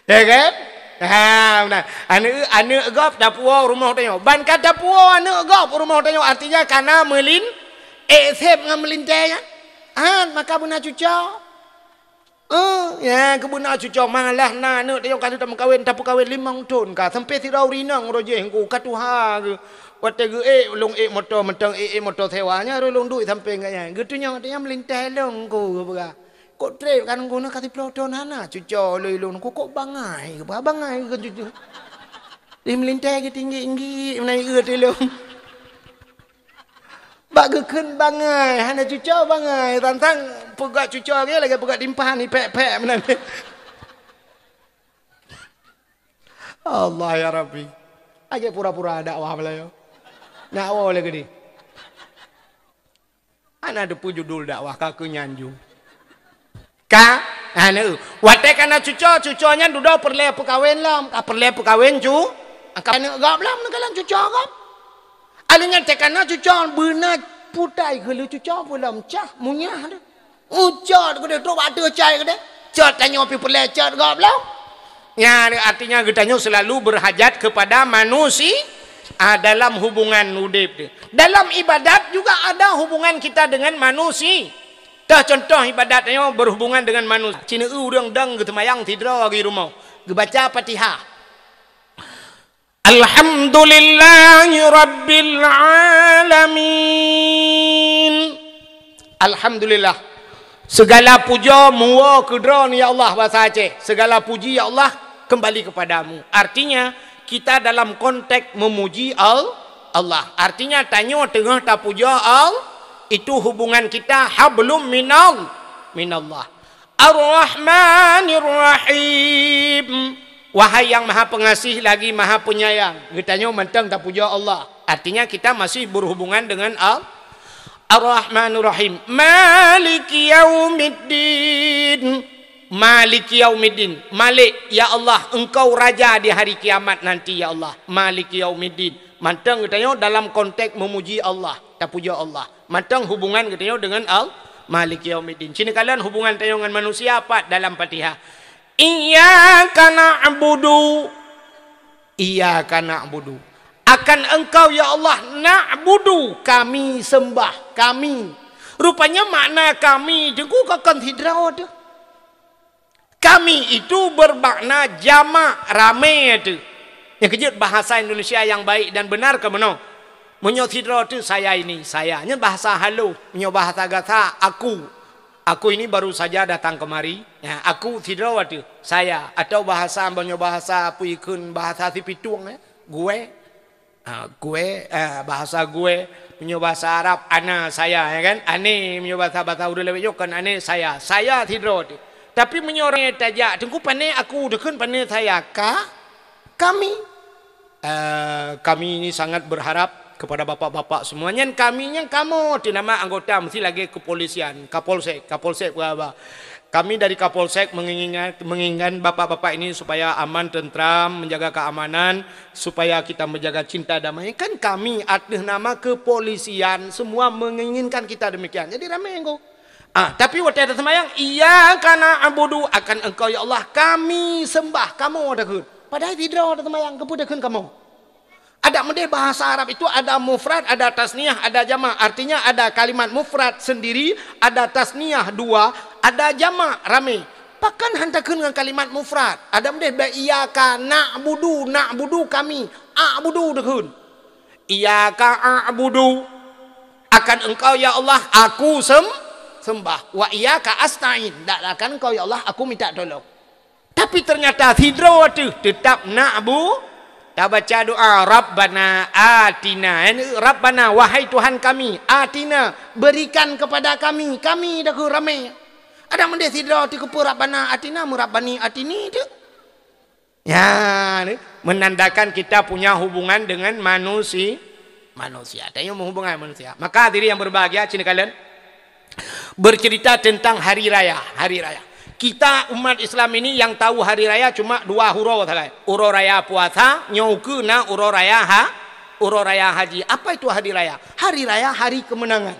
Ya kan? Ha, meunan. Aneuk, aneuk gob tapuwoe rumoh tanyoe. Ban ka tapuwoe aneuk gob rumoh tanyoe, artinya kana meulin, ék seb ngon meulintée nyan. Ha, maka beuna cuco. Eh, ya, keubeuna cuco malah na aneuk tanyoe ka lheueh tameukawen, tapeukawen limong thon ka, sampai sidroe ureueng inong uroe jih ngku ka tuha geuh. Watée geuék, lôn ék moto mantong, ék, ék moto sewa, nyan lôn duek sampoe ngon nyan. Geutunyok, "Nyan meulintah lôn," ngku geupeugah. "Kok trép kan ngku na ka siplôh thon hana cuco lé lôn," ngku, "kok bangai," geupeugah, "bangai keu cuco." Di meulintah geutinggi-inggi, meunai eu teuh lôn. Bak geukheun bangai, hana cuco bangai, tantang peugah cuco lagée, lagée peugah timphan, ipék-pék meunan. Allah ya Rabbi. Aja pura-pura dakwah Meulayu. Nak woe lé geudeh. Hana teupeue judul dakwah ka keu nyan ju. Ka? Hana. Watée kana cuco, cuco nyan dudoe peureulée peukawen lom. Ka peureulée peukawen ju. Angka aneuk gob lom, neukalon cuco gob. Aneuk nyan teuh kana cuco beuna putai geuleu cuco peulom cah munyah deh. Ucot geude trok bak ateueh cai geude. Cot tanyoe pi peureulée cot gob lom. Nyan artinya geutanyoe selalu berhajat kepada manusia, ah, dalam hubungan udeb deh. Dalam ibadat juga ada hubungan kita dengan manusia. Tah contoh ibadat tanyoe berhubungan dengan manusia. Cina ureuëng dang geuteumayang sidroe di rumoh. Geubaca Fatihah. Alhamdulillahi Rabbil Alamin. Alhamdulillah. Segala puja muwoe keu Droeneuh ya Allah, bahasa Aceh. Segala puji ya Allah kembali kepadamu. Artinya, kita dalam konteks memuji Al-, Allah. Artinya, tanyoe teungoh tapuja Al-, itu hubungan kita hablum minal, minallah. Ar-Rahmanir Rahim. Wahai yang Maha Pengasih lagi Maha Penyayang. Geutanyoe mantong tapuja Allah. Artinya kita masih berhubungan dengan Al-, Ar-Rahmanir Rahim. Maliki yaumiddin. Maliki yaumiddin. Malik, ya Allah, Engkau Raja di hari kiamat nanti, ya Allah. Maliki yaumiddin. Mantong geutanyoe dalam konteks memuji Allah, tapuja Allah. Mantong hubungan geutanyoe dengan Al-, Maliki yaumiddin. Cina kalon hubungan tanyoe ngon manusia pat dalam Fatihah. Iyyaka na'budu. Iyyaka na'budu. Akan Engkau ya Allah na'budu, kami sembah, kami. Rupanya makna kami teungku kon sidroe teuh. Kami itu bermakna jamak, ramé teuh. Nyang keujeuet bahasa Indonesia yang baik dan benar keuh meunoe. Meunyoe sidroe teuh saya ini, saya. Nyan bahasa halus. Meunyoe bahasa gata, aku. Aku ini baru saja datang kemari. Ya, aku sidroe teuh, saya. Atau bahasa, meunyoe bahasa peue ikheun, bahasa sipitueng, ya. Gue. Ha, gue, eh, bahasa gue, meunyoe bahasa Arab, ana, saya, ya kan? Ane, meunyoe bahasa, bahasa ureuëng laén nyoe kon ane, saya. Saya sidroe teuh. Tapi meunyoe ureuëng tajak, teungku pane aku, teukheun pane saya, ka, kami. Eh, kami ini sangat berharap kepada bapak-bapak semua. Nyan kami nyan kamoe teuh nama anggota mesti lagée kepolisian, Kapolsek, Kapolsek peue haba. Kami dari Kapolsek menginginkan, menginginkan bapak-bapak ini supaya aman, tentram, menjaga keamanan, supaya kita menjaga cinta damai. Kan kami ateueh nama kepolisian semua menginginkan kita demikian. Jadi ramai ngku. Ah, tapi watée taseumayang, "Iyyaka na'budu," akan Engkau ya Allah kami sembah, kamoe takheun. Padahai sidroe taseumayang, keupeue takheun kamoe? Adak meudeh bahasa Arab itu ada mufrad, ada tasniah, ada jamak. Artinya ada kalimat mufrad sendiri, ada tasniah dua, ada jamak ramé. Pakon han takheun ngon kalimat mufrad? Adak meudeh bak iyyaka na'budu, na'budu kami, a'budu takheun. Iyyaka a'budu, akan Engkau ya Allah aku sem-, sembah. Wa iyyaka asta'in, dan akan Engkau ya Allah aku minta tolong. Tapi ternyata sidroe teuh teutap na'bu-, tabaca doa, "Rabbana atina." Rabbana, wahai Tuhan kami, atina, berikan kepada kami, kami takheun ramé. Adak meudeh sidroe teuh keupeue Rabbana atina, meurabbani atini teuh. Ya, ni menandakan kita punya hubungan dengan manusi-, manusia. Tanyoe hubungan manusia. Maka hadirin yang berbahagia, sini kalian bercerita tentang hari raya, hari raya. Kita umat Islam ini yang tahu hari raya cuma dua uroe sagai. Uroe raya puasa, nyoe ukeue na uroe raya ha-, uroe raya haji. Apa itu hari raya? Hari raya hari kemenangan.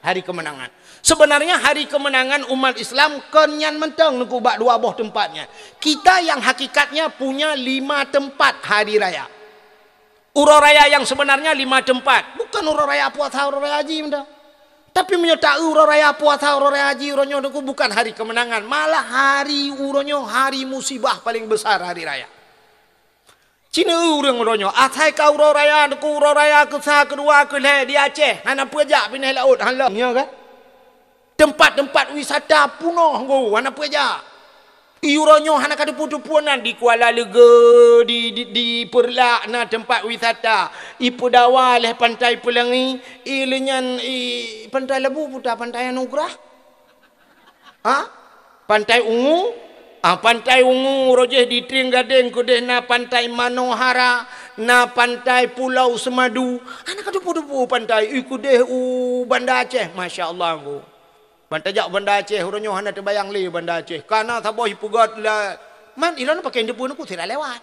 Hari kemenangan. Sebenarnya hari kemenangan umat Islam kon nyan mantong Teungku bak dua boh tempat nyan. Kita yang hakikatnya punya lima tempat hari raya. Uroe raya yang sebenarnya lima tempat. Bukan uroe raya puasa, uroe raya haji mantong. Tapi meunyoe ta-eu uroe raya puasa, uroe raya haji, uroe nyoe Teungku bukan hari kemenangan. Malah hari uroe nyoe hari musibah paling besar hari raya. Cina ureuëng uroe nyoe, asai ka uroe raya Teungku, uroe raya keusa, keudua, keulhée di Aceh, hana peue jak pinéh laôt, hana lom, ya kan? Tempat-tempat wisata punoh Teungku, hana peue jak. Uroe nyoe hana ka teupeue-teupeue nan di Kuala Leuge, di, di, di Peureulak na tempat wisata. I Peudawa lhée Pantai Peulangi, i leunyan i Pantai Labu puta Pantai Anugerah. Ha? Pantai Ungu? Ah, Pantai Ungu, rojih di Trienggadeng keudeh na Pantai Manohara, na Pantai Pulau Semadu. Hana ka teupeue-teupeue pantai, i keudeh u Banda Aceh, masya Allah Teungku. Ban tajak Banda Aceh, uroe nyoe hana teubayang lé Banda Aceh. Kana saboh ipeugét la, man ilôn pakai teupeue Teungku sira lewat.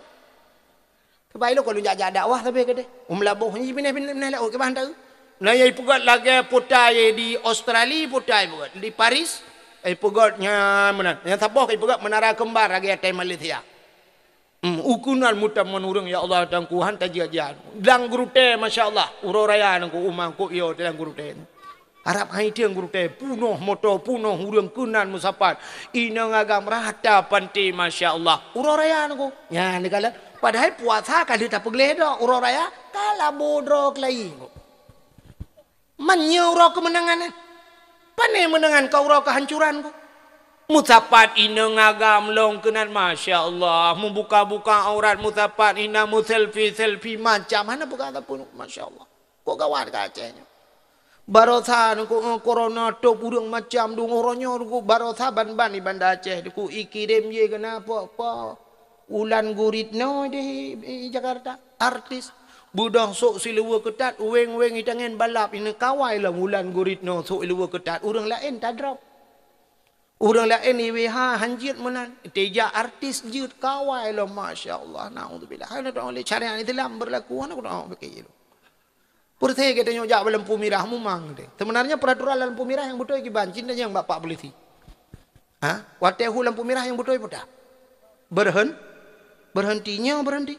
Sebab ilôn ka lôn jak-jak dakwah sabe keudeh. U Meulaboh nyan pinéh-pinéh laôt kiban teu. Na nyang ipeugét lagée putai di Australia, putai ipeugét. Di Paris, ipeugét nyan meunan. Nyang saboh ipeugét Menara Kembar lagée atai Malaysia. Hmm, ukeunan meutamon ureuëng ya Allah Teungku han tajak-jak. Lam Geurutée masya Allah, uroe raya Teungku uma kok yo dalam Geurutée. Arab hai tieng Geurutée, punoh moto, punoh ureuëng keunan meusapat. Inong agam rata panté, masya Allah. Uroe raya Teungku. Nyan dikala, padahai puasa ka lheueh tapeugleh dah, uroe raya ka labo droe keulayi Teungku. Man nyoe uroe keumeunangan, eh? Pane meunangan ka uroe keuhancuran Teungku. Meusapat inong agam lom keunan, masya Allah. Meubuka-buka aurat meusapat, ina meuselfie-selfie macam. Hana peugah sapeue, masya Allah. Kok gawat ka Aceh nyoe. Barosa Teungku, eh, corona top ureuëng macam deungoe uroe nyoe Teungku, barosa ban-ban di Banda Aceh Teungku, ikirém jih keunan po-po. Wulan Guritno deh i, i Jakarta, artis. Beudôh sôk siluweue keutat, weng-weng itangen balap, ineuk kawai lom Wulan Guritno sôk siluweue keutat, ureuëng laén tadrop. Ureuëng laén I W H han jeuet meunan, teuja artis jeuet kawai lom, masya Allah, naudzubillah. Hana doa lé syariat Islam berlaku, hana doa pakai ilmu. Peureusé geutanyoe jak bak lampu mirah mumang teuh. Sebenarnya peraturan lampu mirah nyang beutôi kiban, cit nyang bak pak polisi. Ha? Watée hu lampu mirah nyang beutôi peue ta? Berhen-, berhenti nyoe, berhenti.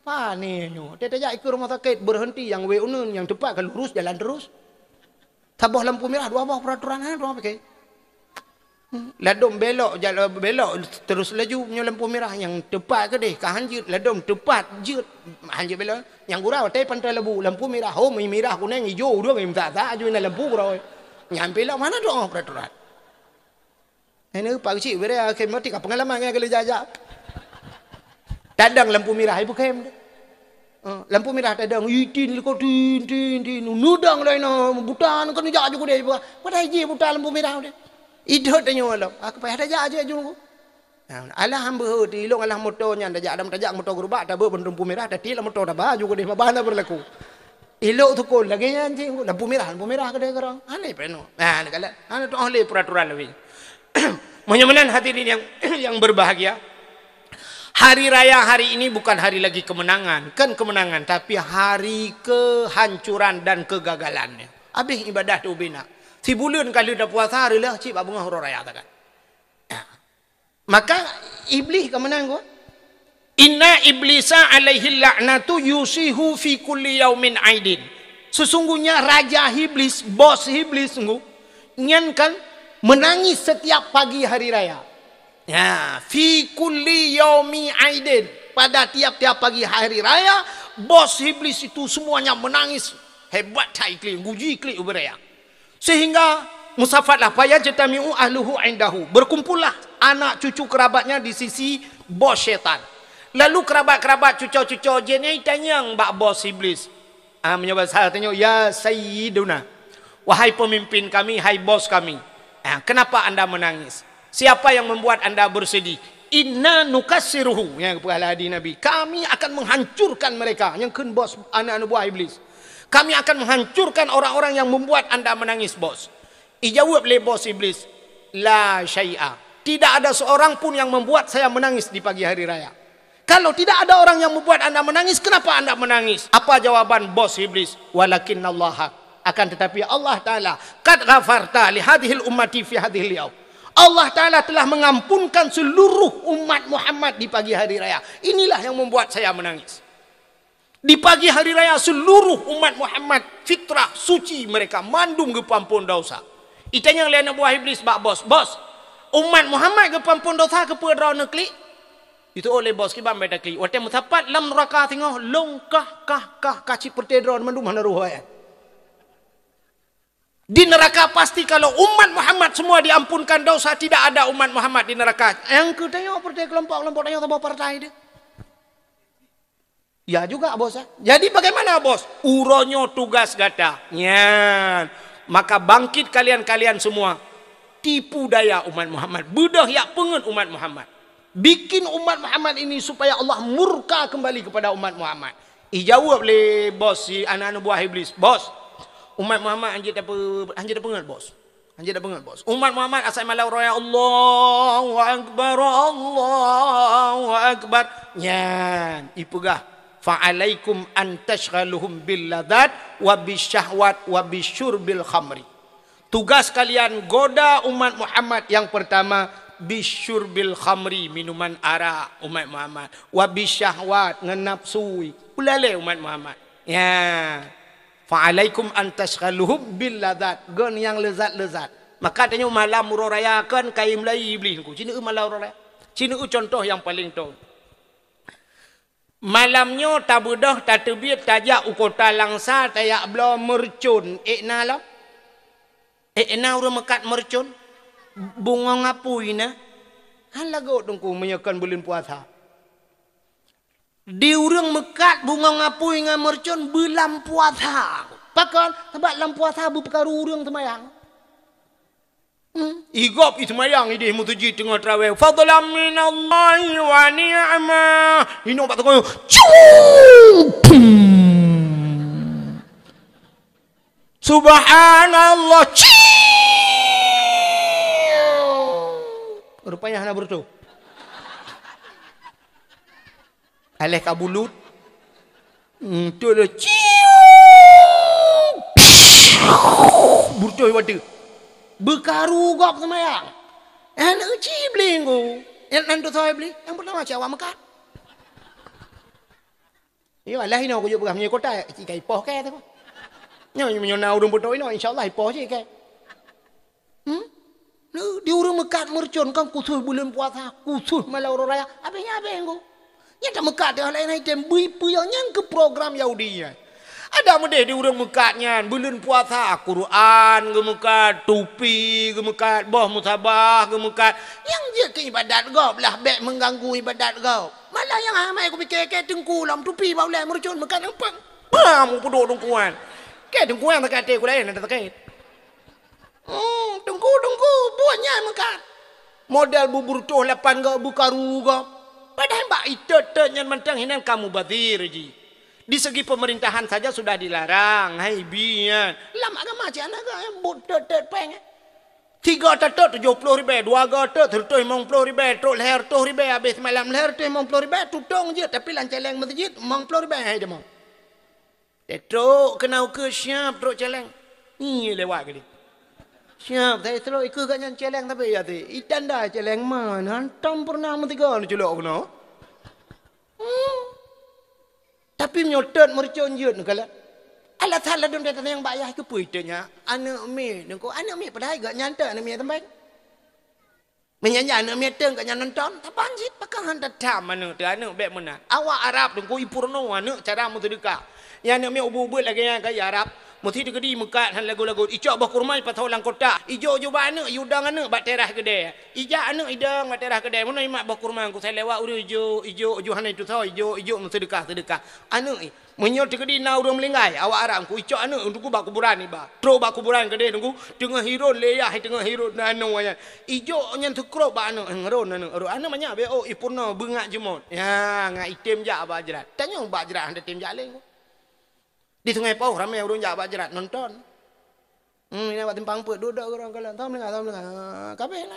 Pane nyoe. Teuh tajak ikeue rumoh sakét, berhenti nyang wée uneun, nyang teupat ka lurus jalan terus. Saboh lampu mirah, dua boh peraturan, ha, dua pakai. Hmm, ladom belok, jala-, belok terus laju nyoe lampu mirah nyang teupat keudeh, ka han jeuet, ladom teupat jeuet, han jeuet belok. Nyang gura watée Pantai Labu, lampu mirah, ho, mirah, kuneng, ijo, ureuëng, meusa-sa, aju na lampu gura. Nyang belok mana doa peraturan? Ini Pak Keuchik, bere akhé meuti ka pengalaman ngon geuleujak-jak. Tadang lampu mirah, ibu khem deh. Eh, lampu mirah tadang, itin liko tin, tin, tin. Nudang lain, buta, kan jak aju keudeh. Padahai jih buta lampu mirah deh. Idot tanyoe lom. Aku payah tajak aju, aju. Nah, alah hamba heuti ilong alah moto nyan tajak, adam tajak moto gerubak, tabeu lampu mirah, tati lam moto taba aju keudeh, babah na berlaku. Ilok tukul lagée nyan cit, lampu mirah, lampu mirah keudeh keurang. Aneh peno. Nah, ni kala, hana tu'oh lé peraturan lagi. Meunyoe meunan hadirin yang, yang berbahagia, hari raya hari ini bukan hari lagi kemenangan, kan kemenangan, tapi hari kehancuran dan kegagalannya. Habis ibadah tu bina. Sibuleuen ka lheueh tapuasa, reulah cit bak beungoh uroe raya takat. Nah. Maka Iblih ka meunan ko. Inna iblisa alaihi la'natu yusihu fi kulli yaumin aidin. Sesungguhnya raja Iblis, bos Iblis sungguh, nyan kan menangis setiap pagi hari raya. Ya, fi kulli yaumi aidin. Pada tiap-tiap pagi hari raya, bos Iblis itu semuanya menangis. Hebat that iklik, guji iklik ubé raya. Sehingga musafatlah, fayajtami'u ahluhu indahu, berkumpullah anak cucu kerabatnya di sisi bos syaitan. Lalu kerabat-kerabat cuco-cuco jin nyan tanyong bak bos Iblis. Ah, meunyoe basa tanyong, "Ya Sayyiduna, wahai pemimpin kami, hai bos kami, ah, kenapa anda menangis? Siapa yang membuat anda bersedih?" "Inna nukassiruhu," nyang geupeugah lé hadis Nabi, "Kami akan menghancurkan mereka," nyang kheun bos, aneuk-aneuk buah Iblis. "Kami akan menghancurkan orang-orang yang membuat anda menangis, bos." Ijaweueb lé bos Iblis, "La syai'a. Tidak ada seorang pun yang membuat saya menangis di pagi hari raya." Kalau tidak ada orang yang membuat anda menangis, kenapa anda menangis? Apa jawaban bos Iblis? "Walakinnallaha, akan tetapi Allah Ta'ala, qad ghafarta li hadhil ummati fi hadhil yaum." Allah Ta'ala telah mengampunkan seluruh umat Muhammad di pagi hari raya. Inilah yang membuat saya menangis. Di pagi hari raya seluruh umat Muhammad fitrah suci mereka mandum geupeuampon dosa. Itanyong lé aneuk buah Iblis bak bos, "Bos, umat Muhammad geupeuampon dosa keupeue droeneuh klik?" Itu oleh bos kiban beda klik. Watée meusapat lam nuraka singoh, long kah, kah, kah, kah cit peureute droe mandum hana roh ayat. Di neraka pasti kalau umat Muhammad semua diampunkan dosa, tidak ada umat Muhammad di neraka. Nyang keu tanyoe peureute kelompok-kelompok tanyoe saboh partai deh. Ya juga, bos, ya. Jadi bagaimana, bos? Uroe nyoe tugas gata. Nyan. Maka bangkit kalian-kalian semua. Tipu daya umat Muhammad. Beudôh yak peungeut umat Muhammad. Bikin umat Muhammad ini supaya Allah murka kembali kepada umat Muhammad. Ijaweueb lé bos si aneuk-aneuk buah Iblis, "Bos, umat Muhammad hanjeuet tape-, hanjeuet tapeungeut, bos." Hanjeuet tapeungeut, bos. Umat Muhammad asai malau raya, "Allahu Akbar, Allahu Akbar." Nyan, ipeugah, "Fa'alaikum an tasyghaluhum bil ladzat wa bisyahwat wa bisyurbil khamri." Tugas kalian goda umat Muhammad yang pertama, bisyurbil khamri, minuman arak umat Muhammad, wa bisyahwat, ngon nafsu. Ulalée umat Muhammad. Ya. "Fa'alaikum an tasyghaluhum bil ladzat." Gon nyang leuzat-leuzat. Maka tanyoe malam uroe raya kan kayém lai Iblis nyoe. Ci neueu malam uroe raya. Ci neueu contoh nyang paleng thon. Malam nyoe tabeudôh, tateubiet, tajak u kota Langsa, tajak bloe meureucon. Ék na lom? Ék na ureuëng meukat meureucon? Bungong apui na? Han lagot teungku meunyoe kon buleuen puasa. Di ureuëng meukat bungong apui ngon meureucon beulam puasa. Pakon? Sabab lam puasa beupeukaru ureuëng seumayang. Hmm. Igop i seumayang ideh meuseujid teungoh traweh. "Fadlan minallahi wa ni'mah." Inong bak teungoh. Cung! Subhanallah. Ciu! Rupanya hana beureutoh. Aléh ka bulut. Hmm, tu le ciu. Beureutoh watée. Beukaru gob seumayang. Aneuk ci bling ku. Nyang nan tu soe bling. Nyang pertama ci awak meukat. Iyo, alah inoe kujok peugah meunyoe kota, cit ka ipoh kèe tu. Nyoe meunyoe na ureuëng beutôi inoe, insya Allah ipoh cit kèe. Hmm? Di ureuëng meukat meureucon kan khusus buleuen puasa, khusus malam uroe raya, habéh nyan habéh ngku. Nyan tameukat teuh laén item bui peue nyang keu program Yahudi nyan. Ada meudeh di ureuëng meukat nyan, buleuen puasa, Quran geumeukat, tupi geumeukat, boh musabah geumeukat. Nyang jeuet keu ibadat gob lah bék mengganggu ibadat gob. Malah nyang amai kupike kèe teungku lom tupi bak ulèe meureucon meukat nyang pang. Pam kupeuduek teungku nyan. Kèe teungku nyan sakét até ku laén ata sakét. Hmm, teungku, teungku, buet nyan meukat. Model bubur toh lapan gob beukaru gob. Padahai bak itot-tot nyan mantong hinan ka mubazir jih. Di segi pemerintahan saja sudah dilarang, hai bi nyan. Lam agama cit hana geuh, buet tot-tot péng. Tiga teutôt tujoh ploh ribèe, dua go teutôt seureutôh limong ploh ribèe, trok lhèe reutôh ribèe, habéh seumalam lhèe reutôh limong ploh ribèe, tutong jeuet, tapi lam cèlèng meuseujid limong ploh ribèe hai deungoe. Teutôt keunoe keu siab trok cèlèng. Nyi lewat kali. Siab, saya trok ikeu gobnyan cèlèng tapi ya ti. Itanda cèlèng man, hantom pernah meusigoe neuculok keunoe. Hmm. Tapi meunyoe teuet meureucon jeuet neukalon. Alasan ladôm that nyang bak yah keupeue teuk nyan? Aneuk miet, nyoe ko aneuk miet padahai gobnyan teuet aneuk miet teumbang. Meunyan nyan aneuk miet teuet gobnyan nonton, saban cit pakon han tatham aneuk teuh aneuk bèk meunan. Awak Arab teungku ipurno aneuk cara meuseudeukah. Nyang aneuk miet ubeut-ubeut lagèe nyan ka i Arab. Meusi teukeudi meukat hana lagot-lagot. Icok boh kurma ipasoe lam kotak. Ijok-jok bak aneuk, iudong aneuk bak teras keudè. Ijak aneuk idong bak teras keudè. Meunoe imat boh kurma, ku sai lewat ureueng ijok, ijok, ijok hana itusoe, ijok, ijok meuseudeukah-seudeukah. Aneuk i, meunyoe teukeudi na ureueng meuninggai, awak Arab ku icok aneuk, Teungku, bak kuburan iba. Trok bak kuburan keudè, Teungku, teungoh hirot lé yah, teungoh hirot na aneuk nyan. Ijok nyan teukrop bak aneuk, eh, ngeron aneuk, ngeron. Aneuk manyak bèk, oh, ipeurunoe beungat jeumot. Ya, ngat item jak bak jrat. Tanyoe bak jrat hana tem jak lé, Teungku. Di Sungai Pauh ramè ureueng jak bak jrat nonton. Hmm, ina bak simpang peuet, duek-duek ureueng kalon. Assalamualaikum, assalamualaikum. Ha, kabeh na.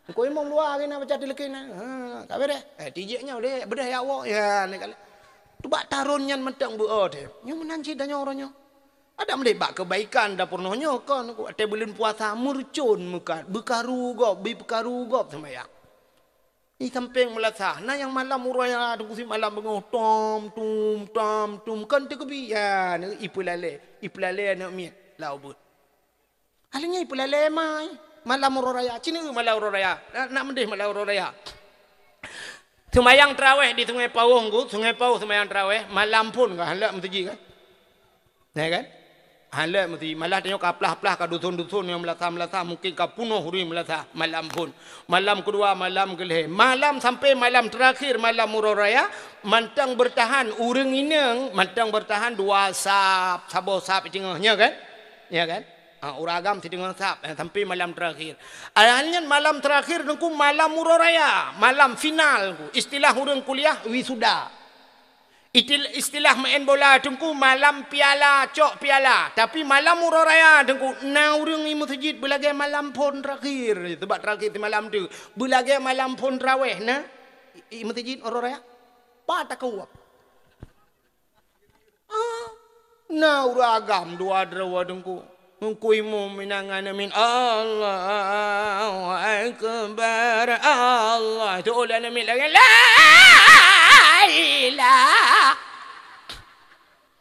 Engko imum luwa lagèe na baca tilkin na. Ha, kabeh deh. Eh, tijik nyoe deh, beudeh yak woe. Ya, ni kali. Tu bak taron nyan mantong beu-o teuh. Nyoe meunan cit tanyoe uroe nyoe. Adak meudeh bak keubaikan dapur nyoe kon. Watèe buleuen puasa meureucon meukat, beukaru gob, bipeukaru gob seumayang. Di sampéng meulasah, na nyang malam uroe raya, Teungku, si malam beungoh, tom, tum, tom, tum, kon teukeubit, ya, ipeulalé, ipeulalé aneuk miet lam ubeut. Akhirnya ipeulalé mai, malam uroe raya, ci neueu malam uroe raya, na, na meudeh malam uroe raya. Seumayang tarawèh di Sungai Pauh, Teungku, Sungai Pauh seumayang tarawèh, malam phôn ka, hana lé meuseujid kan? Ya kan? Hana lé meuseujid, malah tanyoe ka plah-plah ka dusun-dusun nyang meulasah-meulasah, mungkin ka peunoh ureueng meulasah malam phôn. Malam keudua, malam keulhèe, malam sampai malam terakhir, malam uroe raya, mantong beurtahan ureueng inong, mantong beurtahan dua saf, saboh saf di teungoh, nya kan? Ya kan? Ha, ureueng agam di teungoh saf, eh, sampai malam terakhir. Akhirnya malam terakhir, Teungku, malam uroe raya, malam final, istilah ureueng kuliah wisuda. Itil-, istilah main bola, Teungku, malam piala, cok piala. Tapi malam uroe raya, Teungku, na ureueng i meuseujid beulagèe malam phôn terakhir. Sabab terakhir simalam tu. Beulagèe malam phôn tarawèh, na i, i meuseujid uroe raya. Pat takeuwab. Ah, na ureueng agam dua droe, Teungku. Teungku imum inong aneuk miet, "Allahu Akbar, Allah." Tu oleh aneuk miet lagèe, "La ilaha."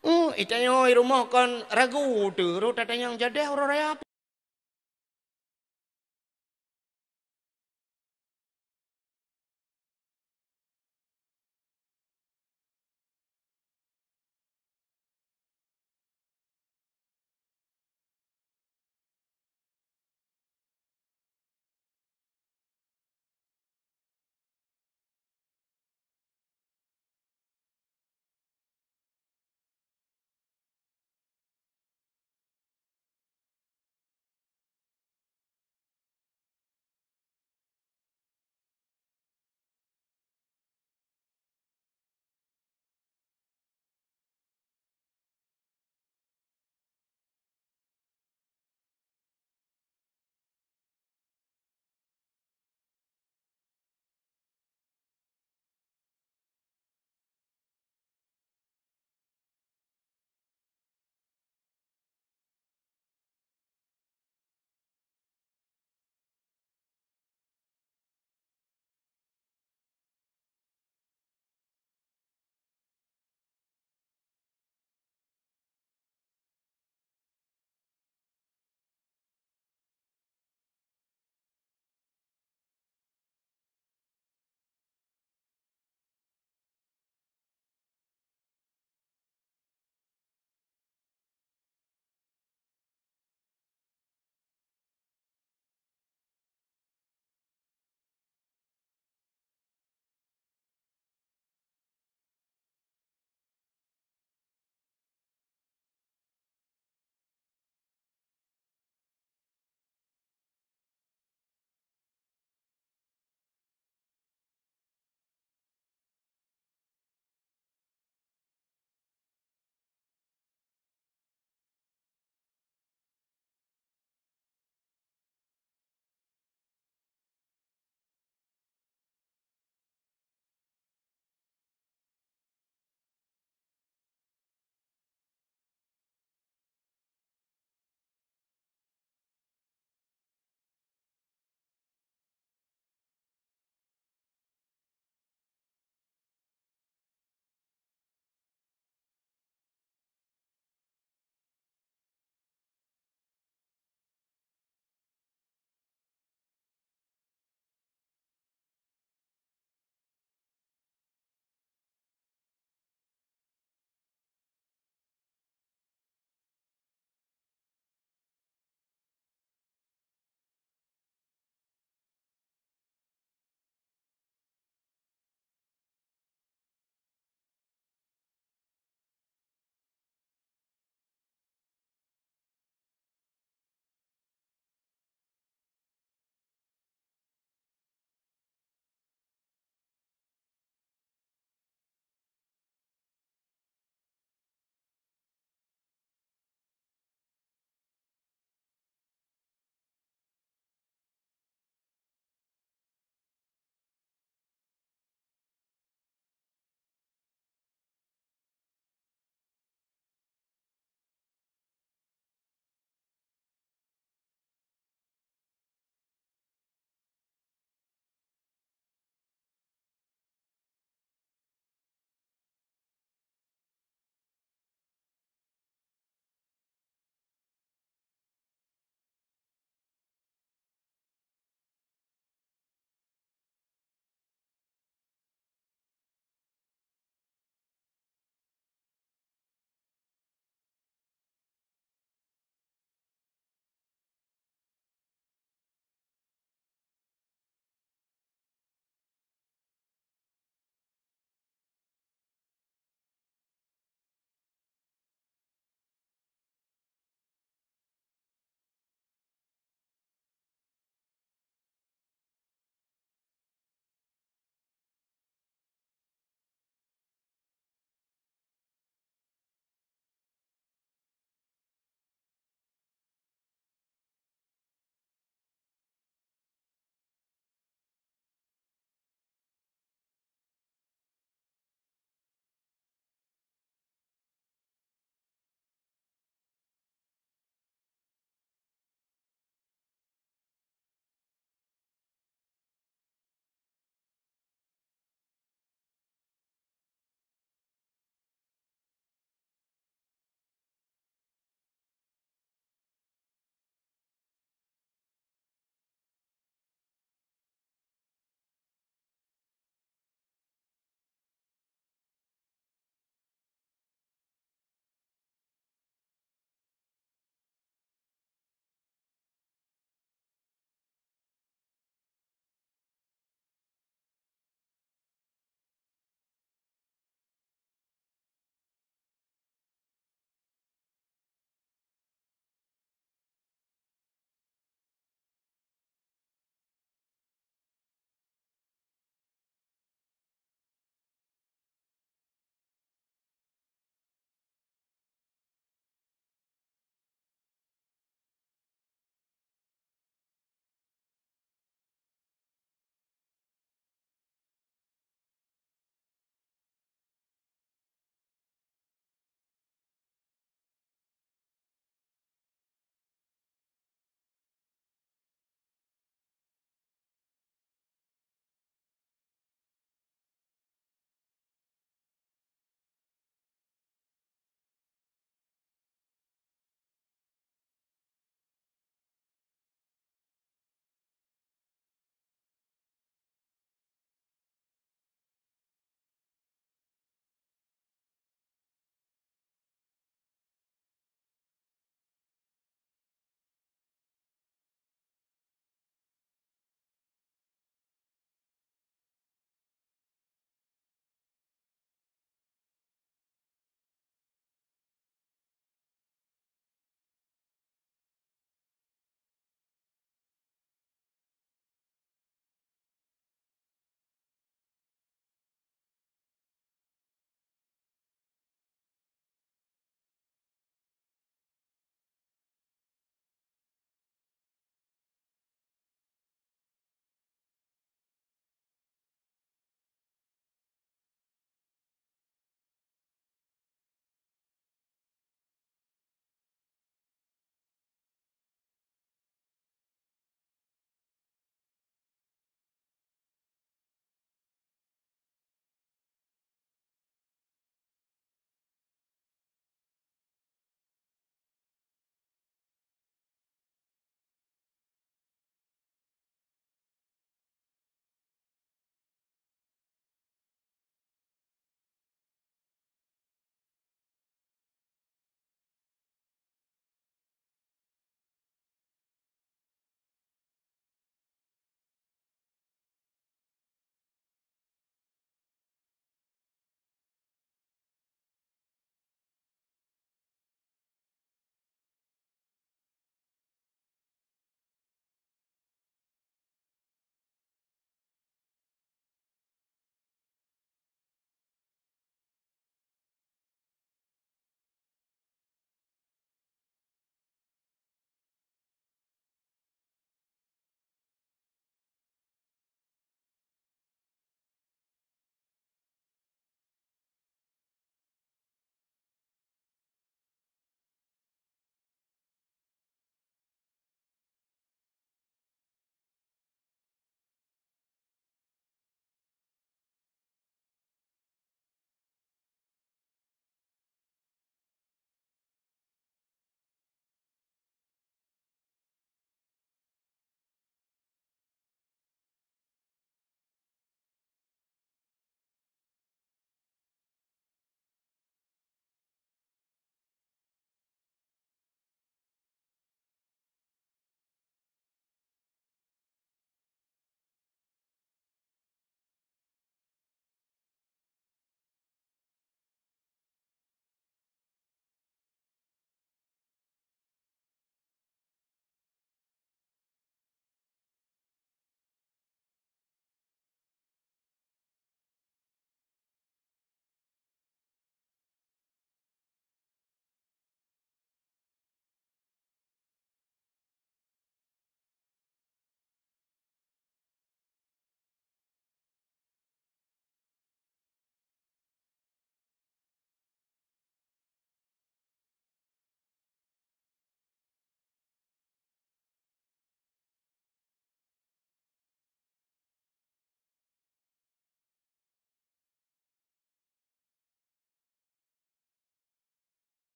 Hmm, itanyoe i rumoh kon ragu teuh, rot tatanyong, "Jadeh uroe raya?"